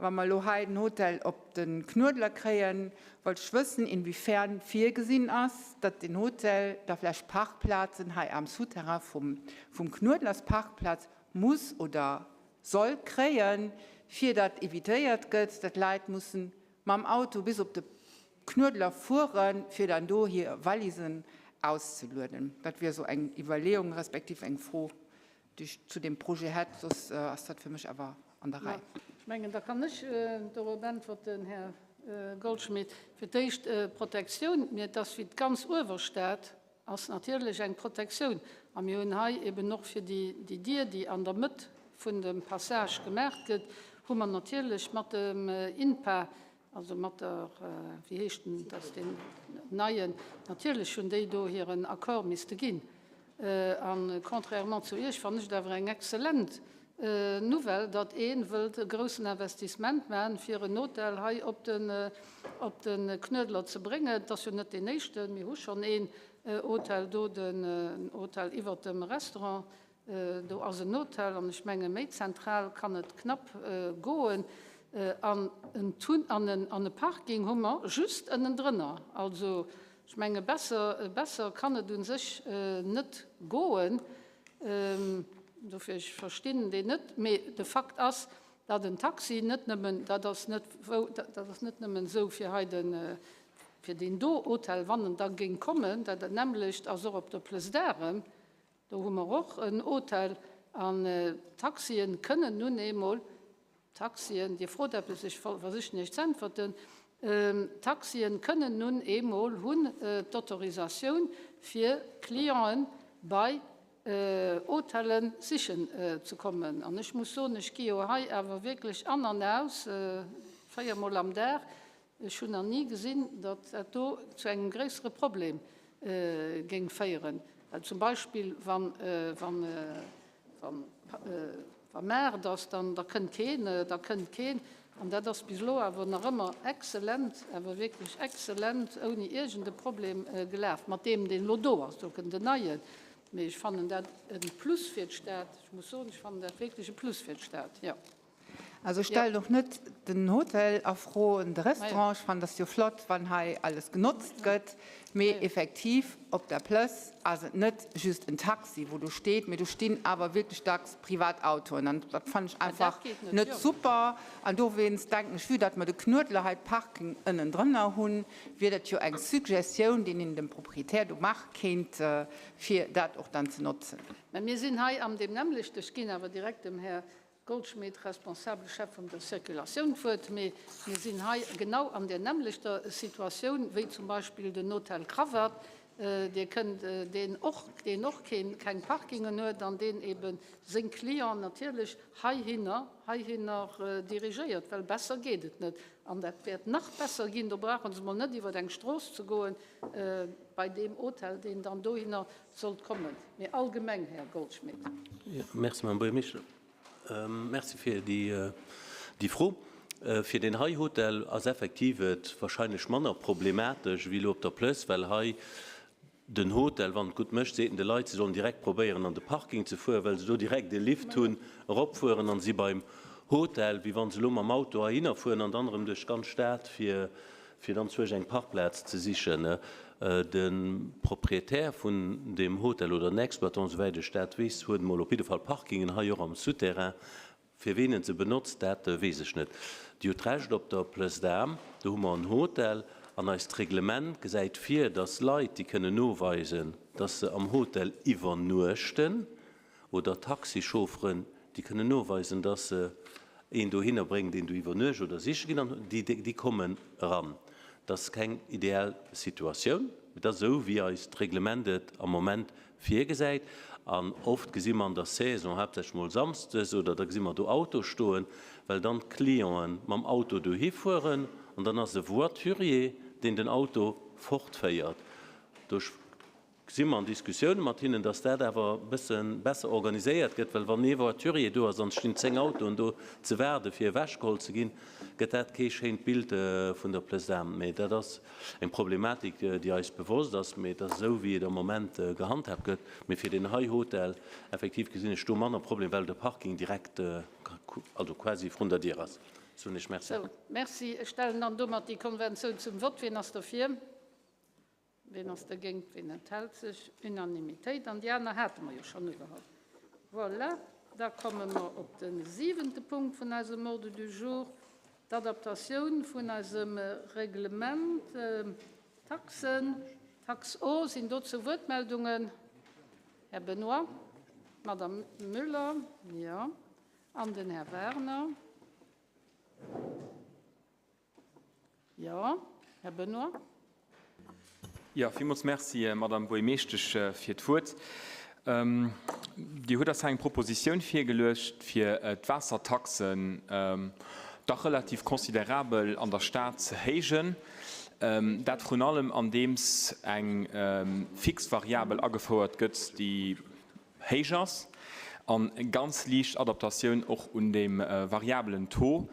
A wa mer elo hei den Hotel op de Knuedler kréien, wollt ech wëssen, inwiefern virgesinn ass, datt den Hotel da vläicht Parkplazen hei am Souterrain vum, vum Knuedlersparkplatz muss oder soll kréien, fir datt evitéiert gëtt, datt Leit mussen mam Auto bis op de Knuedler fueren, fir dann do hir Valisen auszelueden. Dat wier esou eng Iwwerleeung respektiv eng Fro, déi ech zu deem Projet hätt. Soss ass dat fir mech awer an der Rei. Ech mengen, da kann ech dorop äntwerten, Här Goldschmidt. Fir d'éischt Protektioun. Mir, et ass wéi d'ganz Uewerstad ass natierlech eng Protektioun. A mir hunn hei eben och fir déi Dier, déi an der Mëtt vun dem Passage gemaach gëtt, hu mer natierlech mat dem INPA, also mat der, wéi heescht en, dass deen neien, natierlech hunn déi do hiren Accord misste ginn. A contrairement zu Iech fannen ech et awer eng exzellent Nouvelle, datt ee wëllt e groussen Investissement maachen, fir en Hotel hei op de Knuedler ze bréngen. Et ass jo net deen éischten, mir hu schonn een Hotel do, den Hotel iwwert dem Restaurant, do ass en Hotel. An ech menge méi zentral kann et knapp goen. An en e Parking hu mer just ënnendrënner. Also ech menge besser, besser kann et u sech net goen. Dofir, ech verstinn deen net. Mee de Fakt ass, datt en Taxi net nëmmen, dat ass net wou, dat ass net nëmmen esou fir hei de, fir deen do Hotel, wann en da géing kommen, dat nämmlecht ass och op der Plëss d'Arem, do hu mer och en Hotel. An d'Taxien kënnen nun eemol Taxien, Dir frot eppes, ech versichen Iech z'äntwerten. Taxien kënnen nun eemol, hunn d'Autorisatioun fir Clienten bei Hotellen sichen ze kommen. An ech muss soen, ech gi jo hei awer wierklech an an aus, véiermol am Dag. Ech hunn nach ni gesinn, datt dat do zu engem gréissere Problem géing féieren. Well zum Beispill wann, wann, wann, Wa Maart ass, dann da kënnt keen, da kënnt keen. An dat ass bis elo awer nach ëmmer exzellent, awer wierklech exzellent, ouni iergend e Problem gelaf, mat deem, deen elo do ass. Do kënnt en neien. Mee ech fannen dat e Plus fir d'Stad. Ech muss soen, ech fannen dat wierklech e Plus fir d'Stad, jo. Also ech stellen och net den Hotel a Fro an de Restaurant. Ech fannen, dat ass jo flott, wann hei alles genotzt gëtt. Mee effektiv, op der Plëss ass et net just en Taxi, wou do steet, mee do stinn awer wierklech dacks privat Autoen. An dat fannen ech einfach net super. An dowéinst denken ech, vue datt mer de Knuedler hei Parking ënnendrënner hunn, wier dat jo eng Suggestioun, déi een dem Proprietär do maache kéint, fir dat och dann ze notzen. Mä mir sinn hei am deem nämmlechten, ech ginn awer direkt dem Här Goldschmidt, responsabele Chef vun der Circulatioun, d'Wuert. Mee mir sinn hei genau an där nämmlechter Situatioun wéi zum Beispill den Hotel Cravat, Dir kënnt, deen och, deen och keen, keng Parkingen huet an deen ebe seng Clienten natierlech heihinner, heihinner dirigéiert, well besser geet et net. An dat wäert nach besser ginn, do brauche se mol net iwwer eng Strooss ze goen bei deem Hotel, deen dann dohinner sollt kommen. Mee allgemeng, Här Goldschmidt. Merci, Madame Buergermeeschter. Merci fir déi Fro. Fir deen hei Hotel ass effektiv et wahrscheinlech manner problematesch wéi elo op der Plëss, well hei den Hotel, wann et gutt mécht, seet en de Leit, se sollen direkt probéieren an de Parking ze fueren, well se do direkt e Lift hunn, eropfueren an si beim Hotel, wéi wann se elo mam Auto heihinner fueren an dann erëm duerch d'ganz Stad fir fir dann zuerch eng Parkplaz ze sichen. De Proprietär vun deem Hotel oder den Exploitant, souwäit ech dat weess, huet emol op jidde Fall Parkingen hei och am Souterrain. Fir ween en se benotzt, dat weess ech net. Dir hutt Recht, op der Plëss d'Armes, do hu mer en Hotel an eist Reglement gesäit vir, dass Leit, déi kënnen noweisen, dass se am Hotel iwwernuechten, oder Taxichaufferen, déi kënnen noweisen, dass se. een dohinner bréngt, een do iwwernuecht oder siche ginn, an déi, déi kommen eran. Dat ass keng ideal Situatioun, mee dat ass esou, wéi eist Reglement et am Moment virgesäit. An oft gesi mer an der Saison, haaptsächlech mol samsdes, oder da gesi mer do Auto stoen, well dann d'Clienten mam Auto dohi fueren an dann ass e Voiturier, deen den Auto fortféiert. Do si mer an Diskussioune mat hinnen, dass dat awer e bësse besser organiséiert gëtt, well wann ee Voiturier do ass an et stinn 10 Autoen do ze waarde fir ewechgeholl ze ginn, gëtt dat kee schéint Bild vun der Plesam. Mee dat ass eng Problematik, déi eis bewosst ass, mee et ass esou, wéi et am Moment gehandhaabt gëtt. Mee fir deen hei Hotel effektiv gesinn ech do manner Problem, well de Parking direkt, also quasi vrun der Dier ass. Soen ech Merci. Sou, Merci. Ech stellen dann domat déi Konventioun zum Vott. Wien ass dofir? Wien ass dergéint? Wien enthält sech? Unanimitéit. An déi aner hate mer jo schonn ugeholl. Voilà, da komme mer op de siwente Punkt vun eisem Ordre du jour, d'Adaptatioun vun eisem Reglement Taxen, Taxe eau. Sinn dozou Wuertmeldungen? Här Benoy, d'Madame Müller, jo, an den Här Werner. Jo, Här Benoy. Jo, villmools Merci, Madame Buergermeeschtesch, fir d'Wuert. Dir hutt eis hei eng Propositioun virgeluecht, fir d'Waassertaxen dach relativ considerabel an der Stad ze héijen. Dat vrun allem andeems eng fix Variabel agefouert gëtt, déi héich ass, an eng ganz liicht Adaptatioun och un deem variabelen Taux.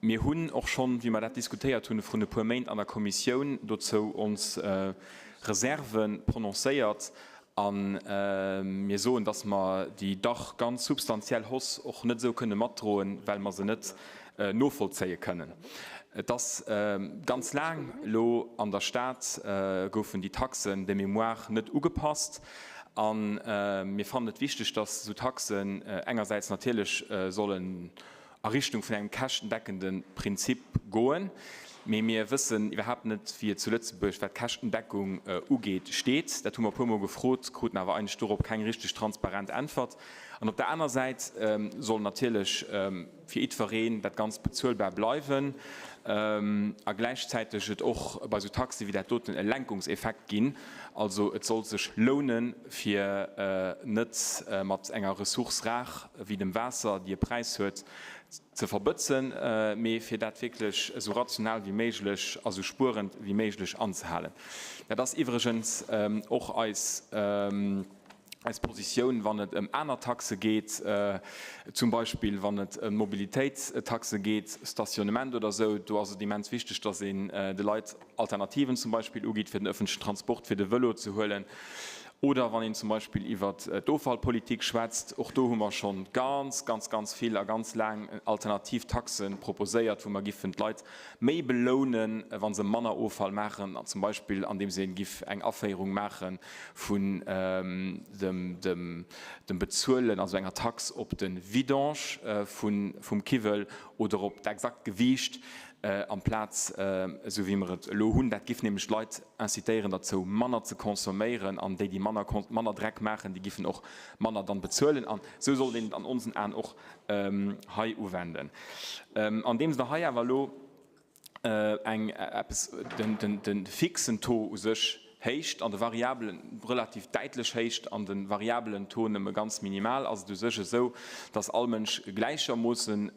Mir hunn och schonn, wéi mer dat diskutéiert hunn vrun e puer Méint an der Kommissioun, dozou ons Reserve prononcéiert a mir soen, dass mer déi dach ganz substantiell Hausse och net esou kënne matdroen, well mer se net novollzéie kënnen. Et ass ganz laang elo an der Stad goufen déi Taxen de mémoire net ugepasst. A mir fannen et wichteg, datt esou Taxen engersäits natierlech sollen a Richtung vun engem käschtendeckende Prinzip goen, mee mir wëssen iwwerhaapt net, wéi et zu Lëtzebuerg, wat d'Käschtendeckung ugeet, steet. Dat hu mer e puermol gefrot, kruten awer eigentlech dorop keng richteg transparent Äntwert. An op der aner Säit soll natierlech fir jiddwereen dat Ganzt bezuelbar bleiwen a gläichzäiteg et och bei esou Taxe wéi dat doten e Lenkungseffekt ginn. Also et soll sech lounen, fir net mat enger Ressource rare wéi dem Waasser, déi e Präis huet, ze verbëtzen, mee fir dat wierklech esou rational wéi méiglech a sou spuerend wéi méiglech anzehalen. Dat ass iwwregens och eis. eis Positioun, wann et ëm aner Taxe geet, zum Beispill wann et ëm Mobilitéitstaxe geet, Stationnement oder esou. Do ass et immens wichteg, dass een de Leit Alternativen zum Beispill ugitt, fir den öffentlichen Transport, fir de Vëlo ze huelen. Oder wann een zum Beispill iwwert d'Offallpolitik schwätzt, och do hu mer scho ganz, ganz, ganz vill a ganz laang alternativ Taxe proposéiert, wou mer giffen d'Leit méi belounen, wa se manner Offall maachen, zum Beispill andeems ee giff eng Aféierung maache vun dem Bezuelen, also enger Tax op de Vidange vum Kiwwel oder op d'exakt Gewiicht, amplaz esou wéi mer et elo hunn. Dat giff nämlech d'Leit incitéieren derzou, manner ze consomméieren, an déi, déi manner Dreck maachen, déi giffen och manner dann bezuelen. An esou sollt een et an onsen Aen och hei uwenden. Andeems Der hei awer elo eng eppes, den fixen Taux u sech héicht an de variabelen relativ däitlech héicht an de variabelen Taux nëmme ganz minimal, ass et u sech esou, dass all Mënsch gläichermoossen,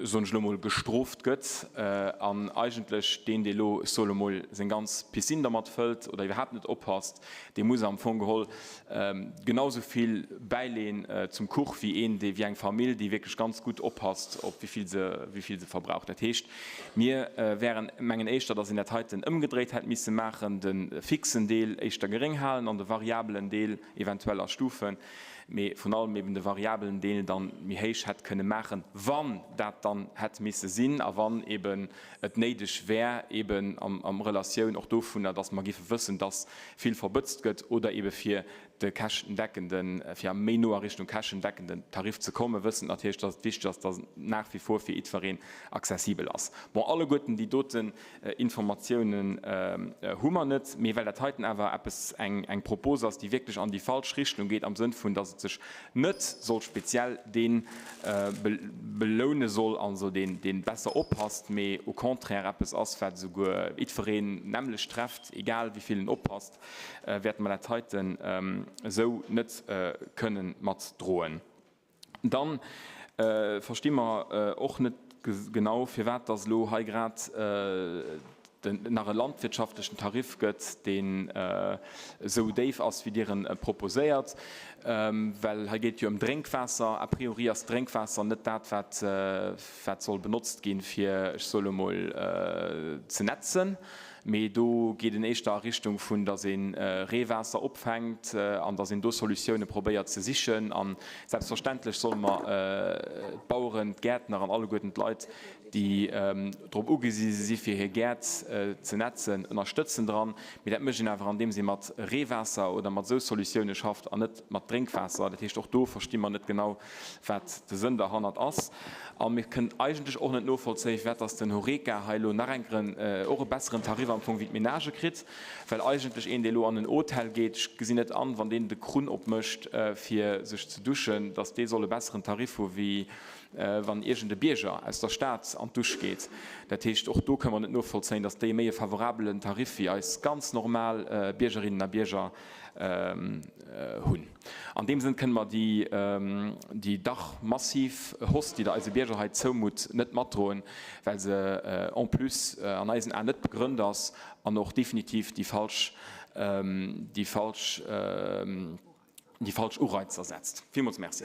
soen ech elo mol, gestrooft gëtt an eigentlech deen, dee elo, ech soe lo mol, seng ganz Piscine dermat fëllt oder iwwerhaapt net oppasst, dee muss am Fong geholl genau sou vill bäileen zum Kuch wéi een, dee, wéi eng Famill, déi wierklech ganz gutt oppasst op wéi vill se, wéi vill se verbraucht. Dat heescht, mir wären, mengen éischter, datt een dat heiten ëmgedréit hätt misse maachen, de fixen Deel éischter geréng halen an de variabelen Deel eventuell a Stufen, mee vrun allem eben de variabelen Deel dann méi héich hätt kënne maachen, wann. dat dann hätt misse sinn a wann eben et néideg wär, eben am Relatioun och dovunner, dass mer géife wëssen, dass vill verbëtzt gëtt, oder ebe fir de käschtendeckenden, fir a méi no a Richtung käschtendeckenden Tarif ze kommen, wëssend natierlech, dass et wichteg ass, dass et nach wie vor fir jiddwereen accessibel ass. Bon, alleguerten déi doten Informatiounen hu mer net, mee well dat heiten awer eppes, eng, eng Propos ass, déi wierklech an déi falsch Richtung geet, am Sënn vun, dass et sech net soll speziell dee beloune soll, also deen, dee besser oppasst, mee au contraire eppes ass, wat esouguer jiddwereen nämmlecht trefft, egal wéi vill en oppasst, wäerte mer dat heiten esou net kënnen matdroen. Dann versti mer och net genau, firwat dass elo hei grad nach e landwirtschaftlechen Tarif gëtt, deen esou déif ass, wéi Dir en proposéiert, well hei geet et jo ëm Drénkwaasser. A priori ass Drénkwaasser net dat, wat wat soll benotzt ginn, fir, ech soe lo mol, ze netzen, mee do geet en éischter a Richtung vun, datt ee Reewaasser opfänkt an datt een do Solutioune probéiert ze sichen. A selbstverständlech solle mer d'Baueren, d'Gäertner an alleguerten d'Leit, déi drop ugesi si fir hir Gäert ze netzen, ënnerstëtzen dran. Mee dat mécht een awer andeems ee mat Reewaasser oder mat esou Solutioune schafft an net mat Drénkwaasser. Dat heescht, och do versti mer net genau, wat de Sënn derhannert ass. A mir kënnen eigentlech och net novollzéien, firwat dass den Horeca hei elo nach eng Kéier och e besseren Tarif am Fong wéi d'Menagë kritt, well eigentlech een, dee elo an en Hotel geet, ech gesinn net an, wann deen de Krunn opmécht fir sech ze duschen, dass dee soll e besseren Tarif hu wéi wann iergend e Bierger aus der Stad an d'Dusch geet. Dat heescht, och do kënnen mer net novollzéien, dass déi méi e favorabelen Tarif wéi eis ganz normal Biergerinnen a Bierger hunn. An deem Sënn kënne mer déi dach massiv Hausse, déi Der eise Bierger hei zoumutt, net matdroen, well se en plus an eisen Aen net begrënnt ass an och definitiv déi falsch, déi falsch, déi falsch Ureizer setzt. Villmools Merci.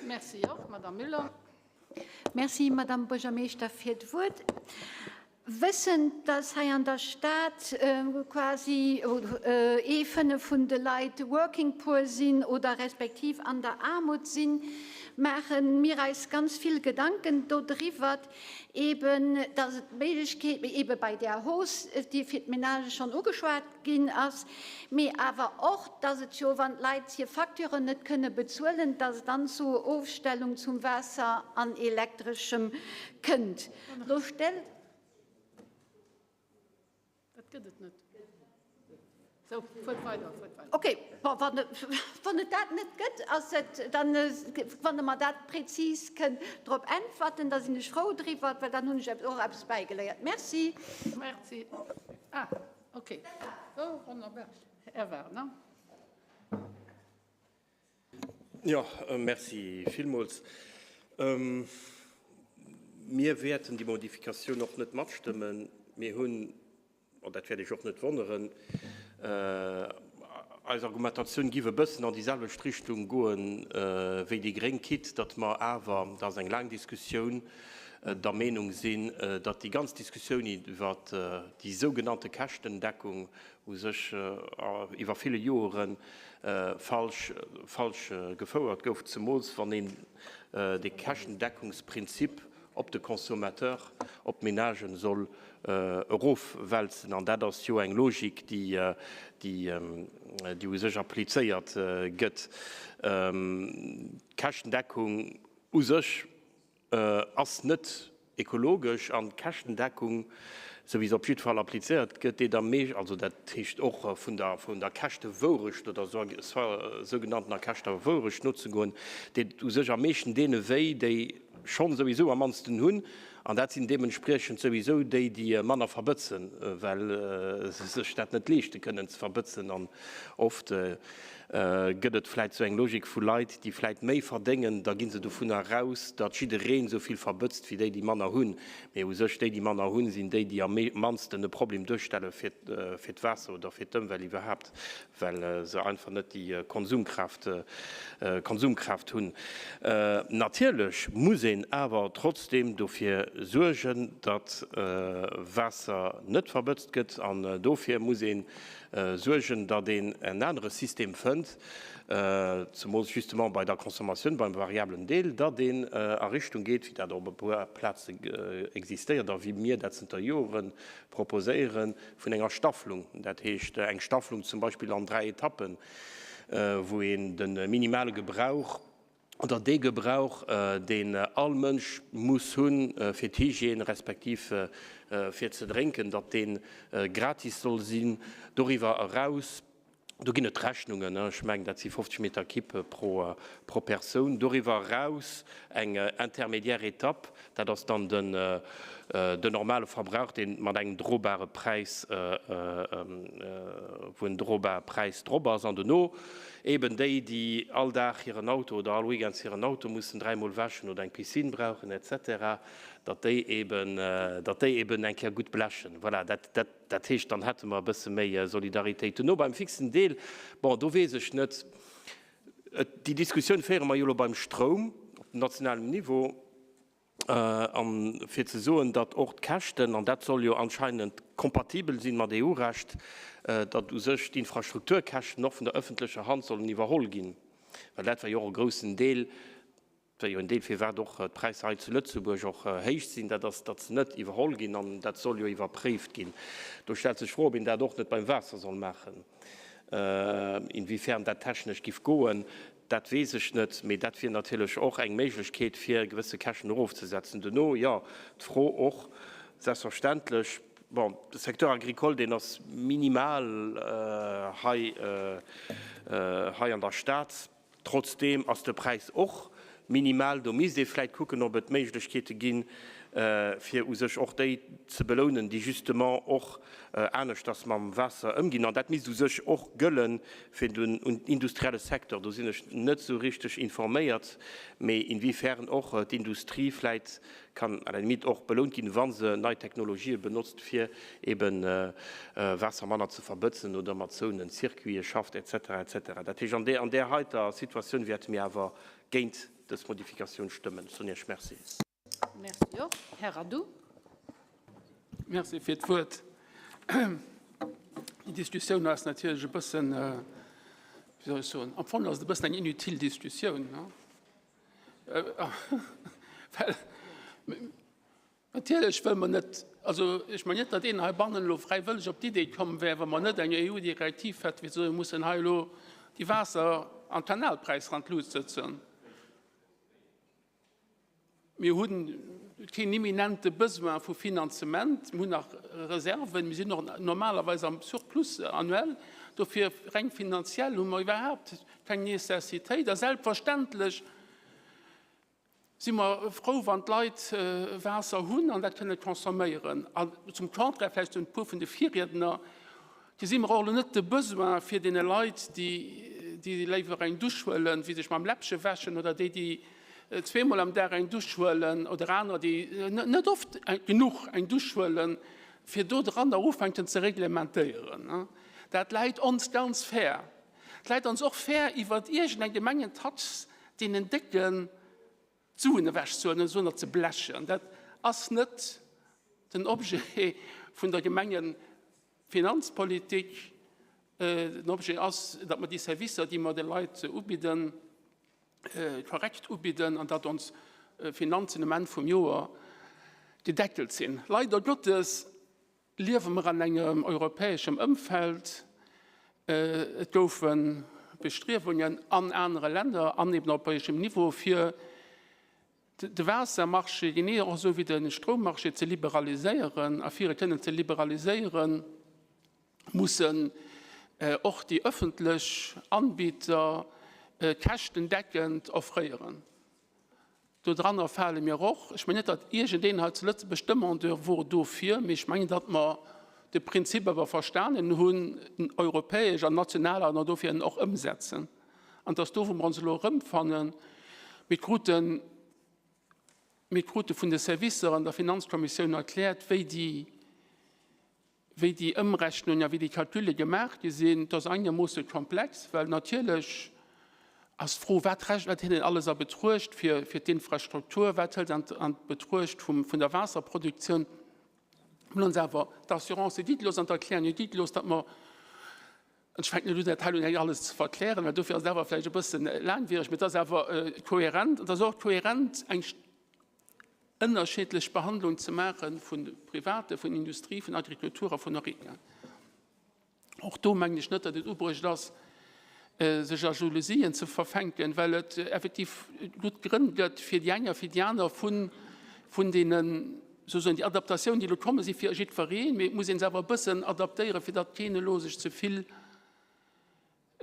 Merci och, Madame Müller. Merci, Madame Buergermeeschter, fir d'Wuert. Wëssend, dass hei an der Stad quasi ee 5 vun de Leit working poor sinn oder respektiv an der Aarmut sinn, maache mir eis ganz vill Gedanken dodriwwer, eben dass et d'Méiglechkeet, eben bei där Hausse, déi fir d'Menagë schonn ugeschwat ginn ass, mee awer och, dass et jo, wann d'Leit hir Facturen net kënne bezuelen, dass et dann zu Ofstellung zum Waasser an Elektreschem kënnt. Lo stellt. Dat gëtt et net. Sou, fuert weider, fuert weider. Okay, bon, wann, wann et dat net gëtt, ass et dann, wann Der mer dat prezis kënnt drop äntwerten, da sinn ech frou driwwer, well dann hunn ech och eppes bäigeléiert. Merci. Merci. Ah, okay. Oh, wonnerbar. Här Werner. Jo, merci villmools. Mir wäerten déi Modifikatioun och net matstëmmen. Mir hunn, an dat wäert Iech och net wonneren, eis Argumentatioun giff e bëssen an déi selwecht Richtung goen wéi déi gréng, quitte datt mer awer, dat ass eng laang Diskussioun, der Meenung sinn, datt déi ganz Diskussioun iwwert déi sougenannte Käschtendeckung u sech iwwer ville Joere falsch falsch gefouert gouf, zemools wann een de Käschtendeckungsprinzip op de Consommateur, op d'Menagen soll erofwälzen. An dat ass jo eng Logik, déi déi u sech applizéiert gëtt. D'Käschtendeckung u sech ass net ekologesch an d'Käschtendeckung, esou wéi se op jidde Fall applizéiert gëtt, deet am meeschten, also dat heescht och vun der vun der Käschtewourecht oder sougenanntener Käschtewourecht nozegoen, deet u sech am meeschten deene wéi, déi schonn souwisou am mannsten hunn, an dat sinn deementspriechend souwisou déi, déi manner verbëtzen, well se sech dat net leeschte kënnen ze verbëtzen an oft Gëtt et vläit sou eng Logik vu Leit, déi vläit méi verdéngen, da gi se dovunner eraus, datt jiddereen esou vill verbëtzt wéi déi, déi manner hunn. Mee u sech, déi, déi manner hunn, sinn déi, déi am mannsten e Problem duerstelle fir d'Waasser oder fir d'Ëmwelt iwwerhaapt, well se einfach net déi Konsumkraaft Konsumkraaft hunn. Natierlech muss een awer trotzdeem dofir. suergen, datt Waasser net verbëtzt gëtt an dofir muss ee suergen, datt een en anere System fënnt, zemools justement bei der Consommatioun, beim variablen Deel, datt een a Richtung geet, wéi dat op e puer Plaze existéiert a wéi mir dat zënter Jore proposéieren, vun enger Stafflung. Dat heescht eng Stafflung zum Beispill an dräi Etappen, wou een de minimale Gebrauch oder dee Gebrauch, deen all Mënsch muss hunn fir d'Hygiène respektiv fir ze drénken, datt dee gratis soll sinn. Doriwwer eraus, do ginn et Rechnungen, ech mengen dat si 50 Meter Kibb pro Persoun, doriwwer eraus eng intermédiaire Etapp, Dat ass dann den normale Verbrauch, dee mat engem drobare Präis, wou en drobare Präis drop ass. An dono eben déi, déi all Dag hiren Auto oder all Weekends hiren Auto mussen dräimol wäschen oder eng Piscine brauchen et cetera, datt déi eben, datt déi eben eng Kéier gutt blechen. Voilà, dat, dat, dat heescht, dann hätte mer e bësse méi Solidaritéit. Dono beim fixen Deel, bon, do weess ech net, Déi Diskussioun féiere mer jo elo beim Stroum op nationalem Niveau, a fir ze soen, datt och d'Käschten, an dat soll jo anscheinend kompatibel sinn mat EU-Recht, datt u sech d'Infrastrukturkäschten och vun der öffentlecher Hand sollen iwwerholl ginn, well dat war jo och e groussen Deel, dat war jo en Deel firwat och d'Präisser hei zu Lëtzebuerg och héich sinn, dat ass, datt se net iwwerholl ginn an dat soll jo iwwerpréift ginn. Do stellt sech d'Fro, ob een dat och net beim Waasser soll maachen. Inwiefern dat technesch giff goen, dat weess ech net, mee dat wier natierlech och eng Méiglechkeet, fir gewësse Käschten erofzesetzen. Duerno, jo, d'Fro och selbstverständlech, bon, de Secteur agricole, deen ass minimal hei, hei an der Stad. Trotzdeem ass de Präis och minimal. Do misst ee vläit kucken, ob et Méiglechkeete ginn, fir u sech och déi ze belounen, déi justement och aneschters mam Waasser ëmginn. An dat misst u sech och gëlle fir den industrielle Secteur. Do sinn ech net esou richteg informéiert, mee inwiefern och d'Industrie vläit kann à la limite och belount ginn, wa se nei Technologië benotzt, fir eben Waasser manner ze verbëtzen oder mat zouenen Circuite schafft, et cetera, et cetera. Dat heescht, an där, an där heiter Situatioun wäerte mir awer géint dës Modifikatioun stëmmen. Ech soen Iech Merci. Merci och. Här Radoux. Merci fir d'Wuert. Déi Diskussioun ass natierlech e bëssen, wéi soll ech soen, am Fong ass et e bëssen eng inutile Diskussioun. Well natierlech wëlle mer net, also ech mengen net, datt een heibannen elo fräiwëlleg op d'Idee komm wär, wa mer net eng EU-Direktiv hätten, fir ze soen, mir mussen hei elo déi Waasser an d'Kanalpräisser an d'Lut sëtzen. Mir hu keen imminente Besoin vu Finanzement, mir hunn nach Reserven, mir sinn och normalerweis am Surplus annuel. Dofir reng finanziell hu mer iwwerhaapt keng Necessitéit. A selbstverständlech si mer frou, wann d'Leit Waasser hunn an dat kënne consomméieren. An zum Contraire vläicht zu e puer vun de Virriedner, Gesi mer och elo net de Besoin fir deene Leit, déi déi léiwer eng Dusch huelen, wéi sech mam Läppche wäschen, oder déi, déi zweemol am Dag eng Dusch huelen, oder anerer, déi net oft genuch eng Dusch huelen, fir do dran ufänken ze reglementéieren. Dat läit ons ganz fern. Et läit ons och fern, iwwer iergendeng Gemengentax deenen Décken d'Suen ewechzehuelen, sondern ze blechen. Dat ass net den Objet vun der Gemengefinanzpolitik. Den Objet ass, datt mer déi Servicer, déi mer de Leit ubidden, korrekt ubidden an datt ons Finanzen um Enn vum Joer gedeckelt sinn. Leider Gottes liewe mer an engem europäeschem Ëmfeld. Et goufe Bestriewungen an anere Länner an eben europäeschem Niveau, fir de Waassermarché, genee och esou wéi de Stroummarché, ze liberaliséieren. A fir e kënnen ze liberaliséieren, mussen och déi ëffentlech Anbieter käschtendeckend offréieren. Dodranner fale mir och. Ech mengen net, datt iergendeen hei zu Lëtzebuerg Demandeur wor dofir, mee ech mengen, datt mer de Prinzip awer verstanen hunn, europäesch an national, an dofir en och ëmsetzen. An et ass do, wou mer ons elo erëmfannen. Mir kruten, mir krute vun de Servicer an der Finanzkommissioun erkläert, wéi déi, wéi déi Ëmrechnung a wéi déi Calculle gemaach gi sinn, dat ass einermoosse komplex, well natierlech Ass d'Fro, wat rechent, wat hëlt een alles a Betruecht fir, fir d'Infrastruktur, wat hëlt an, an Betruecht vum, vun der Waasserproduktioun. Mir hunn ons awer d'Assurance gi gelooss an d'Erklärung gi gelooss, datt mer, ech fänken net un, dat hei elo eng alles ze verklären, well dofir ass et awer vläicht e bësse laangwiereg, mee et ass awer kohärent, et ass och kohärent eng ënnerschiedlech Behandlung ze maache vu Private, vun Industrie, vun Agrikultur a vun Horeca. Och do mengen ech net, datt et ubruecht ass, sech a Jalousien ze verfänken, well et effektiv gutt Grënn gëtt fir déi eng a fir déi aner vun, vun deenen, souzousen déi Adaptatiounen, déi elo komme si fir jiddwereen, mee et muss ee se awer e bëssen adaptéieren, fir datt keen elo sech ze vill,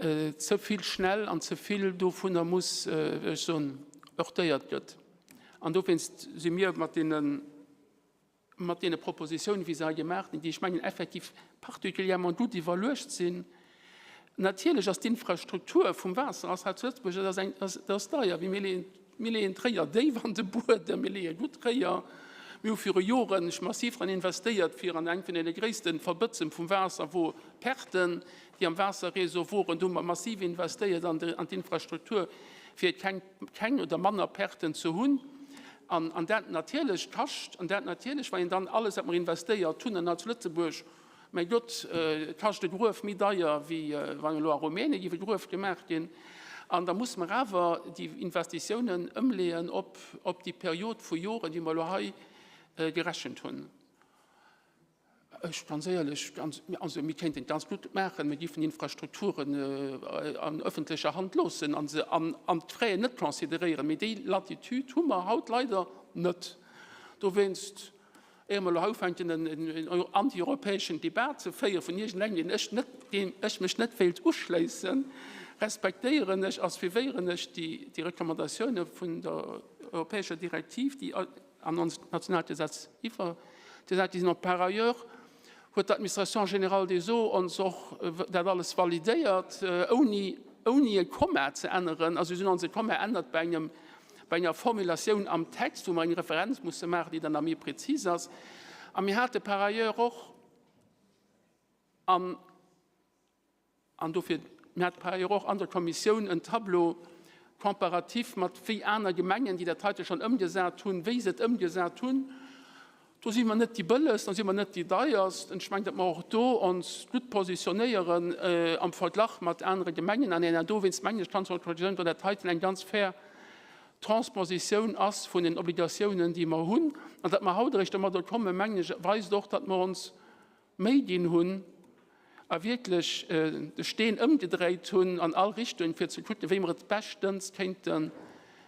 ze vill schnell an ze vill dovunner muss, wéi ech soen, heurtéiert gëtt. An dowéinst si mir mat deenen, mat deene Propositionen, wéi se hei gemaach ginn, déi ech mengen effektiv particulièrement gutt iwwerluecht sinn. Natierlech ass d'Infrastruktur vum Waasser ass hei zu Lëtzebuerg, dat ass eng, dat ass deier. Mir leeën, mir leeën d'Réier déif an de Buedem, mir leeë gutt Réier. Mir hu viru Joren massiv dran investéiert, fir an eng vun deene gréisste Verbëtzen vum Waasser, wou Perten, déi am Waasserréseau woren, do hu mer massiv investéiert an d'Infrastruktur, fir keng, keng oder manner Perten ze hunn. An, an dat natierlech kascht, an dat natierlech, wann een dann alles, wat mer investéiert hunn, an hei zu Lëtzebuerg, mäi Gott, kascht e Gruef méi deier, wéi wann elo a Rumänien géif e Gruef gemaach ginn. An da muss mer awer déi Investitiounen ëmleeën op, op déi Period vu Joren, déi mer elo hei gerechent hunn. Ech, ganz éierlech, ganz, also mir kéinten et ganz gutt maachen, mir géifen Infrastrukturen an öffentlecher Hand loossen a se an, an d'Fraien net consideréieren. Mee déi Latitude hu mer haut leider net. Dowéinst, éier mer elo hei ufänken, en, en antieuropäeschen Debat ze féiere vun iergendengem, deen ech net, deem ech mech net wéilt uschléissen, respektéieren ech a suivéieren ech déi, déi Recommandatioune vun der europäescher Direktiv, déi an onst nationaalt Gesetz iwwergesat gi sinn. Par ailleurs huet d'Administration générale des eaux ons och dat alles validéiert, ouni, ouni e Komma ze änneren. Also si hunn ons e Komma ännert bei engem, bei enger Formulatioun am Text, wou mer eng Referenz musse maachen, déi dann nach méi prezis ass. A mir hate par ailleurs och an, An dofir, mir hate par ailleurs och an der Kommissioun en Tableau comparatif mat wéi aner Gemengen, déi dat heite schonn ëmgesat hunn, wéi se et ëmgesat hunn. Do si mer net déi bëllegst, da si mer net déi deierst. Ech mengen, datt mer och do ons gutt positionéieren am Verglach mat anere Gemengen. An en dowéinst mengen ech, kann zur Konklusioun kommen, datt dat heiten eng ganz fair Transpositioun ass vun den Obligatiounen, déi mer hunn. An datt mer haut eréischt domadder kommen, mengen ech, weist och, datt mer ons Méi ginn hunn a wierklech de Steen ëmgedréit hunn an all Richtung, fir ze kucken, wéi mer et beschtens kéinte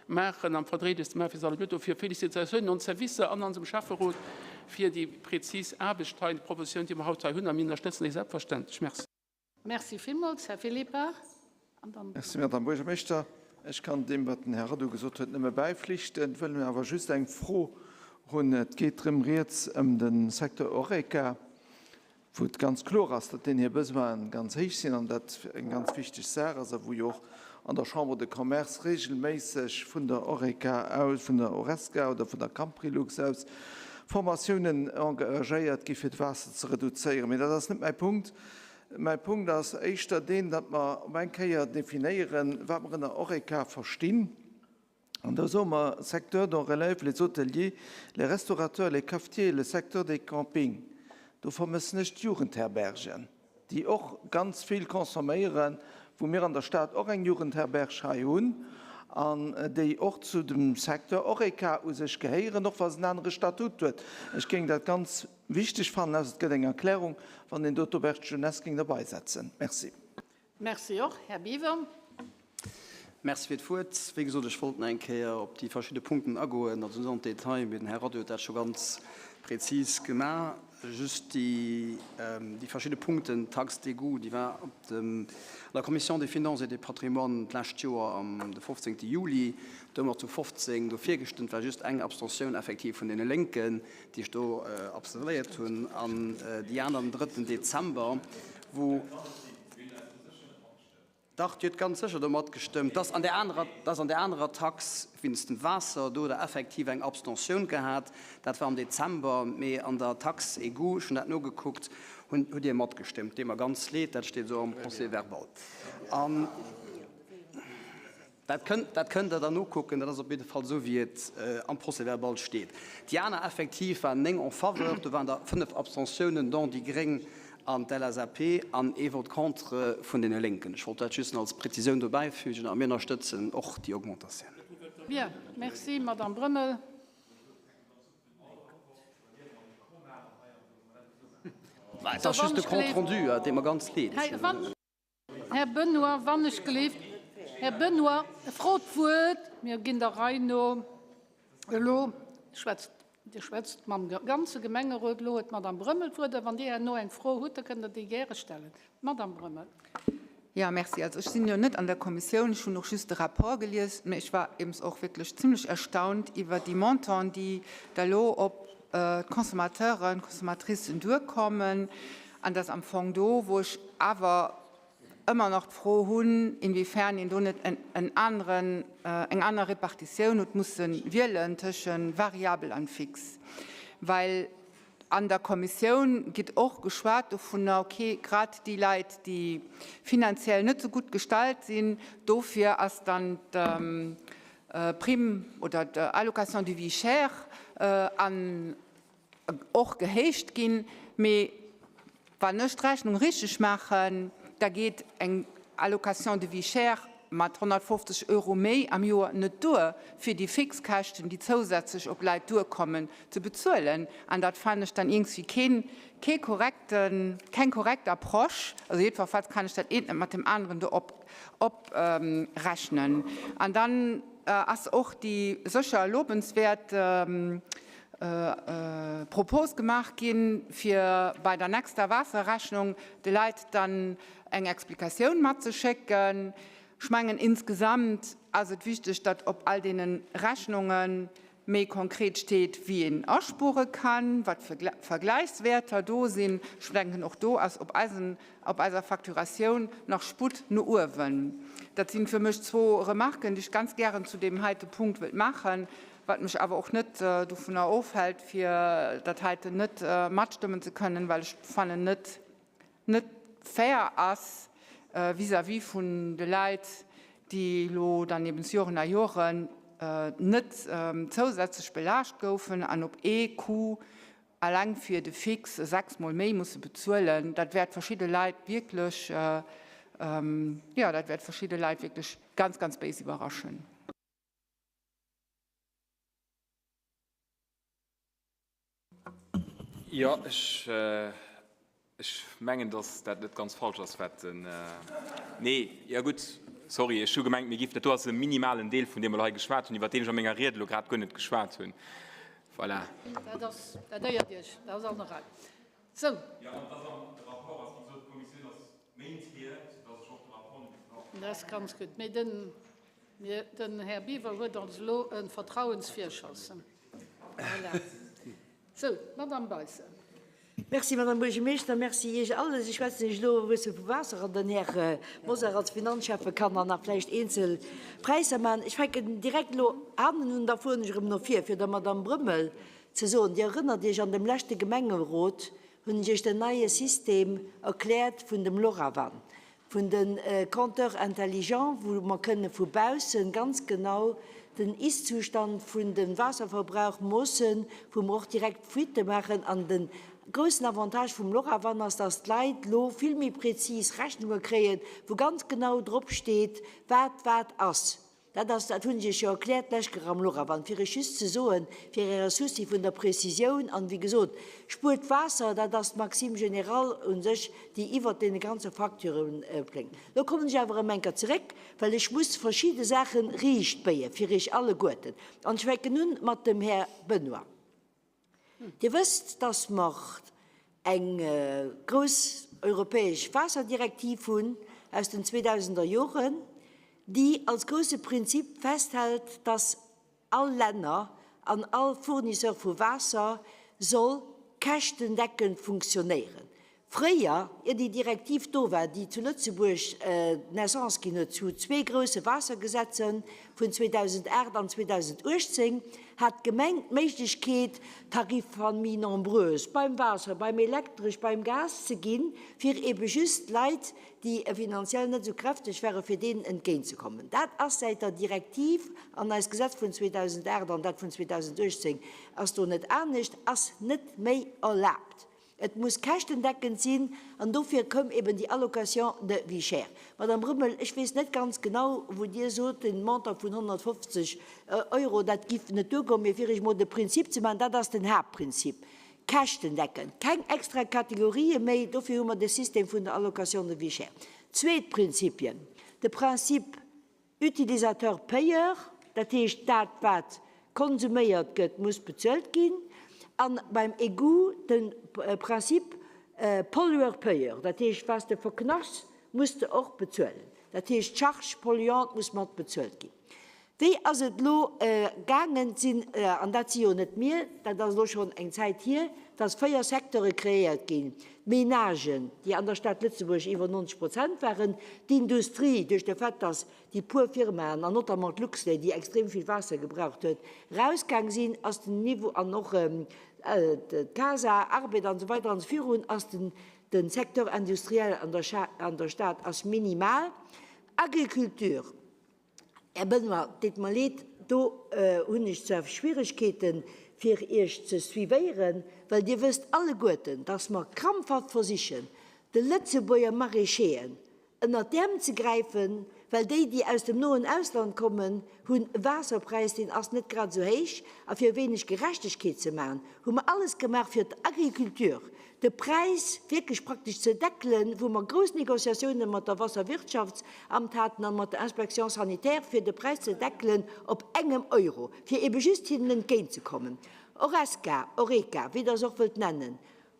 maachen, am verdreedegste maachen fir se alleguer. Dofir Félicitatiounen un d'Servicer an onsem Schäfferot fir déi prezis Aarbecht hei, déi Propositioun, déi mer haut hei hunn, a mir ënnerstëtzen déi selbstverständlech. Merci. Merci villmools, Här Philippart. An dann. Merci, Madame Buergermeeschter. Ech kann deem, wat den Här Radu gesot huet, nëmme bäiflichten, wëll nun awer just eng Fro hunn. Et geet drëm rieds ëm de Secteur Horeca, wou et ganz kloer ass, datt deen hir Besoinen ganz héich sinn an dat eng ganz wichteg Saach ass a wou jo och an der Chambre de Commerce regelméisseg vun der Horeca aus, vun der Horesca oder vun der Camprilux aus Formatiounen engagéiert gi fir d'Waasser ze reduzéieren. Mee dat ass net mäi Punkt. Mäi Punkt ass éischter deen, datt mer op eng Kéier definéieren, wat mer ënner Horeca verstinn. An da soe mer, Secteur dont relèvent les hôteliers, les restaurateurs, les cafetiers et le secteur des campings. Do vermëssen ech d'Jugendherbergen, déi och ganz vill consomméieren, wou mir an der Stad och eng Jugendherberg hei hunn an déi och zu dem Secteur Horeca u sech gehéieren, och wa se en anere Statut huet. Ech géing dat ganz Wichteg fannen ass, et gëtt eng Erklärung, wann een do d'Auberge jeunesse géing derbeisetzen. Merci. Merci och. Här Biwer. Merci fir d'Wuert. Wéi gesot, ech wollt nach eng Kéier op déi verschidde Punkten agoen, also net an Detail, mee den Här Radu huet dat scho ganz prezis gemaach. Just déi verschidde Punkten, d'Taxe d'égout, déi war op dem, an der Commission des Finances et des Patrimoines d'lescht Joer am de 15. Juli, do hu mer zu 15 dofir gestëmmt, war just eng Abstentioun effektiv vun deene Lénken. déi ech do observéiert hunn, an déi aner den drëtten Dezember, wou. Dach, Dir hutt ganz sécher do matgestëmmt, dass an där anerer, dass an där anerer Tax wéinst dem Waasser, do hutt Der effektiv eng Abstentioun gehat, dat war am Dezember, mee an der Taxe égout, ech hunn dat nogekuckt, hunn, hutt Dir matgestëmmt. Deet mer ganz leed, dat steet esou am Procès-verbal. An. Dat kënnt, dat kënnt Der dann nokucken. Dat ass op jidde Fall esou, wéi et am Procès-verbal steet. Déi aner effektiv waren 9 en faveur, do waren der 5 Abstentiounen, dont déi gréng an d'LSAP, an ee Vote contre vun deene Lénken. Ech wollt dat just als Präzisioun dobäifügen. A mir ënnerstëtzen och déi Augmentatioun. Bien, merci. Madamm Brömmel. Et ass just e Compte rendu, et deet mer ganz leed. Här Benoy, wann ech gelift. Här Benoy, frot d'Wuert. Mir ginn der Rei no. Elo schwätzt, Dir schwätzt mam ganze Gemengerot. Elo huet d'Madame Brömmel d'Wuert. A wann Dir herno eng Fro hutt, da kënnt Der déi gäre stellen. Madame Brömmel. Jo, merci. Also ech sinn jo net an der Kommissioun, ech hunn och just de Rapport gelies, mä ech war eben och wierklech zimlech erstaunt iwwert déi Montanten, déi da lo op d'Consommateuren, d'Consommatricen duerkommen. An dass am Fong do, wou ech awer ëmmer nach d'Fro hunn, inwiefern een do net en aneren, eng aner Repartitioun huet musse wielen tësche variabel an fix. Well an der Kommissioun gitt och geschwat dovunner, okay, grad déi Leit, déi finanziell net esou gutt gestallt sinn, dofir ass dann d'Prime oder d'Allocation de vie chère an och gehéicht ginn. Mee wann ech d'Rechnung richteg maachen, da geet eng Allocation de vie chère mat 150 Euro méi am Joer net duer, fir déi Fixkäschten, déi zousätzlech op Leit duerkommen, ze bezuelen. An dat fannen ech dann iergendwéi keen, kee korrekten, keng korrekt Approche. Also jiddwerfalls kann ech dat eent net mat deem aneren do op, oprechnen. An dann ass och déi sécher lobenswäert Propos gemaach ginn, fir bei der nächster Waasserrechnung de Leit dann eng Explikatioun matzeschécken. Ech mengen, insgesamt ass et wichteg, datt op all deene Rechnunge méi konkret steet, wéi een aspuere kann, wat fir Vergläichswäerter do sinn. Ech denken, och do ass op eisen, op eiser Facturatioun nach Sputt no uewen. Dat sinn fir mech zwou Remarken, déi ech ganz gären zu deem heite Punkt wëllt maachen. Wat mech awer och net dovunner ofhält, fir dat heiten net matstëmmen ze kënnen, well ech fannen net net fair ass vis-à-vis vun de Leit, déi elo dann eben Joren a Joren net zousätzlech belaascht goufen an op ee Coup alleng fir de Fixe sechsmol méi musse bezuelen. Dat wäert verschidde Leit wierklech, jo, dat wäert verschidde Leit wierklech ganz, ganz béis iwwerraschen. Jo, ech, ech mengen, datt dat net ganz falsch ass, wat den, nee, jo gutt, sorry, ech hu gemengt, mir géifen, dat do ass e minimalen Deel vun deem mer elo hei geschwat hunn, iwwert deen ech a menger Ried elo grad guer net geschwat hunn. Voilà. Dat ass, dat éiert Iech, dat ass an der Rei. Sou. Jo, an et ass am, de Rapport ass, wéi gesot, d'Kommissioun ass Méint hier, soudass ech och de Rapport net méi brauch. Dat ass ganz gutt. Mee den, den Här Biwer huet ons elo e Vertrauensvirschoss. Voilà. Sou, d'Madame Beissel. Merci, Madame Buergermeeschter. Merci Iech allen. Ech schwätzen Iech elo e bësse vu Waasser an den Här Mosar als Finanzschäffe kann dann nach vläicht eenzel Präisser maachen. Ech fänken direkt elo hannen un, da fueren ech erëm no vir, fir der Madame Brömmel ze soen, Dir erënnert Iech, an dem leschte Gemengerot hunn ech Iech den neie System erkläert vun dem LoRaWAN, vun de Compteurs intelligents, wou mer kënne vu bausse ganz genau den Ist-Zustand vun dem Waasserverbrauch moossen, wou mer och direkt Fuitte maachen. An de groussen Avantage vum LoRaWAN ass, dass d'Leit elo vill méi prezis Rechnunge kréien, wou ganz genau drop steet, wat wat ass. Dat ass, dat hunn ech Iech jo erkläert d'lescht Kéier am Lorawan, fir Iech just ze soen, fir Äre Souci vun der Prezisioun, an wéi gesot, spuert Waasser, dat ass d'Maxime générale u sech, déi iwwert deene ganze Facturen blénkt. Lo kommen ech awer erëm eng Kéier zeréck, well ech muss verschidde Saache riichtbéien, fir Iech alleguerten. An ech fänken un mat dem Här Benoy. Dir wësst, dass mer eng grouss europäesch Waasserdirektiv hunn aus den 2000er Joren, déi als grousse Prinzip festhält, dass all Länner an all Fournisseur vu Waasser soll käschtendeckend funktionéieren. Fréier, ier déi Direktiv do war, déi zu Lëtzebuerg d'Naissance ginn huet zu zwee grousse Waassergesetze vun 2008 an 2018, hat d'Gemeng d'Méiglechkeet, Tarif familles nombreuses beim Waasser, beim Elektresch, beim Gas ze ginn, fir ebe just Leit, déi finanziell net esou kräfteg waren, fir deenen entgéintzekommen. Dat ass säit der Direktiv, an eist Gesetz vun 2008 an dat vun 2018 ass do net anescht, ass net méi erlaabt. Et muss käschtendeckend sinn an dofir koum eben déi Allocation de vie chère. Madame Rummel, ech weess net ganz genau, wou Dir sot, den Montant vun 150 Euro, dat giff net duergoen, mee fir Iech emol de Prinzip ze maachen, dat ass den Haaptprinzip, käschtendeckend, keng extra Kategorië méi, dofir hu mer de System vun der Allocation de vie chère. Zweet Prinzipien, de Principe Utilisateur payeur, dat heescht dat wat konsuméiert gëtt muss bezuelt ginn, an beim Egout de Principe pollueur payeur, dat heescht wat s de verknachs muss de och bezuelen, dat heescht d'Charge polluante muss mat bezuelt ginn. Wéi ass et elo gaangen? Et sinn, an dat si jo net mir, dat ass elo schonn eng Zäit hier, dass 4 Secteure kreéiert ginn, d'Menagen, déi an der Stad Lëtzebuerg iwwer 90 Prozent waren, d'Industrie, duerch de Fait, dass déi puer Firmaen, an notamment d'Luxlait, déi extrem vill Waasser gebraucht huet, erausgaang sinn, ass den Niveau, an och d'Casa, Arbed an esou weider an esou virun, ass den de Secteur industriel an der Stad ass minimal. Agriculture. Här Benoy, et deet mer leed, do hunn ech zwar Schwieregkeeten, fir Iech ze suivéieren, well Dir wësst alleguerten, dass mer krampfhaft versichen, de Lëtzebuerger Maraîcheren ënnert d'Äerm ze gräifen, well déi, déi aus dem noen Ausland kommen, hunn e Waasserpräis, deen ass net grad esou héich. A fir e wéineg Gerechtegkeet ze maachen, hu mer alles gemaach, fir d'Agriculture de Präis wierklech praktesch ze deckelen, wou mer grouss Négociatiounen mat der Wasserwirtschaftsamt haten an mat der Inspection sanitaire, fir de Präis ze deckelen op engem Euro, fir ebe just hinnen entgéintzekommen. Horesca, Oreca, wéi Der se och wëllt nennen,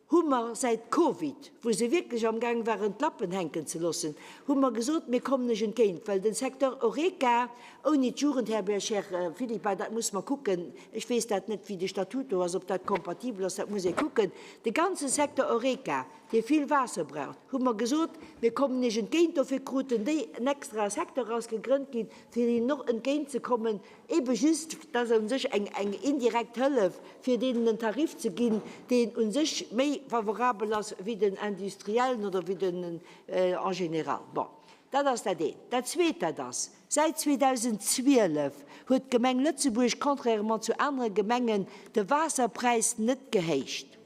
hu mer säit Covid, wou se wierklech amgaang waren d'Lappen hänken ze loossen, hu mer gesot, mir kommen lech entgéint, well de Secteur Horeca ouni d'Jugendherberg, Här Philippart, dat muss mer kucken, Ech weess dat net, wéi de Statut do ass, ob dat kompatibel ass, dat muss ee kucken. De ganze Secteur Horeca, dee vill Waasser braucht, hu mer gesot, mir kommen Iech entgéint. Dofir kruten déi en extrae Secteur ass gegrënnt ginn, fir hinnen och entgéintzekommen, ebe just, dat ass u sech eng indirekt Hëllef, fir deenen en Tarif ze ginn, deen u sech méi favorabel ass wéi den industriellen oder wéi den en général. Bon, dat ass dat eent. Dat Zweet, dat ass, Säit 2012 huet d'Gemeng Lëtzebuerg, contrairement zu anere Gemengen, de Waasserpräis net gehéicht.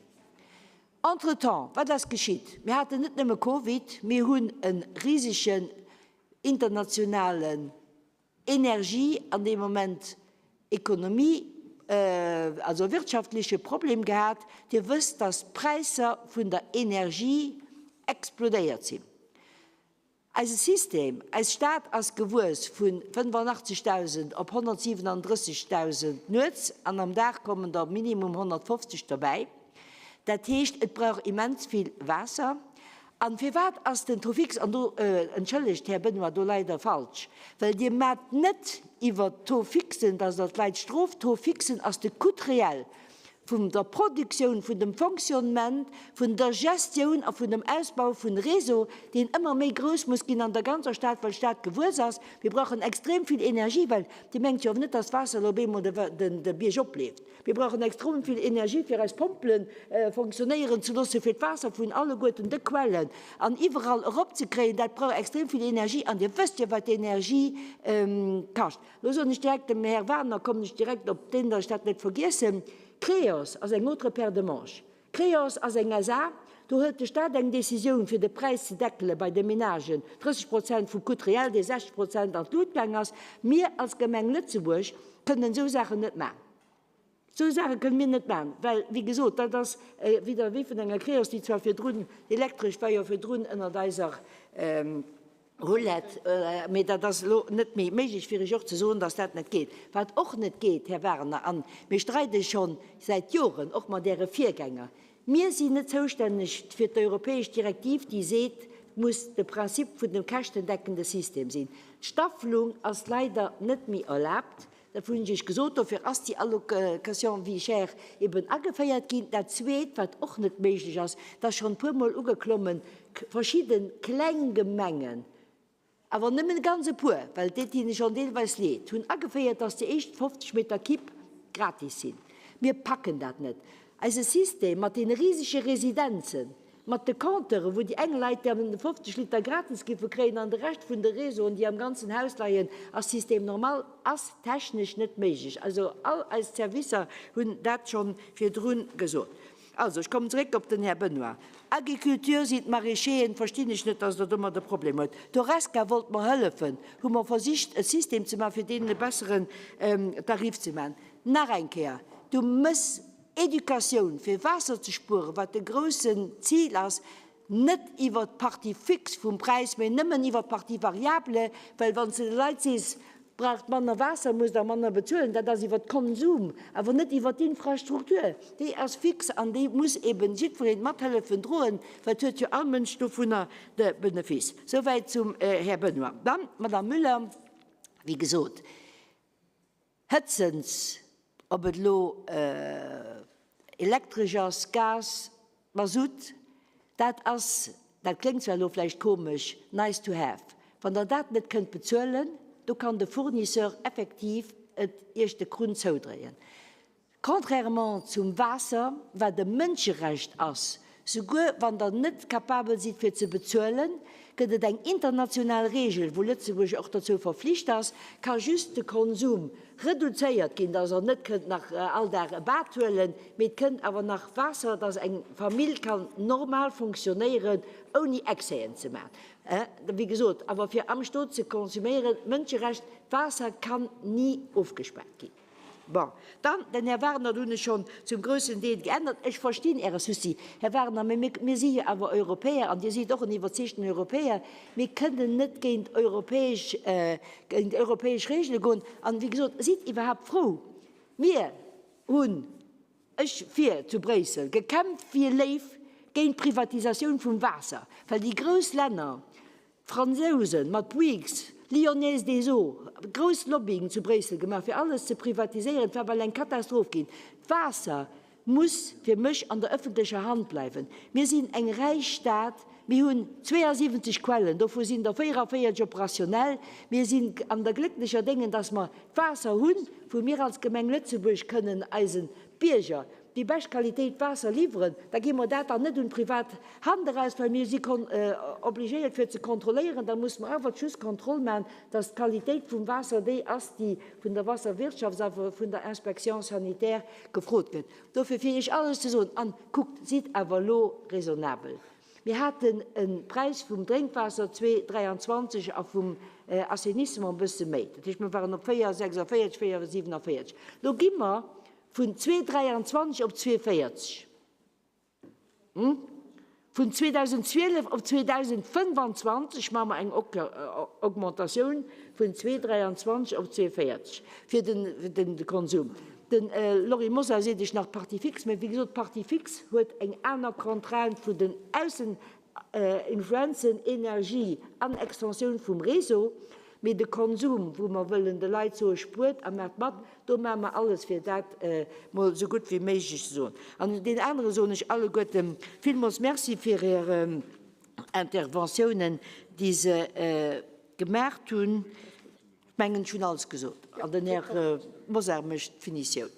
Entretemps, wat ass geschitt? Mir haten net nëmme Covid, mir hunn e risegen internationalen Energie an deem Moment Ekonomie, also wirtschaftleche Problem gehat. Dir wësst, dass d'Präisser vun der Energie explodéiert sinn. Eise System, eis Stad ass gewuess vu 85.000 op 137.000 nuets an am Dag kommen der minimum 150 dobäi. Dat heescht, et brauch immens vill Waasser. An firwat ass den Taux fixe, an do, entschëllegt Här Benoy, do leit Der falsch, well Dir maacht net iwwert d'Taux fixen, dass Der d'Leit strooft. Taux fixen ass de Coût réel vun der Produktioun, vun dem Fonctionnement, vun der Gestioun a vun dem Ausbau vun Réseau, deen ëmmer méi grouss muss ginn an der ganzer Stad, well d'Stad gewuess ass. Mir brauchen extrem vill Energie, well Dir mengt jo awer net, dass d'Waasser elo op eemol de Bierg opleeft. Mir brauchen extrem vill Energie, fir eis Pompele fonctionnéieren ze loossen, fir d'Waasser vun alleguerten de Quellen an iwwerall eropzekréien. Dat brauch extrem vill Energie an Dir wësst jo, wat d'Energie kascht. Lo soen ech direkt dem Här Wagner, kommen ech direkt op deen, datt ech dat net vergiessen, Creos ass eng autre paire de manches. Creos ass eng SA, do hëlt de Stat eng Décisioun, fir de Präis ze deckele bei de Menagen, 30 Prozent vum Coût réel, dee 60 Prozent an d'Lut gaang ass. Mir als Gemeng Lëtzebuerg kënnen esou Saachen net maachen. Esou Saache kënnen mir net maachen, well, wéi gesot, dat ass vis-à-vis vun enger Creos, déi zwar virdrun, d'Elektresch war jo virdrun ënnert eiser, Roulette, mee dat ass elo net méi méiglech, fir Iech och ze soen, dass dat net geet. Wat och net geet, Här Wagener, a mir streide scho säit Joren, och mat Äre Virgänger, Mir sinn net zoustänneg fir d'europäesch Direktiv, déi seet, et muss de Principe vun dem käschtendeckende System sinn. D'Staffelung ass leider net méi erlaabt. Dat hunn ech Iech gesot. Dofir ass déi Allocation vie chère eben ageféiert ginn. Dat Zweet, wat och net méiglech ass, dat ass schonn e puermol ugeklommen, verschidde kleng Gemengen, awer nëmmen ganz e puer, well et deet hinne schonn deelweis leed, hunn ageféiert, dass déi éischt 50 Meter Kipp gratis sinn. Mir packen dat net. Eise System mat deene risege Residenzen, mat de Compteuren, wou déi eng Leit dann 50 Liter gratis giffe kréien an de Rescht vun de Réseauen, déi am ganzen Haus leien, ass Système normal, ass technesch net méiglech. Also all eis Servicer hunn dat scho virdru gesot. Also, ech kommen zeréck op den Här Benoy. Agriculture sinn d'Maraîcheren, verstinn ech net, dass Der domat e Problem huet. D'Horesca wollt mer hëllefen, hu mer versicht e System ze maachen, fir deenen e besseren Tarif ze maachen. Nach eng Kéier, du mëss Educatioun fir Waasser ze spueren, wat e groussen Zil ass, net iwwert d'Partie fixe vum Präis, mä nëmmen iwwert d'Partie variable, well wann s de de Leit sees, braucht manner Waasser, musst der manner bezuelen, dat ass iwwert Konsum, awer net iwwert d'Infrastruktur. Déi ass fix an déi muss eben jiddwereen mathëllefen droen, well et huet jo all Mënsch dovunner de Benefice. Souwäit zum Här Benoy. Dann d'Madame Müller, wéi gesot, Hëtzens, ob et elo elektresch ass, Gas, Masutt, dat ass, dat kléngt zwar elo vläicht komesch, nice to have. Wann Der dat net kënnt bezuelen, do kann de Fournisseur effektiv et Iech de Krunn zoudréien. Contrairement zum Waasser, wat e Mënscherecht ass, souguer wann Der net capabel sidd fir ze bezuelen, gëtt et eng international Regel, wou Lëtzebuerg och dozou verflicht ass, ka just de Konsum reduzéiert ginn, dass Der net kënnt nach all Dag e Bad huelen, mee et kënnt awer nach Waasser, dass eng Famill kann normal fonctionnéieren, ouni Excèsen ze maachen. Wéi gesot, awer fir am Stot ze konsuméieren, Mënscherecht, d'Waasser kann ni ofgespaart ginn. Bon, dann, den Här Wagner, do hunn ech schonn zum groussen Deel geännert. Ech verstinn Äre Souci, Här Wagner, mä mir, mir si jo awer Europäer an Dir sidd och en iwwerzeegten Europäer. Mir kënnen net géint europäesch, géint europäesch Regele goen. An, wéi gesot, sidd iwwerhaapt frou, mir hunn, ech fir zu Bréissel gekämpft wéi e Léiw géint d'Privatisatioun vum Waasser, well déi grouss Länner, D'Fransousen mat Bouygues, Lyonnaise des Eaux, grouss Lobbying zu Bréissel gemaach fir alles ze privatiséieren. Et war bal eng Katastroph ginn. D'Waasser muss fir mech an der ëffentlecher Hand bleiwen. Mir sinn eng räich Stad, mir hunn 72 Quellen, dovu sinn der 44 operationell. Mir sinn an der glécklecher Déngen, dass mer d'Waasser hunn, wou mir als Gemeng Lëtzebuerg kënnen eise Bierger déi bescht Qualitéit Waasser liwweren, da gi mer dat dann net un d'privat Hand eraus, well mir si obligéiert fir ze kontrolléieren. Da muss mer awer just Kontroll maachen, dass d'Qualitéit vum Waasser déi ass, déi vun der Wasserwirtschafts a vun der Inspection sanitaire gefrot gëtt. Dofir fir Iech alles ze soen, an kuckt, sidd awer elo raisonnabel. Mir haten e Präis vum Drénkwaasser 2,23 a vum Assainissement e bësse méi. Dat heescht, mir waren op 4,46, 4,47. Elo gi mer Vun 2,23 op 2,40. Vun 2012 op 2025 maache mer eng Augmentatioun vun 2,23 op 2,40 fir de Konsum. De Lory Mosar seet ech nach d'Partie fixe, mä wéi gesot, d'Partie fixe huet eng aner Contrainte vun den Ausseninfluenzen, Energie an Extensioun vum Réseau. Mee de Konsum, wou mer wëllen de Leit soe spuert a maacht mat, do maache mer alles, fir dat mol esou gutt wéi méiglech ze soen. An deenen anere soen ech alleguerte villmools Merci fir hir Interventiounen, déi se gemaacht hunn. Ech mengen, ech hunn alles gesot an den Här Mosar mécht d'Finitioun. Merci.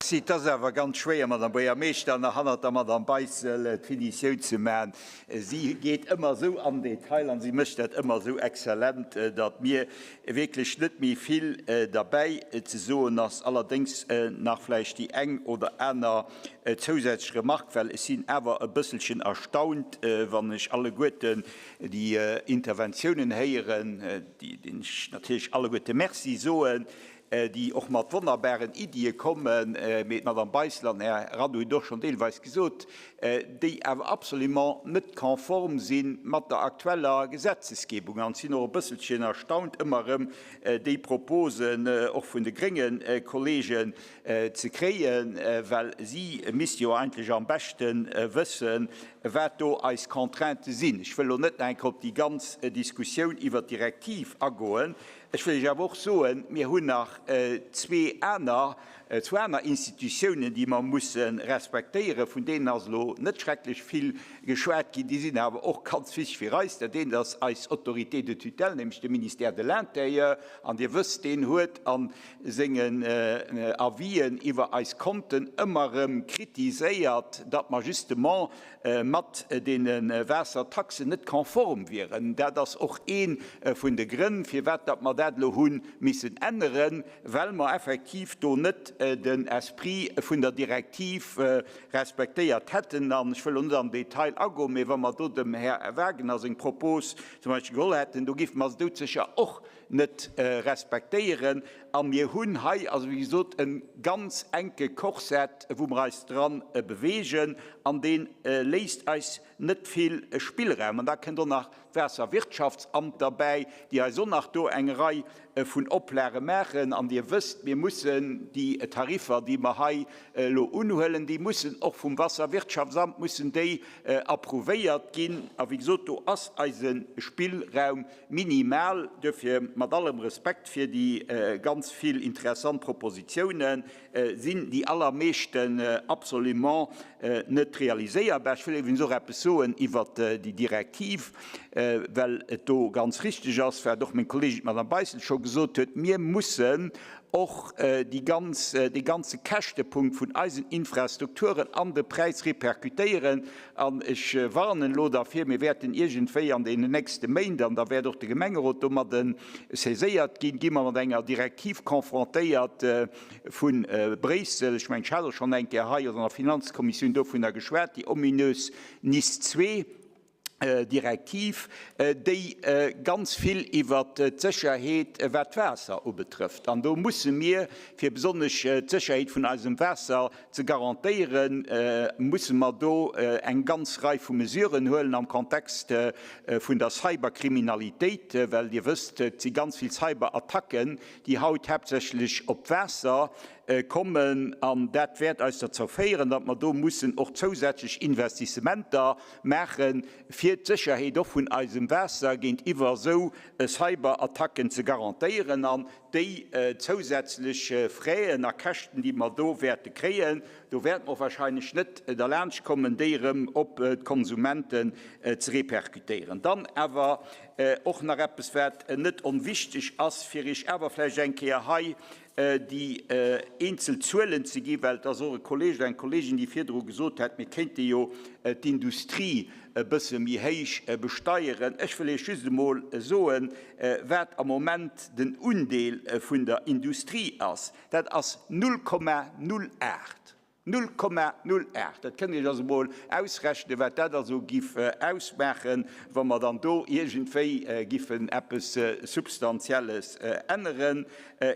Et ass awer ganz schwéier, Madame Buergermeeschter, nach hannert der Madame Beissel d'Finitioun ze maachen. Si geet ëmmer esou am Detail an si mécht dat ëmmer esou exzellent, datt mir wierklech net méi vill derbäi ze soen ass. Allerdéngs nach vläicht déi eng oder aner zousätzlech Remarque, well ech sinn awer e bësselchen erstaunt, wann ech alleguerten déi Interventiounen héieren, deenen ech natierlech alleguerte Merci soen. déi och mat wonnerbaren Iddie kommen, mee d'Madame Beissel an den Här Radu hunn et och schonn deelweis gesot, déi awer absolument net konform si mat der aktueller Gesetzesgebung. An ech sinn och e bësselchen erstaunt, ëmmer erëm déi Proposen och vun de grénge Kollegen ze kréien, well si misste jo eigentlech am beschte wëssen, wat do eis Contraintë sinn. Ech wëll elo net nach eng Kéier op déi ganz Diskussioun iwwert d'Direktiv agoen. Ech wëll Iech awer och soen, mir hunn nach zwee aner, zwou aner Institutiounen, déi mer musse respektéieren. Vun deenen ass elo net schrecklech vill geschwat ginn. Déi sinn awer och ganz wichteg fir eis. Dat eent ass eis Autorité de tutelle, nämlech de Ministère de l'Intérieur. An Dir wësst, deen huet a sengen Avisen iwwer eis Konten ëmmer erëm kritiséiert, datt mer justement mat deene Waassertaxen net konform wieren. Dat ass och ee vun de Grënn, firwat datt mer dat elo hu missen änneren, well mer effektiv do net den Esprit vun der Direktiv respektéiert hätten. An ech wëll elo net am Detail agoen, mee wa mer do dem Här Wagener seng Propos zum Beispill geholl hätten, do géife mer se doudsécher och net respektéieren. A mir hunn hei also, wéi gesot, e ganz enke Korsett, wou mer eis dra bewegen, an dee léisst eis net vill Spillraum. An da kënnt och nach d'Waasserwirtschaftsamt derbäi, déi eis och nach do eng Rei vun Oplage maachen. An Dir wësst, mir mussen déi Tariffer, déi mer hei elo unhuelen, déi mussen och vum Wasserwirtschaftsamt mussen déi approuvéiert ginn. A wéi gesot, do ass eise Spillraum Minimal, duerfir mat allem Respekt fir déi ganz vill interessant Propositionen, sinn déi allermeeschten absolument net realiséierbar. Ech wëll iwwregens och eppes soen iwwert déi Direktiv, well et do ganz richtig ass, wat och meng Kollegin, d'Madame Beissel, scho gesot huet, Mir mussen och déi ganz, dee ganze Käschtepunkt vun eisen Infrastrukturen an de Präis répercutéieren. An ech warnen elo dervir, mir wäerten iergendwéi an deenen nächste Méint, an da wäert och de Gemengerot domadde saiséiert ginn, gi mer mat enger Direktiv confrontéiert vu Bréissel, ech mengen, ech hat och schonn eng Kéier hei oder an der Finanzkommissioun dovunner geschwat, déi ominös Nice ii Direktiv, déi ganz vill iwwert d'Sécherheet, wat d'Waasser ubetrëfft. An do musse mir, fir besonnesch d'Sécherheet vun eisem Waasser ze garantéieren, musse mer do eng ganz Rei vu Mesuren huelen am Kontext vun der Cyberkriminalitéit, well Dir wësst, et si ganz vill Cyberattacken, déi haut haaptsächlech op d'Waasser kommen. An dat wäert eis derzou féieren, datt mer do mussen och zousätzlech Investissementer maachen, fir d'Sécherheet och vun eisem Waasser géintiwwer esou Cyberattacken ze garantéieren. An Déi zousätzlech Fräen a Käschten, déi mer do wäerte kréien, do wäerte mer och wahrscheinlech net derlaanscht kommen, déi erëm op d'Konsumenten ze répercutéieren. Dann awer och nach eppes, wat net onwichtig ass, fir Iech awer vläicht eng Kéier hei déi eenzel Zuelen ze ginn, well et ass och e Kolleeg oder eng Kolleegin, déi virdru gesot hat, mir kéinte jo d'Industrie e bësse méi héich besteieren. Ech wëll Iech just emol soen, wat am Moment den Undeel vun der Industrie ass. Dat ass 0,08. 0,08! Dat kënnt Dir Iech also emol ausrechnen, wat dat also giff ausmaachen, wa mer dann do iergendwéi giffen eppes Substantielles änneren.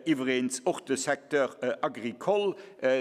Iwweregens och de Secteur agricole,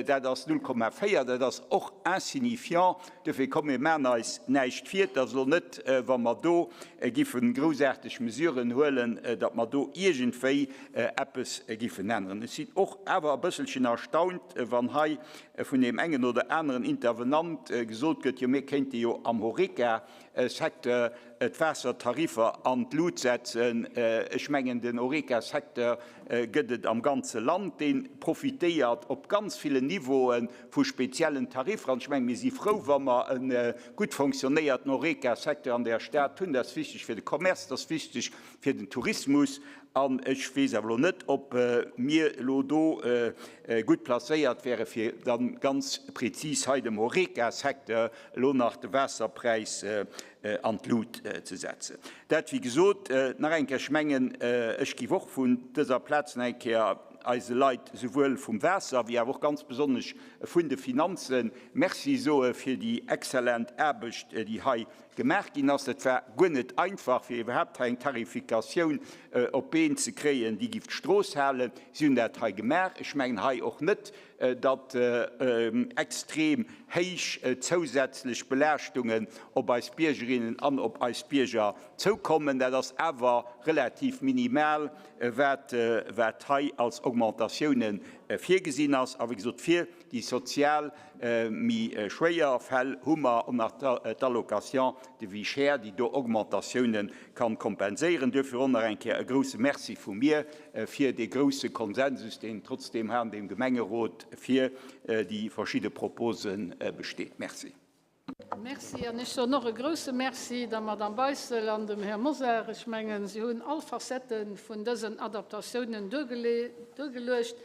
dat ass 0,4, dat ass och insignifiant. Dofir, komm, mir maachen eis näischt vir, et ass elo net, wa mer do giffe groussaarteg Mesuren huelen, datt mer do iergendwéi eppes giffen änneren. Ech sinn och awer e bësselchen erstaunt, wann hei vun deem engen oder aneren Intervenant gesot gëtt, jo mir kéinte jo am Horeca Secteur d'Waassertariffer an d'Lut setzen. Ech mengen, den Horeca-Secteur gëtt et am ganze Land. Dee profitéiert op ganz villen Niveaue vu speziellen Tariffer. An ech mengen, mir si frou, wa mer e gutt fonctionnéierten Horeca-Secteur an der Stad hunn. Dat ass wichteg fir de Commerce, dat ass wichteg fir den Tourismus. An ech weess awer elo net, ob mir elo do gutt placéiert wäre fir da ganz prezis hei dem Horeca-Secteur elo nach de Waasserpräis an d'Lut ze setzen. Dat, wéi gesot, nach eng Kéier, ech mengen, ech géif och vun dëser Plaz nach eng Kéier eise Leit souwuel vum Waasser wéi awer och ganz besonnesch vun de Finanze Merci soe fir déi exzellent Aarbecht, déi hei. gemaach ginn ass. Et war guer net einfach, fir iwwerhaapt hei eng Tarifikatioun op d'Been ze kréien, déi giff d'Strooss halen. Si hunn dat hei gemaach. Ech mengen hei och net, datt extrem héich zousätzlech Belaaschtungen op eis Biergerinnen an op eis Bierger zoukommen. Dat ass awer relativ minimal, wat wat hei als Augmentatiounen virgesinn ass. A wéi gesot, fir déi sozial méi schwéier Fäll hu mer och nach d'Allocation de vie chère, déi do Augmentatiounen kann kompenséieren. Duerfir och nach eng Kéier e grouse Merci vu mir fir dee grouse Konsensus, deen trotzdeem hei an deem Gemengerot fir déi verschidde Propose besteet. Merci. Merci. An ech soen och e grouse Merci der Madame Beissel an dem Här Mosar. Ech mengen, si hunn all Facettë vun dësen Adaptatiounen duergeluecht.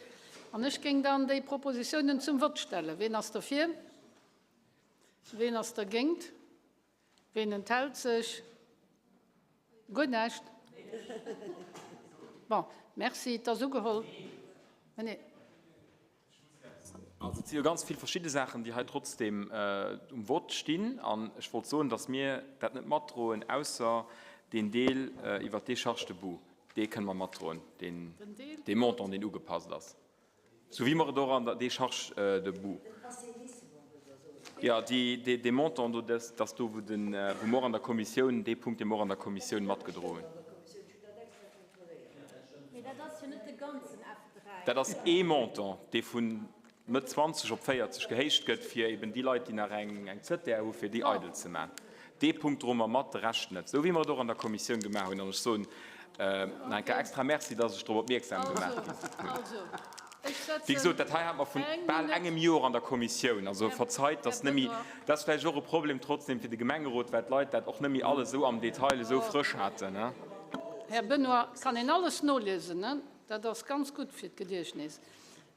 An ech géing dann déi Propositionen zum Vott stellen. Ween ass derfir? Ween ass dergéint? Ween enthält sech? Guer näischt? Bon, merci, et ass ugeholl. Nee. Also et si jo ganz vill verschidde Saachen, déi hei trotzdem um Vott stinn. An ech wollt soen, datt mir dat net matdroen, ausser deen Deel iwwert d'Décharge de boue. Dee kënne mer matdroen, deen, dee Montant, deen ugepasst ass. Sou wéi mer et och an der Décharge de boue. Jo, déi, dee Montant do, dass, dass do, wou den, wou mer och an der Kommissioun, dee Punkt, dee mer och an der Kommissioun matgedroen hunn. Dat ass ee Montant, dee vun Mëtt 20 op 40 gehéicht gëtt, fir eben déi Leit, déi nach eng ZR hu fir déi eidel ze maachen. Dee Punkt droe mer mat, de Rescht net, esou wéi mer et och an der Kommissioun gemaach hunn. An ech soen nach eng Kéier extra Merci, dass ech drop opmierksam gemaach ginn hunn. Wéi gesot, dat hei hate mer vun bal engem Joer an der Kommissioun. Also verzeit, dass net méi, dat ass vläicht och e Problem trotzdem fir de Gemengerot, well d'Leit dat och net méi alles esou am Detail esou frësch haten. Här Benoy, kann een alles noliesen, ne? Dat ass ganz gutt fir d'Gediechtnes.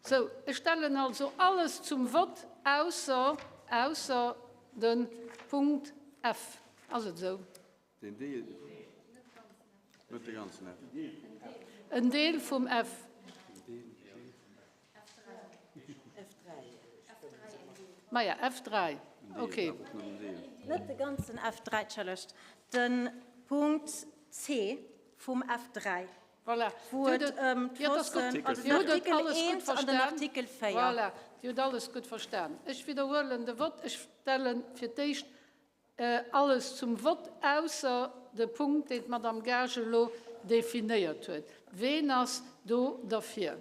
Sou, ech stellen also alles zum Vott, ausser, ausser de Punkt F. Ass et esou? Den Deel, net de ganzen F. En Deel vum F. Maja, F3, okay. Net de ganzen F3, entschëllegt, de Punkt C vum F3. Voilà. Wou et ëm d'Fossen, also den Artikel 1 an den Artikel 4. Voilà, Dir hutt alles gutt verstan. Ech widderhuelen de Vott. Ech stelle fir d'éischt alles zum Vott, ausser de Punkt, deen d'Madame Gaasch elo definéiert huet. Ween ass do derfir?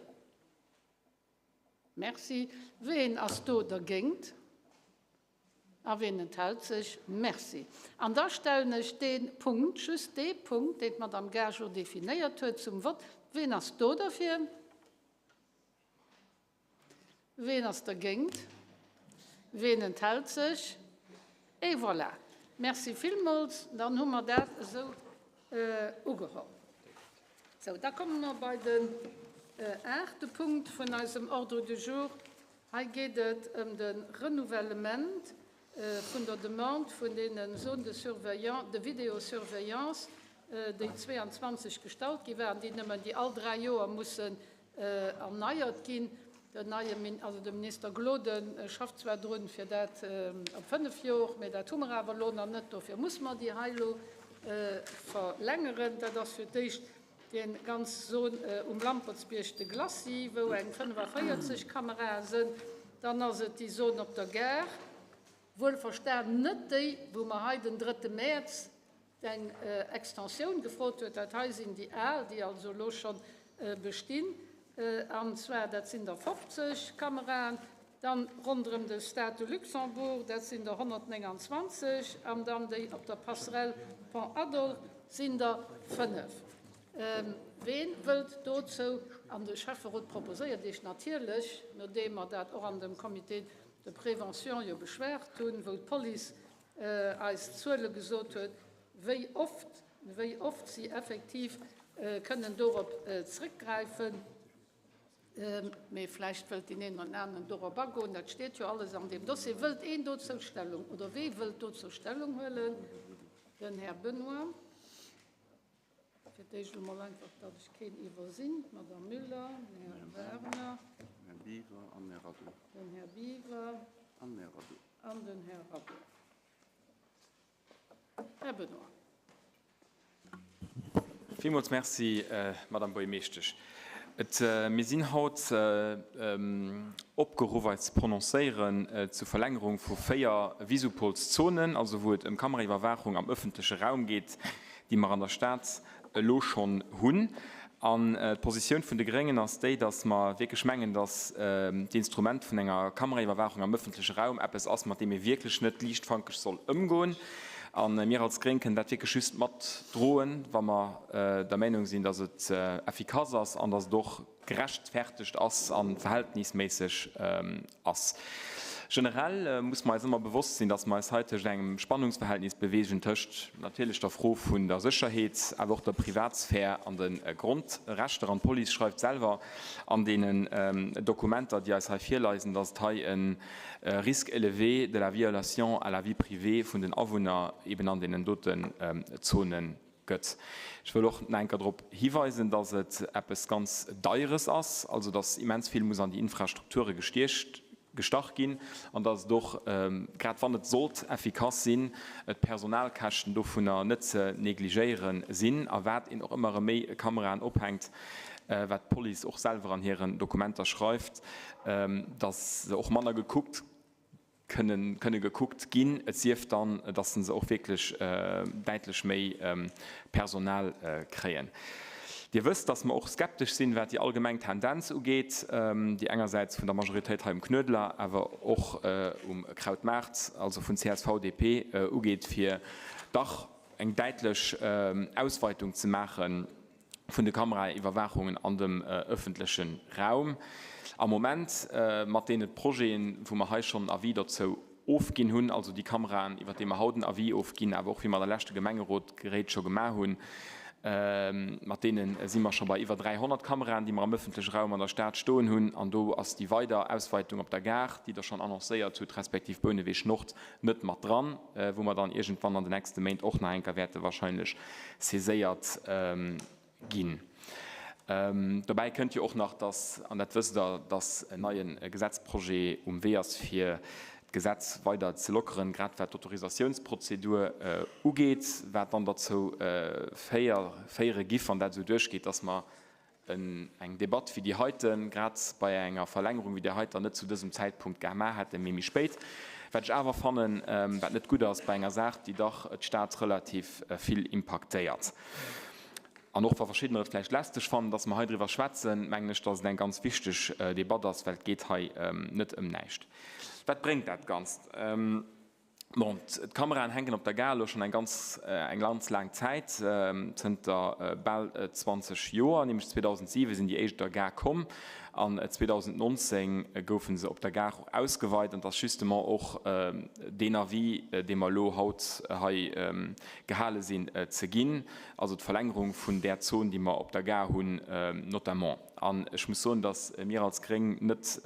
Merci. Ween ass do dergéint? A wien enthält sech? Merci. An da stellen ech dee Punkt, just dee Punkt, deen d'Madame Gaasch definéiert huet, zum Vott. Wien ass do derfir? Wien ass dergéint? Wien enthält sech? Et voilà. Merci villmools. Dann hu mer dat esou ugeholl. Sou, da komme mer bei den aachte Punkt vun eisem Ordre du jour. Hei geet et ëm de Renouvellement vun der Demande vun deene Zones de surveillance, de vidéosurveillance, déi 22 gestallt gi waren, déi nëmmen déi all dräi Joer mussen erneiert ginn. Den neie, also de Minister Gloden schafft zwar drun, fir dat op fënnf Jor, mä dat hu mer awer elo nach net. Dofir muss mer déi hei elo verlängeren. Dat ass fir d'éischt déi ganz Zone um Lampertsbierg, de Glacis, wou eng 45 Kamerae sënn. Dann ass et déi Zone op der Gare, wuelverstan net déi, wou mer hei den drëtte Mäerz eng Extensioun gefrot huet. Dat hei sinn déi al, déi also elo scho bestinn, an zwar dat sinn der 50 Kameraen. Dann ronderëm de Stade de Luxembourg, dat sinn der 129, an dann déi op der Passerelle Pont Adolphe sinn der 5. Ween wëllt dozou, an de Schäfferot proposéiert Iech natierlech, nodeem mer dat och an dem Comité de prévention jo beschwat hunn, wou d'Police eis Zuele gesot huet, wéi oft, wéi oft si effektiv kënnen dorop zrëckgräifen, Mee vläicht wëllt deen een oder den aneren dorop agoen. Dat steet jo alles an deem Dossier. Wëllt een dozou Stellung oder wee wëllt dozou Stellung huelen? Den Här Benoy. Fir d'éischt emol einfach, datt ech keen iwwersinn. D'Madame Müller, den Här Werner. Den Här Biwer an den Här Radou. Den Här Biwer. An den Här Radou. An den Här Radou. Här Benoy. Villmools Merci, Madame Buergermeeschtesch. Et, mir sinn haut opgeruff, eis ze prononcéieren zur Verlängerung vu 4 Visupolszonen, also wou et ëm Kameraiwwerwaachung am ëffentleche Raum geet, déi mer an der Stad elo schonn hunn. An d'Positioun vun de Gréngen ass déi, datt mer wierklech mengen, datt d'Instrument vun enger Kameraiwwerwaachung am ëffentleche Raum eppes ass, mat deem ee wierklech net liichtfankeg soll ëmgoen. A mir als Gréng kënnen dat wierklech just matdroen, wa mer der Meinung sinn, datt et effikass ass an datt et och gerechtfertegt ass a verhältnisméisseg ass. Generell muss mer eis ëmmer bewosst sinn, dass mer eis hei tëscht engem Spannungsverhältnis bewegen tëscht natierlech der Fro vun der Sécherheet, awer och der Privatsphär an de Grondrechter. An d'Police schreift selwer an deenen Dokumenter, déi eis hei virleisen, dass et hei e Risque élevé de la violation à la vie privée vun den Awunner eben an deenen doten Zonen gëtt. Ech wëll och nach eng Kéier drop hiweisen, dass et eppes ganz Deieres ass, also dass immens vill muss an déi Infrastrukture gestiecht, gestach ginn an dass et och, grad wann et sollt effikass sinn, d'Personalkäschten dovunner net ze negligéiere sinn. A wat een och ëmmer erëm méi Kameraen ophänkt, wat d'Police och selwer an hiren Dokumenter schreift, dass se och manner gekuckt kënnen kënne gekuckt ginn, et sief dann, dass se och wierklech däitlech méi Personal kréien. Dir wësst, dass mer och skeptesch sinn, wat déi allgemeng Tendenz ugeet, déi engersäits vun der Majoritéit hei um Knuedler, awer och um Krautmaart, also vun csv, DP, ugeet, fir dach eng däitlech Ausweitung ze maache vun de Kameraiwwerwaachungen an dem öffentleche Raum. Am Moment, mat deene Projeten, wou mer hei schonn en Avis dozou ofginn hunn, also déi Kameraen, iwwert déi mer haut en Avis ofginn, awer och wéi mer an der leschte Gemengerot geréit scho gemaach hunn, mat deene si mer scho bei iwwer 300 Kameraen, déi mer am öffentleche Raum an der Stad stoen hunn. An do ass déi weider Ausweitung op der Gare, déi Der schonn annoncéiert hutt, respektiv Bouneweg Nord, net mat dran, wou mer dann iergendwann an de nächste Méint och nach eng Kéier wäerte wahrscheinlech saiséiert ginn. Dobäi kënnt jo och nach, dass, an dat wësst Der, dass en neie Gesetzprojet um Wee ass, fir d'Gesetz weider ze lockeren, grad wat d'Autorisatiounsprozedur ugeet, wat dann derzou féiere giff, wann dat esou duerchgeet, dass mer eng Debatt wéi déi heiten, grad bei enger Verlängerung wéi där heiter, net zu dësem Zäitpunkt gemaach hätten, mee méi spéit. Wat ech awer fannen, wat net gutt ass bei enger Saach, déi dach d'Stad relativ vill impaktéiert. An och wa verschiddener et vläicht lästeg fannen, dass mer hei driwwer schwätzen, mengen ech, dass et eng ganz wichteg Debatt ass, well et geet hei net ëm näischt. Wat bréngt dat Ganzt? Bon, d'Kameraen hänken op der Gare elo schonn eng ganz, eng ganz laang Zäit, zënter bal 20 Joer, nämlech 2007 sinn déi éischt op der Gare komm an 2019 goufe se op der Gare och ausgeweit. An et ass justement och deen Avis, dee mer elo haut hei gehale sinn ze ginn, also d'Verlängerung vun där Zon, déi mer op der Gare hunn, notamment. An ech muss soen, datt mir als Gréng net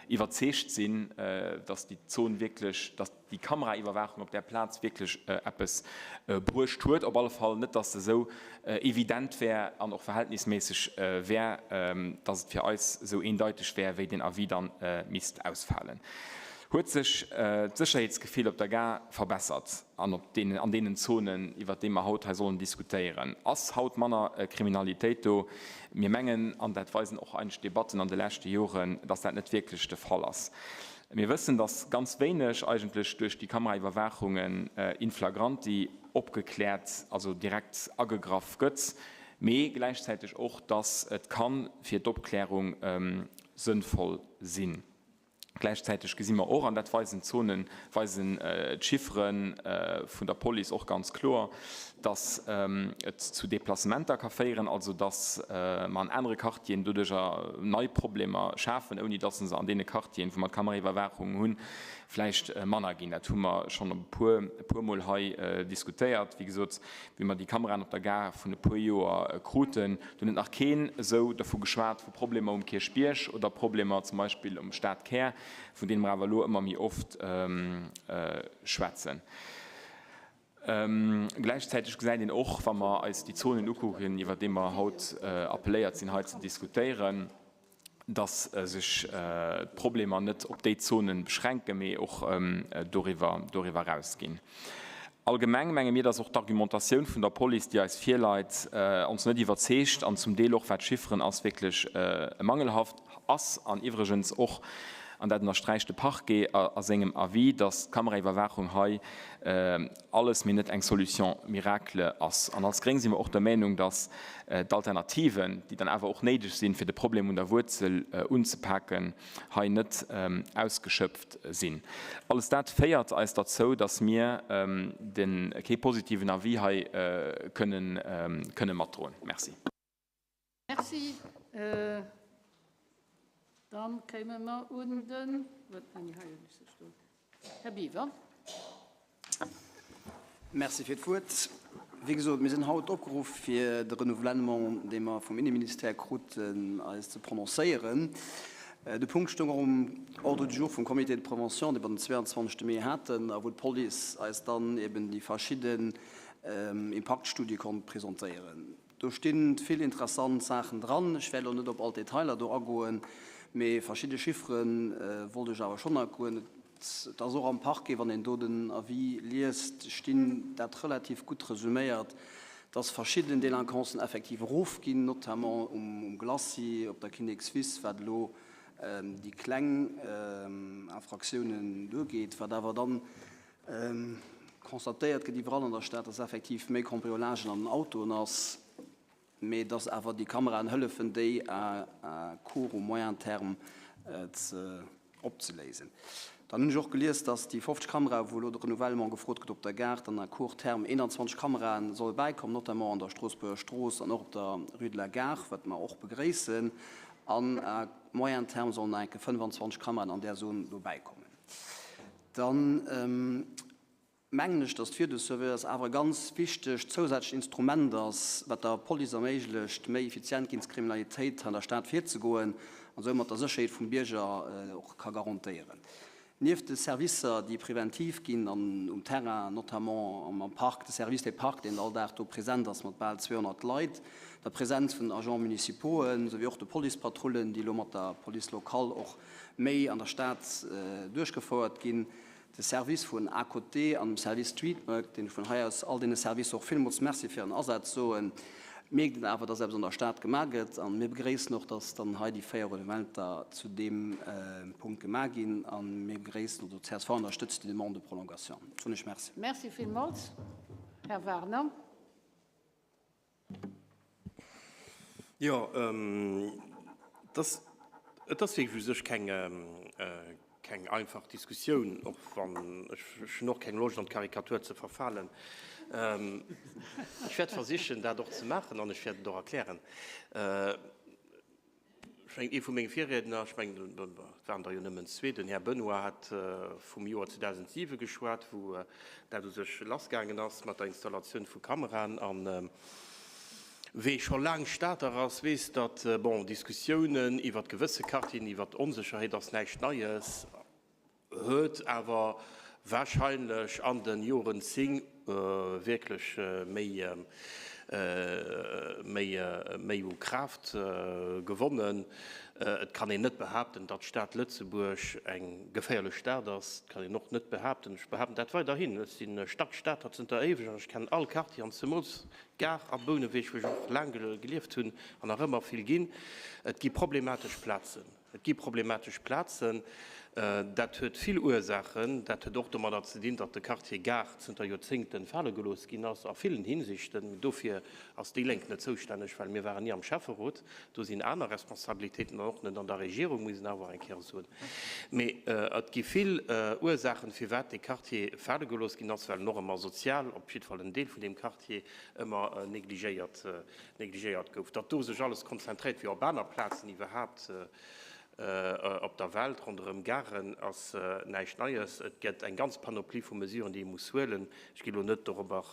iwwerzeegt sinn, datt déi Zon wierklech, datt déi Kameraiwwerwaachung op där Plaz wierklech eppes bruecht huet. Op alle Fall net, datt se esou evident wär an och verhältnisméisseg wär, datt et fir eis esou eendeiteg wär, wéi deen Avis dann misst ausfalen. Huet sech d'Sécherheetsgefill op der Gare verbessert an op deenen, an deenen Zonen, iwwert déi mer haut hei sollen diskutéieren? Ass haut manner Kriminalitéit do? Mir mengen, an dat weisen och eigentlech d'Debatten an de leschte Joren, dass dat net wierklech de Fall ass. Mir wëssen, dass ganz wéineg eigentlech duerch déi Kameraiwwerwaachungen in flagranti opgekläert, also direkt agegraff gëtt, mee gläichzäiteg och, dass et ka fir d'Opklärung sënnvoll sinn. Gläichzäiteg gesi mer och, an dat weisen d'Zonen, weisen d'Chiffere vun der Police och ganz kloer, datt et zu Deplacementer ka féieren, also datt mer an anere Quartieren doduercher nei Problemer schafen, ouni datt se an deene Quartieren, wou mer d'Kameraiwwerwaachung hunn, vläicht manner ginn. Dat hu mer schonn e puer, e puermol hei diskutéiert. Wéi gesot, wéi mer déi Kameraen op der Gare vun e puer Joer kruten, do huet nach keen esou dervu geschwat, vu Problemer um Kierchbierg oder Problemer zum Beispill um Stadkär, vun deene mer awer elo ëmmer méi oft schwätzen. Gläichzäiteg gesäit een och, wa mer eis déi Zonen ukucken, iwwert déi mer haut appelléiert sinn hei ze diskutéieren, dass sech d'Problemer net op déi Zonen beschränken, mee och doriwwer, doriwwer erausginn. Allgemeng menge mir, dass och d'Argumentatioun vun der Police, déi eis virleit, ons net iwwerzeegt an zum Deel och, wat d'Chifferen ass, wierklech mangelhaft ass. An iwwregens och, an dat ënnersträicht de Parquet a sengem Avis, dass d'Kameraiwwerwaachung hei alles, mee net eng Solution miracle ass. An als Gréng si mer och der Meinung, dass d'Alternativen, déi dann awer och néideg sinn, fir de Problem un der Wuerzel unzepaken, hei net ausgeschöpft sinn. Alles dat féiert eis derzou, dass mir de kee positiven Avis hei kënnen matdroen. Merci. Merci. Dann kéime mer un den, Här Biwer. Merci fir d'Wuert. Wéi gesot, mir sinn haut opgeruff, fir de Renouvellement, dee mer vum Inneministère kruten, eis ze prononcéieren. De Punkt stoung och um Ordre du jour vum Comité de prévention, dee mer den 22. Mee haten a wou d'Police eis dann eben déi verschidden Impaktstudie konnt presentéieren. Do sti vill interessant Saachen dran. Ech wäert elo net op all d'Detailer do agoen, mee verschidde Chiffere wollt ech awer schonn agoen. Et ass och am Parquet, wann een do den Avis liest, stinn dat relativ gutt resüméiert, dass verschidden Délinquancen effektiv erofginn, notamment um Glacis, op der Kinnekswiss, wat elo déi kleng Infractiounen ugeet, wat awer dann Constatéiert gëtt iwwerall an der Stad, dass effektiv méi Cambriolagen an den Autoen ass, mee dass awer déi Kameraen hëllefen, déi à court ou moyen terme ze opzeléisen. Dann hunn ech och gelies, dass déi 50 Kamerae wou elo de Renouvellement gefrot gëtt op der Gare, dann à court terme 21 Kamerae solle bäikommen, notamment an der Stroossbuerger Strooss an och op der Rue de la Gare, wat mer och begréissen. An à moyen terme sollen nach enke 25 Kameraen an där Zon dobäikommen. Dann mengen ech, dass d'Video-Surveillance awer e ganz wichtegt zousätzlecht Instrument ass, wat der Police erméiglecht, méi effizient géint d'Kriminalitéit an der Stad virzegoen an soumat der Sécherheet vum Bierger och ka garantéieren. Nieft de Servicer, déi preventiv ginn an um Terrain, notamment am Park, de Service des Parcs, deen all Dag do present ass mat bal 200 Leit, der Presenz vun den Agents municipauxen, souwéi och de Policepatrullen, déi elo mat der Police locale och méi an der Stad duerchgefouert ginn. De Service vun À Côté an dem Service Streetwork, deen ech vun hei aus all deene Servicer och villmools Merci fir hiren Asaz soen, mierkt een awer, dass eppes an der Stad gemaach gëtt. A mir begréissen och, dass dann hei déi 4 Renouvellementer zu deem Punkt gemaach ginn. A mir begréissen, oder csv ënnerstëtzt déi Demande de prolongation. Soen ech Merci. Merci villmools, Här Werner. Jo, et ass wierklech u sech keng einfach Diskussioun, och wann ech hunn och keng Loscht an d'Karikatur ze verfalen. Ech wäert versichen, dat och ze maachen an ech wäert et och erklären. Ech mengen, ee vu menge Virriedner, ech mengen, et waren der jo nëmmen zwee, den Här Benoy hat vum Joer 2007 geschwat, wou dat u sech lassgaangen ass mat der Installatioun vu Kameraen. A wee scho laang Stater ass, weess, datt, bon, Diskussiounen iwwert gewësse Quartieren, iwwert Onsécherheet ass näischt Neies. Huet awer wahrscheinlech an den Joren 10 wierklech méi méi u Kraaft gewonnen. Et kann een net behaapten, datt d'Stad Lëtzebuerg eng geféierlech Stad ass. Et kann een och net behaapten, ech behaapten dat weiderhin, ech si Stadstater zënter éiweg an ech kennen all Quartier an zemools Gare a Bouneweg, wou ech och laang gelieft hunn an nach ëmmer vill ginn. Et gi problematesch Plazen. Et gi problematesch Plazen. Dat huet vill Ursaachen. Dat huet och domadder ze dinn, datt de Quartier Gare zënter Joerzéngte fale gelooss ginn ass, a villen Hinsichten. Dofir ass déi Lénk net zoustänneg, well mir waren ni am Schäfferot. Do sinn aner Responsabilitéiten an och net an der Regierung, muss een awer eng Kéier soen. Mee et gi vill Ursaachen, firwat dee Quartier fale gelooss ginn ass, well en och ëmmer sozial, op jiddwer Fall en Deel vun deem Quartier, ëmmer negligéiert negligéiert gouf, datt do sech alles konzentréiert, wéi op aner Plazen iwwerhaapt op der Welt ronderëm Garen, ass näischt Neies. Et gëtt eng ganz Panoplie vu Mesuren, déi ee muss huelen. Ech ginn elo net dorobber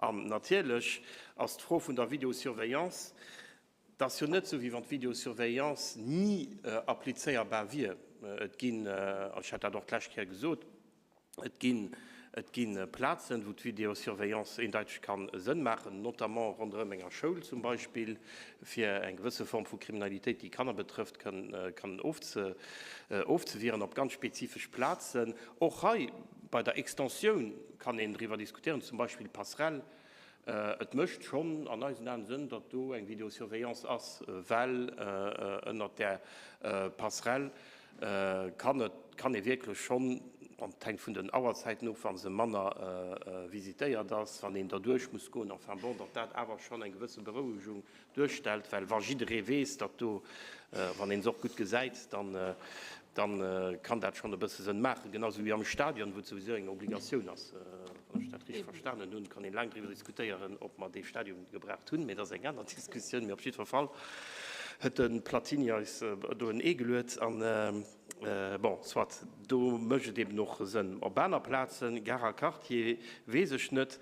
an. Natierlech ass d'Fro vun der Vidéosurveillance, et ass jo net esou, wéi wann d'Vidéosurveillance ni applizéierbar wier. Et ginn, ech hat dat och d'lescht Kéier gesot, Et ginn Et gi Plazen, wou d'Vidéosurveillance eendeiteg ka Sënn maachen, notamment ronderëm enger Schoul zum Beispill, fir eng gewësse Form vu Kriminalitéit, déi Kanner betrëfft, kënnen ofzewieren op ganz spezifesch Plazen. Och hei bei der Extensioun kann een driwwer diskutieren, zum Beispill d'Passerelle. Et mécht schonn an eisen Aen Sënn, datt do eng Vidéosurveillance ass, well ënnert där Passerelle kann et, kann ee wierklech schonn, an et hänkt vun den Auerzäiten of, wa se manner visitéiert ass, wann een derduerch muss goen, enfin bon, datt dat awer schonn eng gewësse Berouegung duerstellt, well wa jidderee weess, datt do, wann een se och gutt gesäit, dann, dann kann dat schonn e bësse Sënn maachen. Genau esou wéi am Stadion, wou et souwisou eng Obligatioun ass, wann ech dat richteg verstanen hunn, kann een laang driwwer diskutéieren, ob mer dee Stadion gebraucht hunn, mee dat ass eng aner Diskussioun. Mee op jiddwer Fall huet de Platini eis do en Ee geluet an, bon, soit, do mécht et eben och Sënn. Op aner Plazen, Gare a Quartier, weess ech net.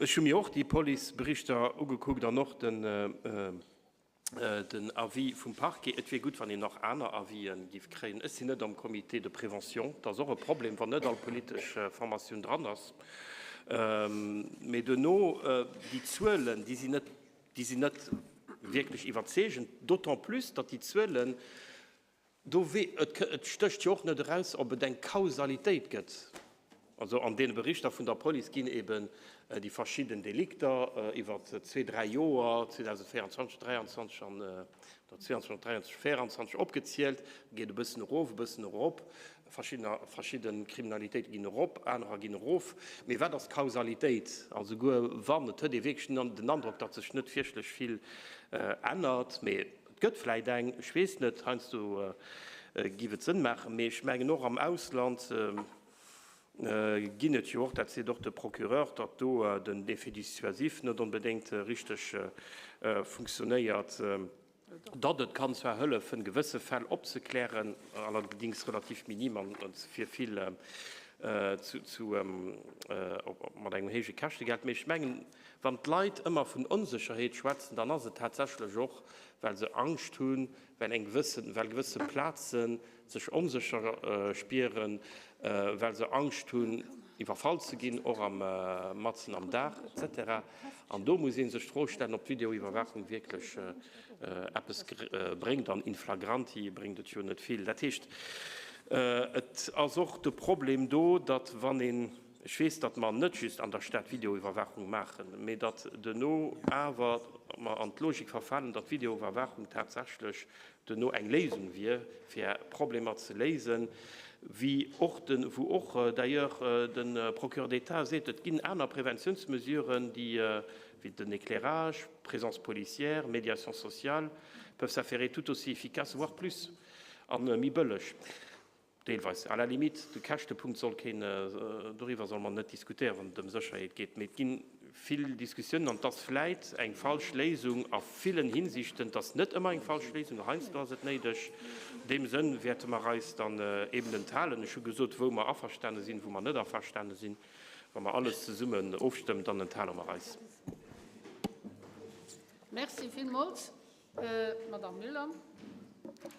Ech hu mir och déi Policeberichter ugekuckt an och den Avis vum Parquet. Et wier gutt, wann een nach aner Avisë giff kréien. Ech sinn net am Comité de prévention. Dat ass och e Problem, wann net all politesch Formatioun dran ass. Mee duerno, déi Zuelen, déi sinn net, déi sinn net wierklech iwwerzeegend, d'autant plus, datt déi Zuelen, Do wee, et stécht jo och net eraus, ob et eng Kausalitéit gëtt. Also an deene Berichter vun der Police ginn eben déi verschidden Delikter iwwer zwee, dräi Joer, 2024, 2023 an oder 22, 23, 24 opgezielt. Geet e bëssen erof, e bëssen erop. Verschiddener, verschidde Kriminalitéite ginn erop, anerer ginn erof. Mee wat ass d'Kausalitéit? Also souguer wann, et huet ee wierklech den Androck, datt sech net wierklech vill ännert. Mee Et gëtt vläit eng, ech weess net, heiansdo géif et Sënn maachen, mee ech mengen och am Ausland ginn et jo och, dat seet och de Procureur, datt do den Effet dissuasif net onbedéngt richteg funktionéiert, datt et kann zwar hëllefen, gewësse Fäll opzeklären, allerdéngs relativ minim an fir vill zu mat engem héije Käschtegeld. Mee ech mengen, Wann d'Leit ëmmer vun Onsécherheet schwätzen, dann ass et tatsächlech och, well se Angscht hunn, well eng gewëssen, well gewësse Plaze sech onsécher spieren, well se Angscht hunn, iwwerfall ze ginn, och am matzen am Dag et cetera. An do muss ee sech d'Fro stellen, ob d'Videoiwwerwaachung wierklech eppes bréngt. An in flagranti bréngt et jo net vill. Dat heescht, et ass och de Problem do, datt wann een, Ech weess, datt mer net just an der Stad Videoiwwerwaachung maachen, mee datt duerno awer mer an d'Logik verfalen, datt Videoiwwerwaachung tatsächlech duerno eng Léisung wier, fir Problemer ze léisen, wéi och de, wou och d'ailleurs de Procureur d'État seet, et ginn aner Preventiounsmesuren, déi, wéi den Éclairage, présence policière, médiation sociale, peuvent s'avérer tout aussi efficaces, voire plus, a méi bëlleg. Deelweis. À la limite, de Käschtepunkt soll keen, doriwwer solle mer net diskutéieren, wann et ëm Sécherheet geet. Mee et gi vill Diskussiounen an et ass vläit eng falsch Léisung a villen Hinsichten. Et ass net ëmmer eng falsch Léisung, heiansdo ass et néideg. An deem Sënn wäerte mer eis dann eeben enthalen. Ech hu gesot, wou mer averstane sinn, wou mer net averstane sinn. Wa mer alles zesummen ofstëmmen, dann enthale mer eis. Merci villmools. Madame Müller.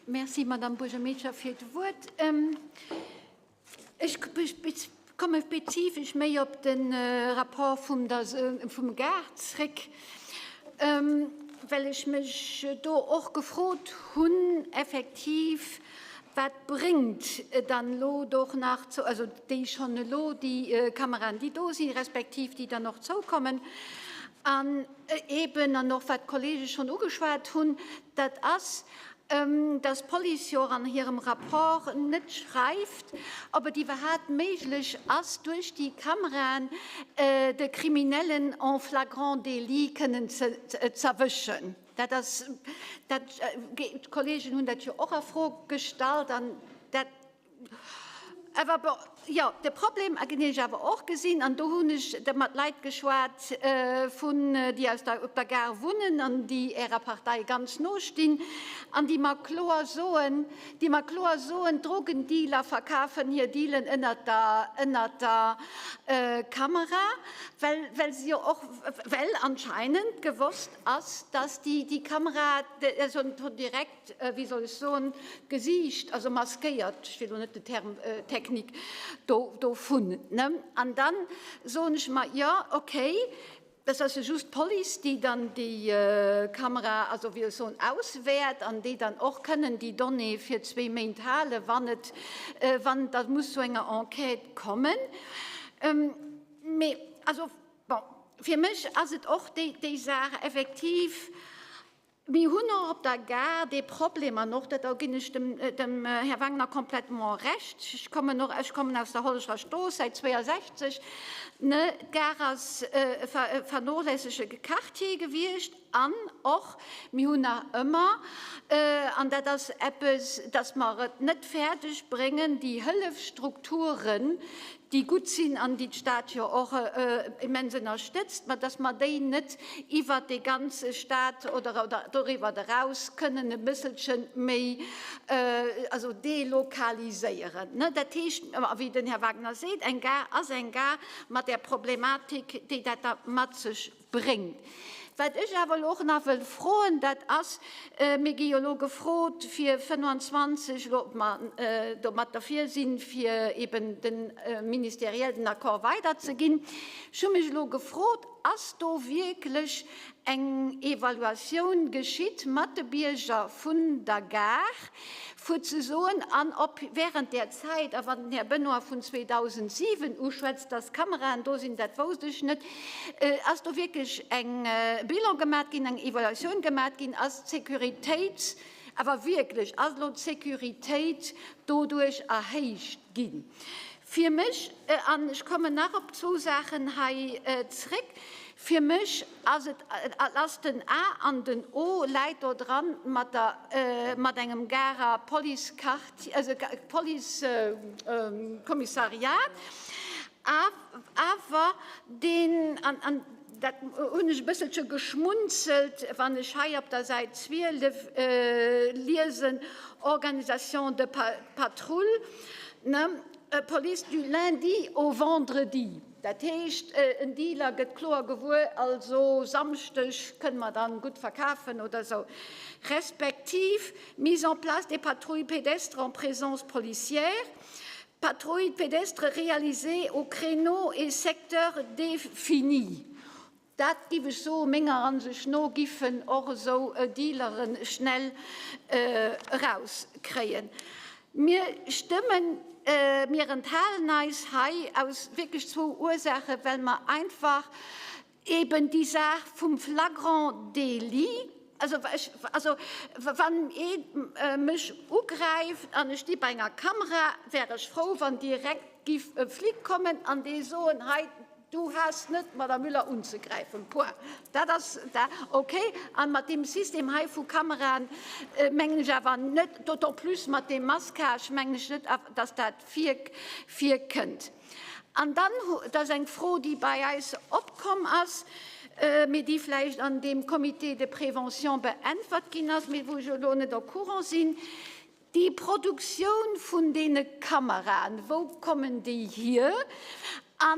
Merci, Madame Buergermeeschter, fir d'Wuert. Ech komme spezifesch méi op de Rapport vum Gare zréck, well ech mech do och gefrot hunn, effektiv, wat bréngt dann elo doch nach, also déi schonn elo, déi Kameraen, déi do sinn, respektiv déi dann och zoukommen. An Eben, an och wat d'Kollege schonn ugeschwat hunn, dat ass, dass d'Police jo och an hirem Rapport net schreift, ob et iwwerhaapt méiglech ass, duerch déi Kameraen de Kriminellen en flagrant délit kënnen ze z'erwëschen. Dat ass, dat, d'Kollegen hunn dat jo och a Fro gestallt an dat Awer bon, jo, de Problem hinn ech awer och gesinn, an do hunn ech da mat Leit geschwat vun, déi aus der, op der Gare wunnen an déi Ärer Partei ganz no stinn an déi mer kloer soen, déi mer kloer soen, d'Drogendealer verkafen hir Dealen ënnert der, ënnert der Kamera, well, well se jo och, well anscheinend gewosst ass, dass déi, déi Kamera, also direkt, wéi soll ech soen, d'Gesiicht, also maskéiert, ech will elo net den Term technique. technique do, dovun, ne? An dann soen ech mer, jo, okay, Das ass jo just d'Police, déi dann déi Kamera, also wéi ech soen, auswäert an déi dann och kënnen déi Donnée fir zwee Méint halen, wann et, wann et da muss zu enger Enquête kommen. Mee also, bon, fir mech ass et och déi, déi Saach effektiv, Mir hunn och op der Gare dee Problem, an och dat, do ginn ech dem, dem Här Wagner complètement Recht, ech kommen och, ech kommen aus der Hollecher Strooss säit 62, ne, d'Gare ass e vernoléissege Quartier gewiescht an och mir hunn nach ëmmer, an dat ass eppes, dass mer et net fäerdeg bréngen, déi Hëllefsstrukturen, déi gutt sinn an déi d'Stad jo och immens ënnerstëtzt, mä dass mer déi net iwwert dee ganze Stat oder doriwwer eraus kënnen e bësselche méi also delokaliséieren. Dat heescht, wéi den Här Wagner seet, eng Gare ass eng Gare mat där Problematik, déi dat da mat sech bréngt. Wat ech awer elo och nach wëll froen, dat ass, mir gi jo elo gefrot fir 25, elo ob mer domat derfir sinn, fir eben de ministeriell den Accord weiderzeginn. Ech hu mech elo gefrot, Ass do wierklech eng Evaluatioun geschitt mat de Bierger vun der Gare, fir ze soen, an ob während där Zäit, a wann den Här Benoy vun 2007 uschwätzt, dass Kameraen do sinn, dat wousst ech net, ass do wierklech eng Bilan gemat ginn, eng Evaluatioun gemat ginn, ass d'Sécuritéit awer wierklech, ass elo d'Sécuritéit doduerch erhéicht ginn? Fir mech, an ech kommen nach op zwou Saachen hei zréck, fir mech ass et, ass den A an den O läit do dran mat der, mat engem Garer Policequartier, also Policekommissariat, awer deen, an, an dat hunn ech e bësselche geschmunzelt, wann ech hei op der Säit 12 liesen, Organisation de patrouille, ne, Police du lundi au vendredi. Dat heescht, en Dealer gëtt kloer gewuer, also Samschdeg kënne mer dann gutt verkafen oder esou. Respektiv mise en place des patrouilles pédestres en présence policière, patrouilles pédestres réalisées aux créneaux et secteurs définis. Dat giff ech soen, menger Ansicht no giffen och esou Dealeren schnell erauskréien. Mir stëmmen, mir enthalen eis hei aus wierklech zwou Ursaachen, well mer einfach eben déi Saach vum flagrant délit, also ech, also wann ee mech ugräift an ech sti bei enger Kamera, wär ech frou, wann direkt giff e Flic kommen an dee soen, hei, Du has net d'Madame Müller unzegräifen. Point. Dat ass ok. A mat deem System hei vu Kameraen mengen ech awer net, d'autant plus mat deem Masquage, mengen ech net, dass dat virkënnt. An dann, dat ass eng Fro, déi bei eis opkomm ass, mee déi vläicht an deem Comité de prévention beäntwert ginn ass, mee wou ech elo net au courant sinn, Déi Produktioun vun deene Kameraen, wou kommen déi hier? A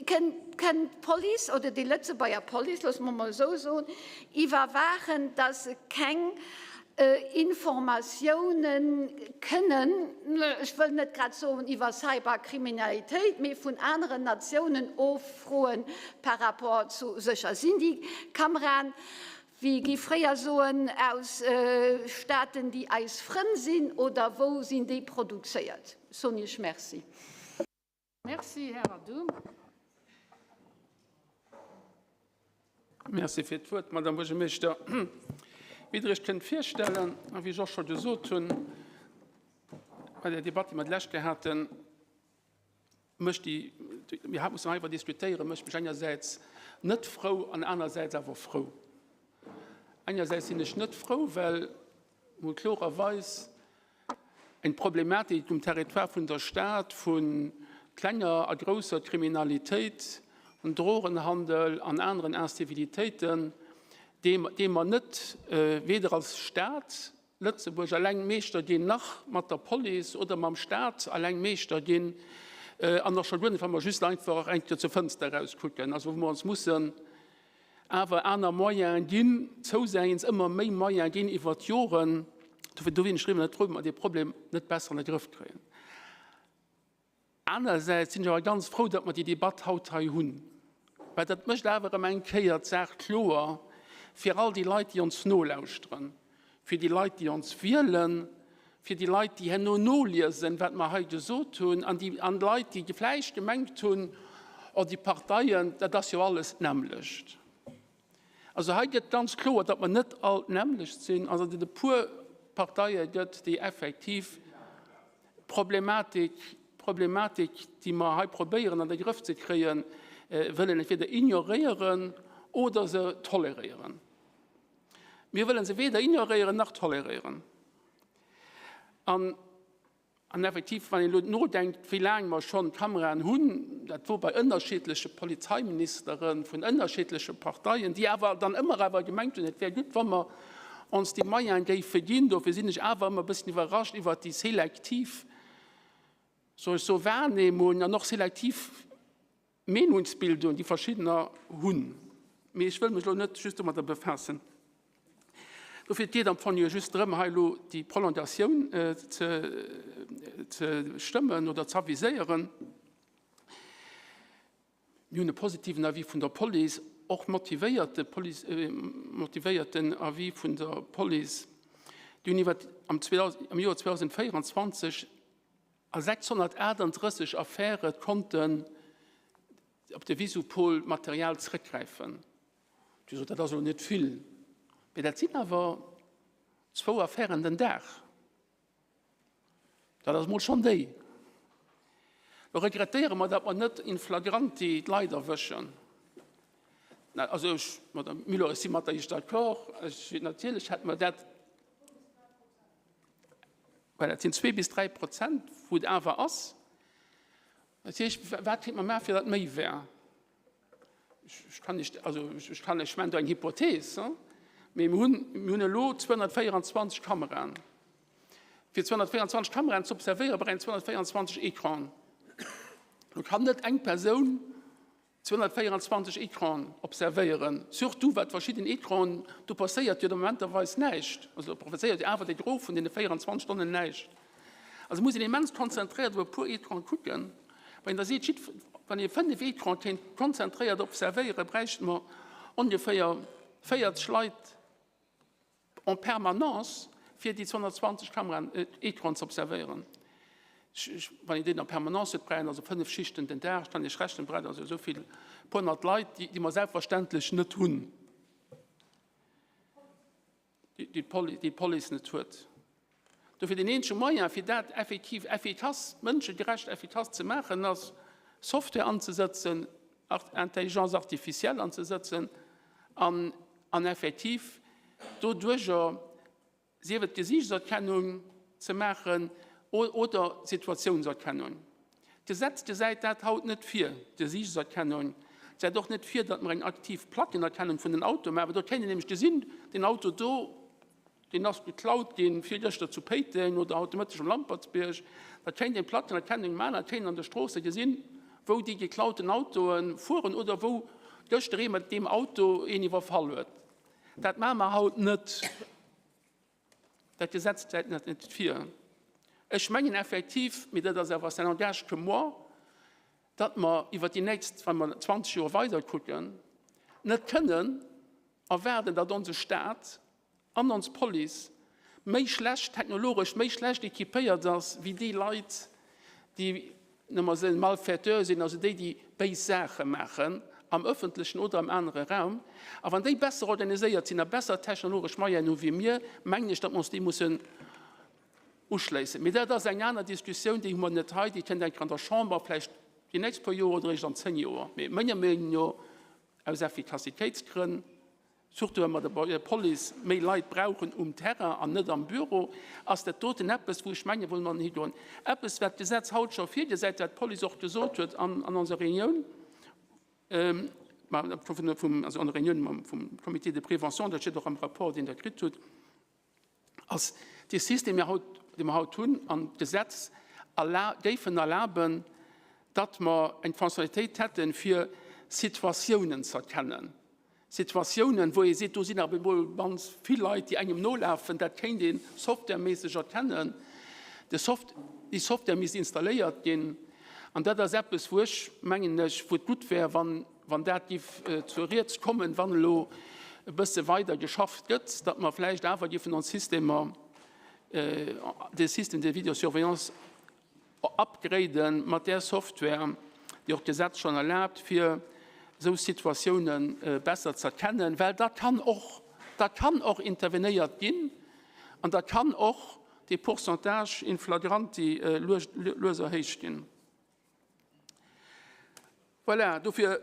kënnt d'Police oder déi Lëtzebuerger Police, loosse mer emol esou soen, iwwerwaachen, datt se keng Informatiounen kënnen, ech wëll net grad soen iwwer Cyberkriminalitéit, mee vun aneren Natiounen offroen par rapport zu sécher sinn déi Kameraen? Wéi gi fréier soen, aus Staaten déi eis Frënn sinn, oder wou sinn déi produzéiert? Soen Iech Merci. Merci, Här Adoum. Merci fir d'Wuert, Madame Buergermeeschter. Wéi Der Iech kënnt virstellen, a wéi ech och scho gesot hunn bei der Debatt, déi mer d'lescht Kéier haten, mécht déi, mir hat mussen heiwwer diskutéieren, mécht mech engersäits net frou an anersäits awer frou. Engersäits sinn ech net frou, well mol klorerweis eng Problematik um Territoire vun der Stad vu klenger a grousser Kriminalitéit, un Drogenhandel an aneren Incivilitéiten, déi mer net weder als Stad Lëtzebuerg eleng Meeschter ginn, nach mat der Police oder mam Staat eleng Meeschter ginn an och scho guer net, wa mer just einfach eng Kéier zur Fënster erauskucken, also wou mer ons mussen awer aner Moyene ginn, zousäins ëmmer méi Moyene ginn iwwert d'Joren. Dofir do sinn ech driwwer net frou, wa mer dee Problem net besser an de Grëff kréien. Anerersäits sinn ech awer ganz frou, datt mer déi Debatt haut hei hunn, well dat mécht awer erëm eng Kéier d'Saach kloer fir all déi Leit, déi ons nolauschteren, fir déi Leit, déi ons wielen, fir déi Leit, déi herno noliesen, wat mer hei gesot hunn, an déi an Leit, déi vläicht gemengt hunn, Oh, déi Parteien, dat ass jo alles d'nämmlecht. Also hei gëtt ganz kloer, datt mer net all d'nämmlecht sinn an datt et e puer Parteie gëtt, déi effektiv d'Problematik, d'Problematik, déi mer hei probéieren an de Grëff ze kréien, wëllen entweder ignoréieren oder se toleréieren. Mir wëlle se weder ignoréieren nach toleréieren. An An effektiv, wann een elo nodenkt, wéi laang mer schonn Kameraen hunn, dat wor bei ënnerschiddleche Polizeiministere vun ënnerschiddleche Parteien, déi awer dann ëmmer awer gemengt hunn, et wär gutt, wa mer ons déi Moyene géife ginn. Dofir sinn ech awer ëmmer e bëssen iwwerrascht iwwert déi selektiv, soll ech soen, Wahrnehmung an och selektiv Meenungsbildung, déi verschiddener hunn. Mee ech wëll mech elo net just domadder befaassen. Dofir, et geet am Fong jo just drëm, hei elo déi Prolongatioun ze stëmmen oder ze aviséieren. Mir hunn e positiven Avis vun der Police, och motivéierte Police, motivéierten Avis vun der Police. Déi hunn iwwer am Joer 2024 A 638 Affäre konnten op de Visupol-Material zeréckgräifen. Dir sot, dat ass elo net vill, mee dat sinn awer zwou Affären den Dag. Dat ass emol schonn déi. Lo regrettéiere mer, datt mer net in flagranti d'Leit erwëschen. Also ech, Madame Muller, ech si mat der Iech d'accord. Ech, natierlech hätte mer dat. Well dat sinn zwee bis 3%, wou et awer ass. Dat heescht, wat kéint mer maachen, fir datt méi wär? Ech kann nicht, also ech kann, ech maachen do eng Hypothees, mee mir hunn, mir hunn elo 224 Kameraen. Fir 224 Kameraen ze observéieren, brauch een 224 Ecranen. Do kann net eng Persoun 224 Ecranen observéieren, surtout wat verschidden Ecranen, do passéiert jo de momenterweis näischt, also do passéiert jo awer de Gros vun deene 24 Stonnen näischt. Also muss een immens konzentréiert op e puer Ecranen kucken. Wann een da seet, jidd, wann ee 5 Ecranen kéint konzentréiert observéieren, bräichte mer ongeféier 40 Leit, en permanence fir déi 220 Kameraen, Ecranen ze observéieren. Wann een déi en permanence huet, brauch een also 5 Schichten den Dag. Ech kann Iech rechnen, braucht also esou vill, e puer honnert Leit, déi mer selbstverständlech net hunn, déi d'Police net huet. Dofir deen eenzege Moyen, fir dat effektiv effikass, mënschegerecht effikass ze maachen, ass Software anzesetzen, Intelligence artificielle anzesetzen an an effektiv doduerjer, sief et Gesiichtserkennung ze maachen oder Situatiounserkennung. D'Gesetz gesäit dat haut net vir, d'Gesiichtserkennung. Et gesäit och net vir, datt mer eng aktiv Plackenerkennung vun den Autoe maachen, well do kéint een nämlech gesinn, deen Auto do, deen ass geklaut ginn virgëschter zu Péiteng oder haut de Mëtteg um Lampertsbierg. Da kéint een d'Plackenerkennung maachen, da kéint een an de Stroosse gesinn, wou déi geklauten Autoe fueren oder wou gëschter ee mat deem Auto een iwwerfall huet. Dat maache mer haut net. Dat Gesetz gesäit dat net vir. Ech mengen effektiv, mee dat ass awer, ça n'engage que moi, datt mer iwwert déi nächst, wa mer 20 Joer weider kucken, net kënnen erwaarden, datt onse Stat an ons Police méi schlecht technologesch, méi schlecht équipéiert ass wéi déi Leit, déi nëmmer se Malfaiteur sinn, also déi, déi béis Saache maachen am öffentlechen oder am anere Raum. A wann déi besser organiséiert sinn a besser technologesch Moyenen hu wéi mir, mengen ech, datt mer ons déi mussen uschléissen. Mee dat ass eng aner Diskussioun, déi hu mer net hei, déi kënnt eng Kéier an der Chamber, vläicht déi nächst puer Joer oder eréischt an zéng Joer. Mee menger Meenung no aus Effikassitéitsgrënn, Surtout well mer der Police méi Leit brauchen um Terrain an net am Büro, ass dat doten eppes, wou ech mengen, wou mer higoen. Eppes, wat d'Gesetz haut scho virgesäit, wat d'Police och gesot huet an onser Reunioun, also an der Reunioun vum Comité de prévention, dat steet och am Rapport, deen Der kritt hutt, ass dee System, dee mer haut hunn an d'Gesetz géifen erlaben, datt mer eng Fonctionnalitéit hätten, fir Situatiounen ze erkennen. Situatiounen, wou ee seet, do sinn awer emol ganz vill Leit, déi engem nolafen, dat kéint ee softwareméisseg erkennen. Déi Software misst installéiert ginn. An dat ass eppes, wou ech, mengen ech, wou et gutt wär, wann, wann dat géif zur Rieds kommen, wann elo e bësse weider geschafft gëtt, datt mer vläicht awer géifen ons Systemer, de Système de vidéosurveillance upgraden mat där Software, déi och d'Gesetz schonn erlaabt, fir esou Situatioune besser ze erkennen, well da kann och, da kann och intervenéiert ginn an da kann och dee Pourcentage in flagranti lues erhéicht ginn. Voilà, dofir.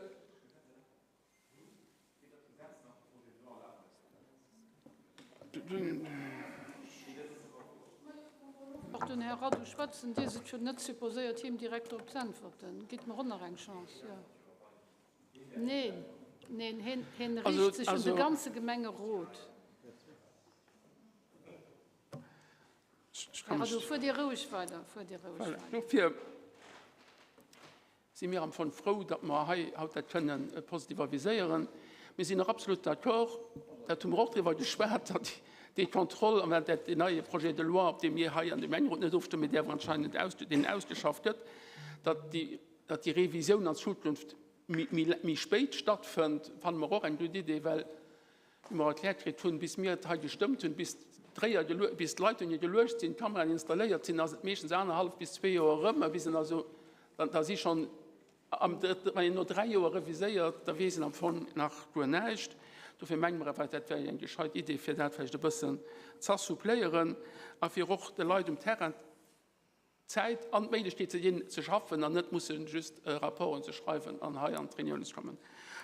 Pardon, Här Radu, schwätzen. Dir sidd jo net supposéiert, him direkt drop z'äntwerten. Gitt mer och nach eng Chance, jo. Neen, neen, hien, hien riicht sech un de ganze Gemengerot. Här Radu, fuert Dir roueg weider, fuert Dir roueg weider. Dofir si mir am Fong frou, datt mer hei haut dat kënnen positiv aviséieren. Mir sinn och absolut d'accord, dat hu mer och driwwer geschwat, datt déi Kontroll, an dat deen neie Projet de loi, op dee mir hei an dem Gemengerot net ofstëmmen, mee dee awer anscheinend aus, deen ausgeschafft gëtt, datt déi, datt déi Revisioun an Zukunft méi, méi spéit stattfënnt, fanne mer och eng gutt Idee, well wéi mer erkläert kritt hunn, bis mir et hei gestëmmt hunn, bis d'Réier gelu, bis d'Leitunge geluecht sinn, d'Kameraen installéiert sinn, ass et meeschtens anerhallef bis zwee Joer erëm, bis en also, dann, da si schonn am drëtten, wann een no dräi Joer reviséiert, da weess een am Fong nach guer näischt. Dofir menge mer awer, dat wär eng gescheit Idee, fir dat vläicht e bëssen z'assoupléieren a fir och de Leit um Terrain, d'Zäit an d'Méiglechkeet ze ginn, ze schaffen an net musse just Rapporten ze schreiwen an hei an d'Reuniounen ze kommen.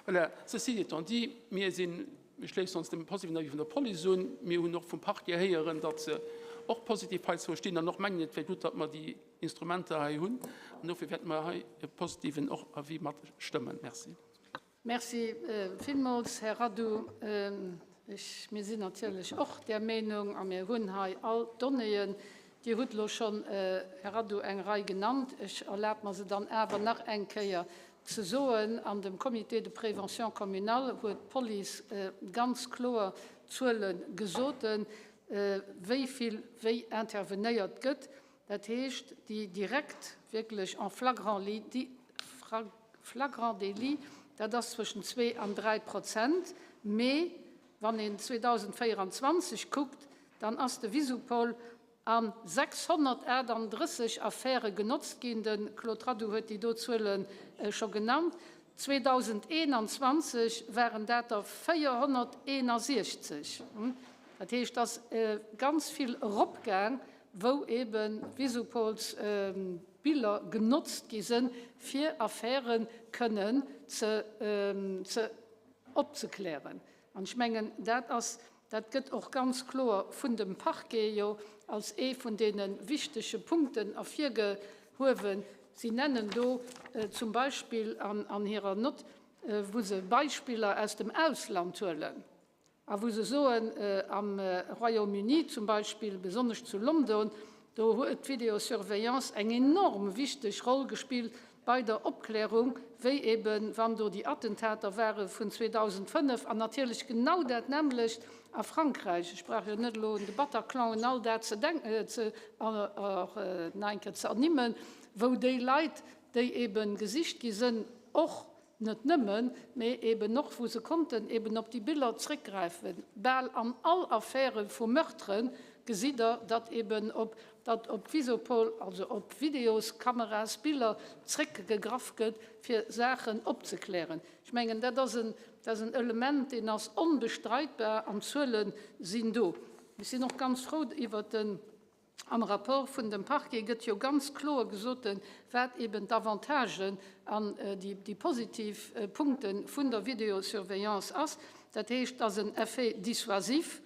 Voilà, ceci étant dit, mir sinn, mir schléissen ons dem positiven Avis vun der Police un. Mir hunn och vum Parquet héieren, datt se och positiv heizou stinn an och mengen, et wär gutt, datt mer déi Instrumenter hei hunn. An dofir wäerte mer hei e positiven och Avis mat stëmmen. Merci. Merci villmools, Här Radu. Ech, mir sinn natierlech och där Meenung a mir hunn hei all d'Donnéeën. Dir hutt elo schonn, Här Radu, eng Rei genannt. Ech erlabe mer se dann awer nach eng Kéier ze soen. An dem Comité de prévention communal huet d'Police ganz kloer Zuele gesoten, wéi vill wéi intervenéiert gëtt. Dat heescht, déi direkt wierklech en flagrant flagrant délit, dat ass zwëschen zwee an dräi Prozent. Mee wann een 2024 kuckt, dann ass de Visupol a 638 Affäre genotzt ginn. De Claude Radu huet déi do Zuele scho genannt. 2021 waren dat der 461. Dat heescht, et ass ganz vill eropgaang, wou eebe Visupols Biller genotzt gi sënn, fir Affäre kënnen ze ze opzeklären. An ech mengen, dat ass, dat gëtt och ganz kloer vun dem Parquet jo als ee vun deene wichtege Punkten ervirgehuewen. Si nennen do zum Beispill an hirer Nott, wou se Beispiller aus dem Ausland huelen, A wou se soen, am Royaume-Uni zum Beispill, besonnesch zu London, do huet d'Vidéosurveillance eng enorm wichteg Roll gespillt bei der Opklärung, wéi eben, wann do déi Attentater ware vun 2005, an natierlech genau dat nämmlecht a Frankräich. Ech brauch jo net elo un de Bataclan, un all dat ze denken, ze och nach eng Kéier ze ernimmen, wou déi Leit, déi eben gesicht gi sënn, och Net nëmmen, mee eben och wou se konnten eben op déi Biller zréckgräifen. Bal an all Affäre vu Meurtre gesitt Der, datt eben op, datt op Visopol, also op Videoskamerasbiller zréckgegraff gëtt, fir Saachen opzeklären. Ech mengen, dat ass en, dat ass en Element, deen ass onbestreitbar an d'Zuele sinn do. Ech sinn och ganz frou iwwert den. Am Rapport vun dem Parquet gëtt jo ganz kloer gesot, wat eben d'Avantagen an déi positiv Punkte vun der Vidéosurveillance ass. Dat heescht, et ass en Effet dissuasif,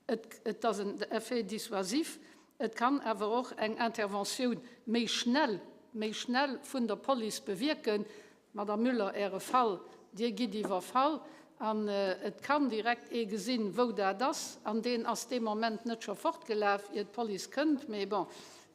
et ass en Effet dissuasif, et kann awer och eng Interventioun méi schnell, méi schnell vun der Police bewierken. Madame Müller, Äre Fall, Dir gitt iwwerfall an et kann direkt ee gesinn, wou dat ass, an deen ass dee Moment net scho fortgelaf, ier d'Police kënnt. Mee bon,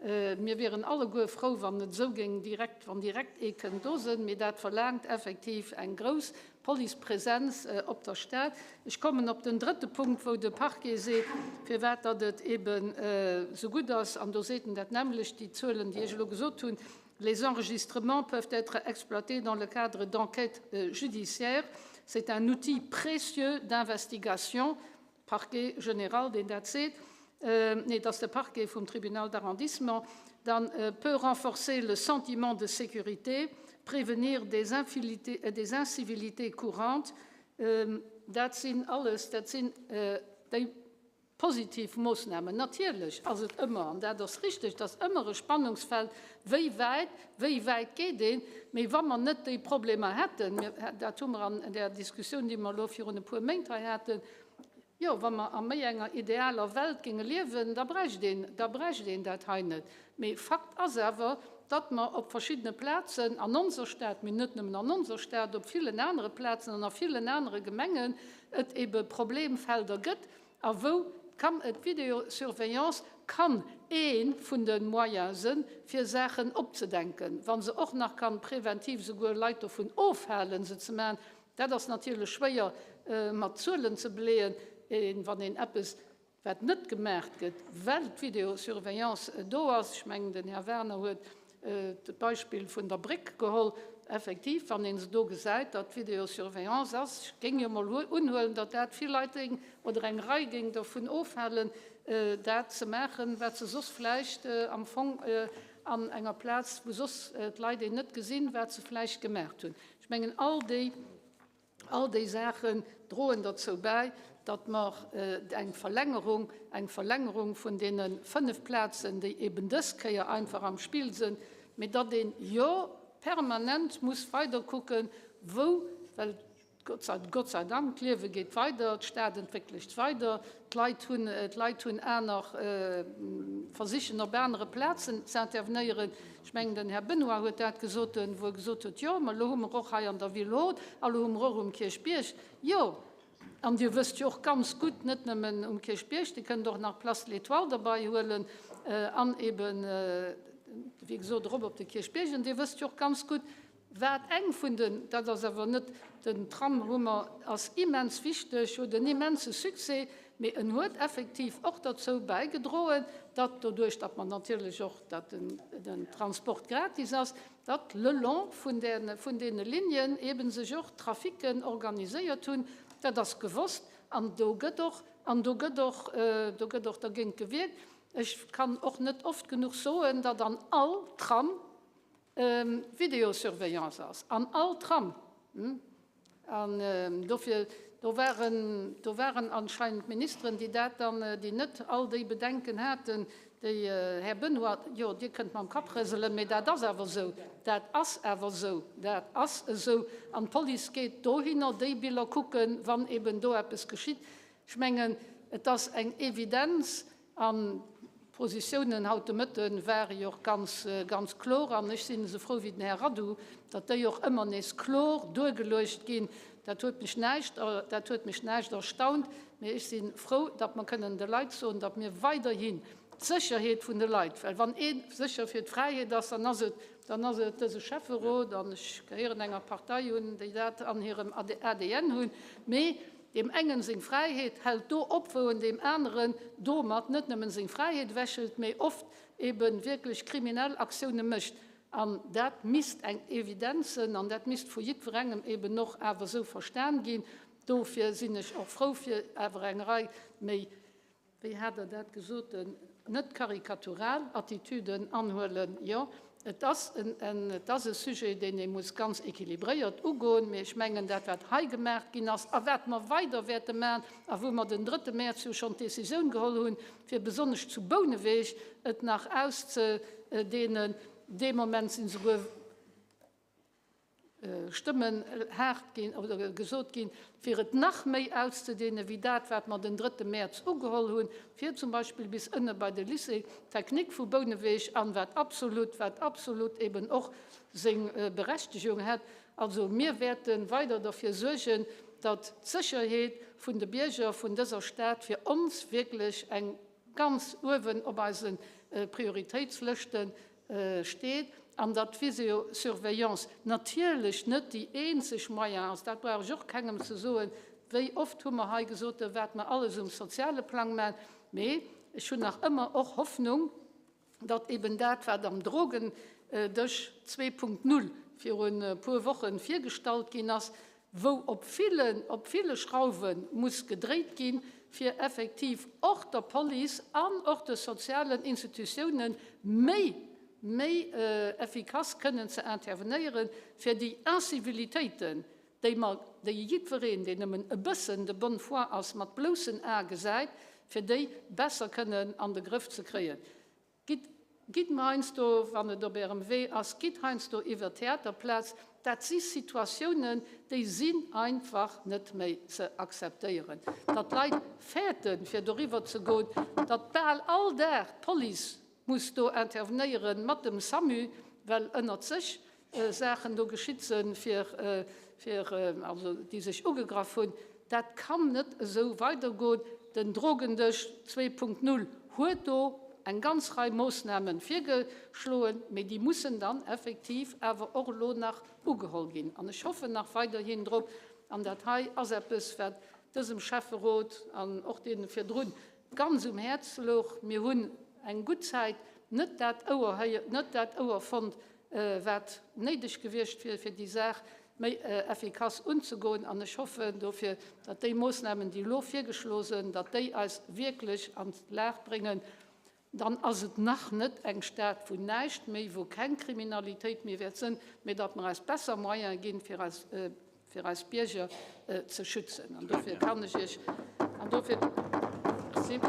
mir wieren alleguer frou, wann et esou géing direkt, wann direkt ee kënnt do sënn. Mee dat verlaangt effektiv eng grouss Policepresenz op der Stad. Ech kommen op den drëtte Punkt, wou de Parquet seet, firwat datt et eeben esou gutt ass, an do seet en dat nämmlecht, déi Zuelen, déi ech elo gesot hunn. Les enregistrements peuvent être exploités dans le cadre d'enquêtes euh, judiciaires. C'est un outil précieux d'investigation. Parquet général deen dat seet, euh, nee, dass de Parquet vum Tribunal d'arrondissement dann euh, peut renforcer le sentiment de sécurité, prévenir des, euh, des incivilités courantes. Euh, dat sinn alles, dat sinn euh, déi Positiv Moossnamen. Natierlech ass et ëmmer, an dat ass richteg, et ass ëmmer e Spannungsfeld, wéi wäit, wéi wäit geet een. Mee wa mer net déi Problemer hätten, mir, dat hu mer an där Diskussioun, déi mer elo virun e puer Méint hei haten, jo, wa mer a méi enger idealer Welt géinge liewen, da bräicht een, da bräicht een dat hei net. Mee Fakt ass awer, datt mer op verschiddene Plazen an onser Stad, mee net nëmmen an onser Stad, op villen anere Plazen an a villen anere Gemengen et ebe Problemfelder gëtt, A wou d'Videosurveillance kann ee vun de Moyene sënn, fir Saachen opzedenken. Wa se och nach kann präventiv souguer Leit dovun ofhalen, se ze maachen, dat ass natierlech schwéier mat Zuelen ze beleeën, wann een eppes, wat net gemaach gëtt, well d'Videosurveillance do ass, ech mengen, den Här Werner huet d'Beispill vun der Bréck geholl, effektiv, wann ee se do gesäit, datt Vidéosurveillance ass, ech géing jo mol unhuelen, datt dat vill Leit géing oder eng Rei géing dovun ofhalen, dat ze maachen, wat se soss vläicht am Fong an enger Plaz, wou soss d'Leit een net gesinn, wat se vläicht gemaacht hunn. Ech mengen, all déi All déi Saachen droen derzou bäi, datt mer eng Verlängerung, eng Verlängerung vun deene 5 Plazen, déi eben dës Kéier einfach am Spill sinn, mee datt een, jo, permanent muss weider kucken, wou, well Gott sei, Gott sei Dank, d'Liewe geet weider, d'Stad entwécklecht weider, d'Leit hunn, d'Leit hunn aner, versichen op anere Plazen ze intervenéieren. Ech mengen, den Här Benoy huet dat gesot, wou e gesot huet, Jo, ma elo hu mer och hei an der Ville haute a lo hu mer och um Kierchbierg. Jo, an Dir wësst jo och ganz gutt, net nëmmen um Kierchbierg, Dir kënnt och nach d'Place de l'Étoile derbaihuelen an eben, wéi gesot, erop op de Kierchbierg. An Dir wësst jo och ganz gutt, Wat eng vun den, dat ass awer net, den Tram hu mer, ass immens wichteg, huet en immense Succès, mee en huet effektiv och derzou bäigedroen, datt doduerch, datt mer natierlech och, datt den Transport gratis ass, datt le long vun där, vun deene Lignen eebe sech och Traficken organiséiert hunn. Dat ass gewosst an do gëtt och, an do gëtt och, do gëtt och dergéint gewierkt. Ech kann och net oft genuch soen, datt an all Tram, Videosurveillance ass an all Tram. An dofir, do waren, do waren anscheinend Ministeren, déi dat dann, déi net all déi Bedenken haten, déi, Här Benoy, jo, Dir kënnt mam Kapp rëselen, mee dat ass awer esou, dat ass awer esou, dat ass esou. An d'Police geet dohinner déi Biller kucken, wann eben do eppes geschitt. Ech mengen, et ass eng Evidenz, An d'Positiounen haut de Mëtte ware jo och ganz, ganz klor. An ech sinn esou frou wéi den Här Radu, datt déi och ëmmer nees klor duergeluecht ginn. Dat huet mech näischt, dat huet mech näischt erstaunt. Mee ech si frou, datt mer kënnen de Leit soen, datt mir weiderhin d'Sécherheet vun de Leit, well wann ee sécher fir d'Fräiheet ass, dann ass et, dann ass et dëse Schäfferot, an ech gehéieren enger Partei un, déi dat an hirem ADN hunn, mee Deem engen seng Fräiheet hält do op, wou en deem aneren domat net nëmmen seng Fräiheet ewechhëlt, mee oft eben wierklech kriminell Aktioune mécht. An dat misst eng Evidenz sënn an dat misst vu jiddwerengem eben och awer esou verstan ginn. Dofir sinn ech och frou fir awer eng Rei méi wéi hat Der dat gesot, net karikatural Attitüden anhuelen. Jo, et ass en, et ass e Sujet, deen ee muss ganz équilibréiert ugoen, mee ech mengen, dat, wat hei gemaach ginn ass a wat mer weider wäerte maachen a wou mer den drëtte Mäerz jo schonn d'Décisioun geholl hunn, fir besonnesch zu Bouneweg et nach auszudehnen, dee Moment sinn souguer, Stëmmen haart ginn oder gesot ginn, fir et nach méi auszudehnen, wéi dat, wat mer den drëtte Mäerz ugeholl hunn, fir zum Beispill bis ënne bei de Lycée technique vu Bouneweg an wat absolut, wat absolut eben och seng Berechtigung hätt. Also mir wäerte weider derfir suergen, datt d'Sécherheet vun de Bierger vun dëser Stad fir ons wierklech eng ganz uewen op eise Prioritéitslëschte steet an datt d'Viseosurveillance natierlech net déi eenzeg Moyen ass, dat brauch ech och kengem ze soen, wéi oft hu mer hei gesot, wat mer alles um soziale Plang maachen, mee ech hunn nach ëmmer och Hoffnung, datt eben dat, wat am Drogen. Dësch 2.0 virun e puer Wochen virgestallt ginn ass, wou op villen, op ville Schrauwe muss gedréit ginn, fir effektiv och der Police an och de sozialen Institutiounen méi, méi effikass kënnen ze intervenéieren, fir déi Incivilitéiten, déi mer, déi jiddwereen, deen nëmmen e bëssen de bonne foi ass, mat bloussen Ae gesäit, fir déi besser kënnen an de Grëff ze kréien. Gitt, gitt mer heiansdo, wann et op Ärem Wee ass, gitt heiansdo iwwer d'Theaterplaz. Dat si Situatiounen, déi sinn einfach net méi ze akzeptéieren. Datt d'Leit fäerten, fir doriwwer ze goen, datt bal all Dag d'Police muss do intervenéiere mat dem SAMU, well ënnert sech Saachen do geschitt sënn, fir, fir, also déi sech ugegraff hunn. Dat kann net esou weidergoen. Den Drogendësch 2.0 huet do eng ganz Rei Moossname virgeschloen, mee déi mussen dann effektiv awer och elo nach ugeholl ginn. An ech hoffen nach weiderhin drop, an dat hei ass eppes, wat dësem Schäfferot an och deene virdrun ganz um Häerz louch, Mir hunn eng gutt Zäit net dat Ouer héier, net dat Ouer fonnt, wat néideg gewiescht wier, fir déi Saach méi effikass unzegoen. An ech hoffen dofir, datt déi Moossnamen, déi elo virgeschloe sinn, datt déi eis wierklech an d'Lag bréngen. Dann ass et nach net eng Stad, wou näischt méi, wou keng Kriminalitéit méi wäert sinn, mä datt mer eis besser Moyene ginn, fir eis, fir eis Bierger ze schützen. An dofir kann ech Iech, an dofir, merci,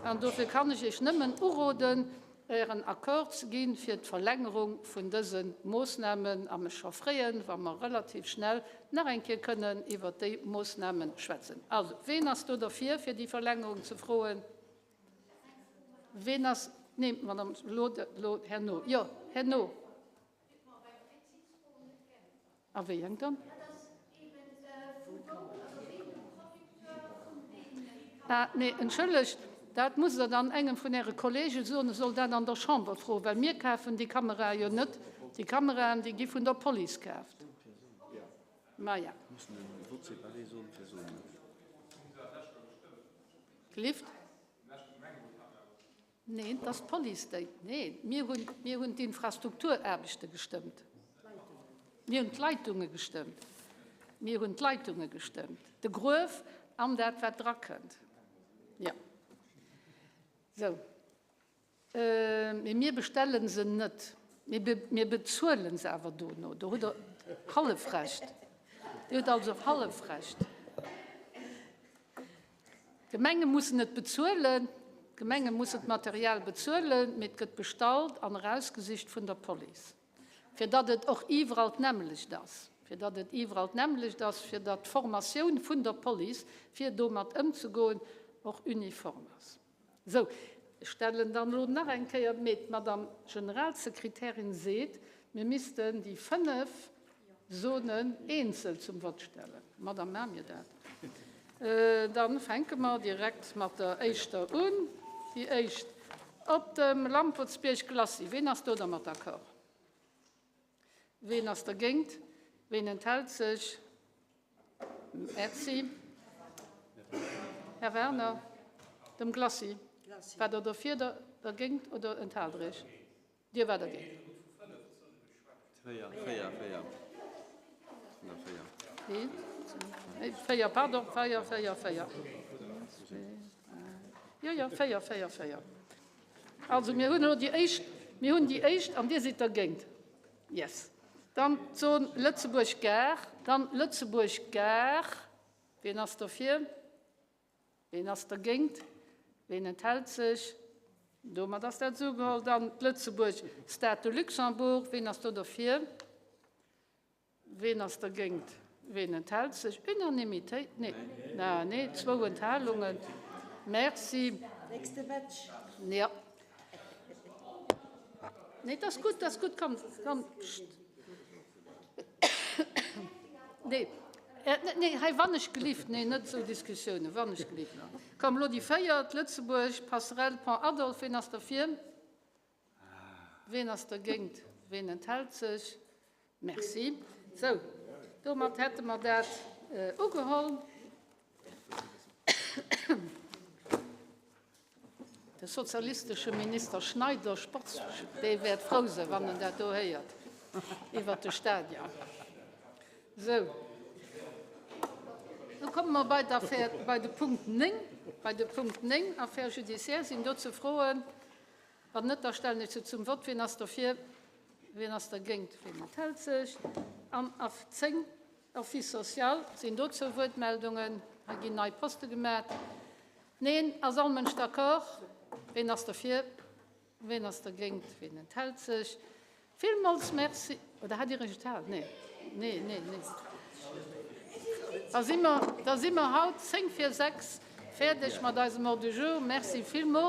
an dofir kann ech Iech nëmmen uroden, Ären Accord ze gi fir d'Verlängerung vun dëse Moossnamen a mech scho freeën, wa mer relativ schnell nach eng Kéier kënnen iwwert déi Moossname schwätzen. Also, ween ass do derfir, fir déi Verlängerung ze froen? Ween ass, nee, Madame, elo, elo herno, jo, herno. A wéi eng dann? Ah, nee, entschëllegt, dat musst Der dann engem vun Äre Kollege soen, e soll dat an der Chamber froen, well mir kafen déi Kamerae jo net. Déi Kameraen, déi gi vun der Police kaaft. Maja. Gelift? Neen, et ass d'Police, déi. Neen, mir hunn, mir hunn d'Infrastrukturaarbechte gestëmmt. Mir hunn d'Leitunge gestëmmt. Mir hunn d'Leitunge gestëmmt, de Gruef an dat, wat drakënnt. Jo. Sou. Mee mir bestelle se net. Mir, mir bezuele se awer dono. Do hutt Der hallef Recht. Dir hutt also hallef Recht. D'Gemenge mussen et bezuelen, d'Gemenge mussen d'Material bezuelen, mee et gëtt bestallt an erausgesicht vun der Police, fir datt et och iwwerall d'nämmlecht ass, fir datt et iwwerall d'nämmlecht ass, fir datt d'Formatioun vun der Police, fir domat ëmzegoen, och uniform ass. Sou, ech stellen dann elo nach eng Kéier, mee d'Madame Generalsekretärin seet, mir missten déi 5 Zonen eenzel zum Vott stellen. Madame, maache mir dat. Dann fänke mer direkt mat der éischter un. Déi éischt op dem Lampertsbierg Glacis. Ween ass do dermat d'accord? Ween ass dergéint? Ween enthält sech? Merci. Här Werner, dem Glacis. Waart Der derfir, dergéint oder enthaalt Der Iech? Dir waart dergéint. Véier, pardon, véier, véier, véier. Jo, jo, véier, véier, véier. Also, mir hunn elo déi éischt, mir hunn déi éischt an Dir sidd dergéint. Yes. Dann d'Zon Lëtzebuerg Gare, dann Lëtzebuerg Gare. Wien ass derfir? Wien ass dergéint? Wien enthält sech? Domat ass dat esou ugeholl. Dann d'Lëtzebuerg Stade de Luxembourg. Wien ass do derfir? Ween ass dergéint? Ween enthält sech? Unanimitéit? Nee, na, nee, zwou Enthalungen. Merci. Nächste Match. Ja. Nee, dat ass gutt, dat ass gutt. Komm, komm, pscht. Nee, nee, hei wann ech gelift, nee, net esou Diskussiounen, wann ech gelift. Komm, elo déi véiert, Lëtzebuerg, Passerelle Pont Adolphe. Ween ass derfir? Ween ass dergéint? Ween enthält sech? Merci. Sou, domat hätte mer dat ugeholl. De sozialistesche Minister Schneider, Sports, dee wäert frou sinn, wann en dat do héiert iwwert de Stadion. Sou, lo komme mer bei d'Affär, bei de Punkt 9, bei de Punkt 9, Affaires judiciaires. Sinn dozou Froen? Wann net, da stellen ech se zum Vott. Wien ass derfir? Wien ass dergéint? Wien enthält sech? An Aff 10, Office social, sinn dozou Wuertmeldungen? Hei ginn nei Poste gemat. Neen? Ass all Mënsch d'accord? Wien ass derfir? Wien ass dergéint? Wien enthält sech? Villmools Merci. Oder hat Dir Iech enthalen? Nee, nee, nee, nee. Da si mer, da si mer haut 5 vir 6 fäerdeg mat eisem Ordre du jour. Merci villmools.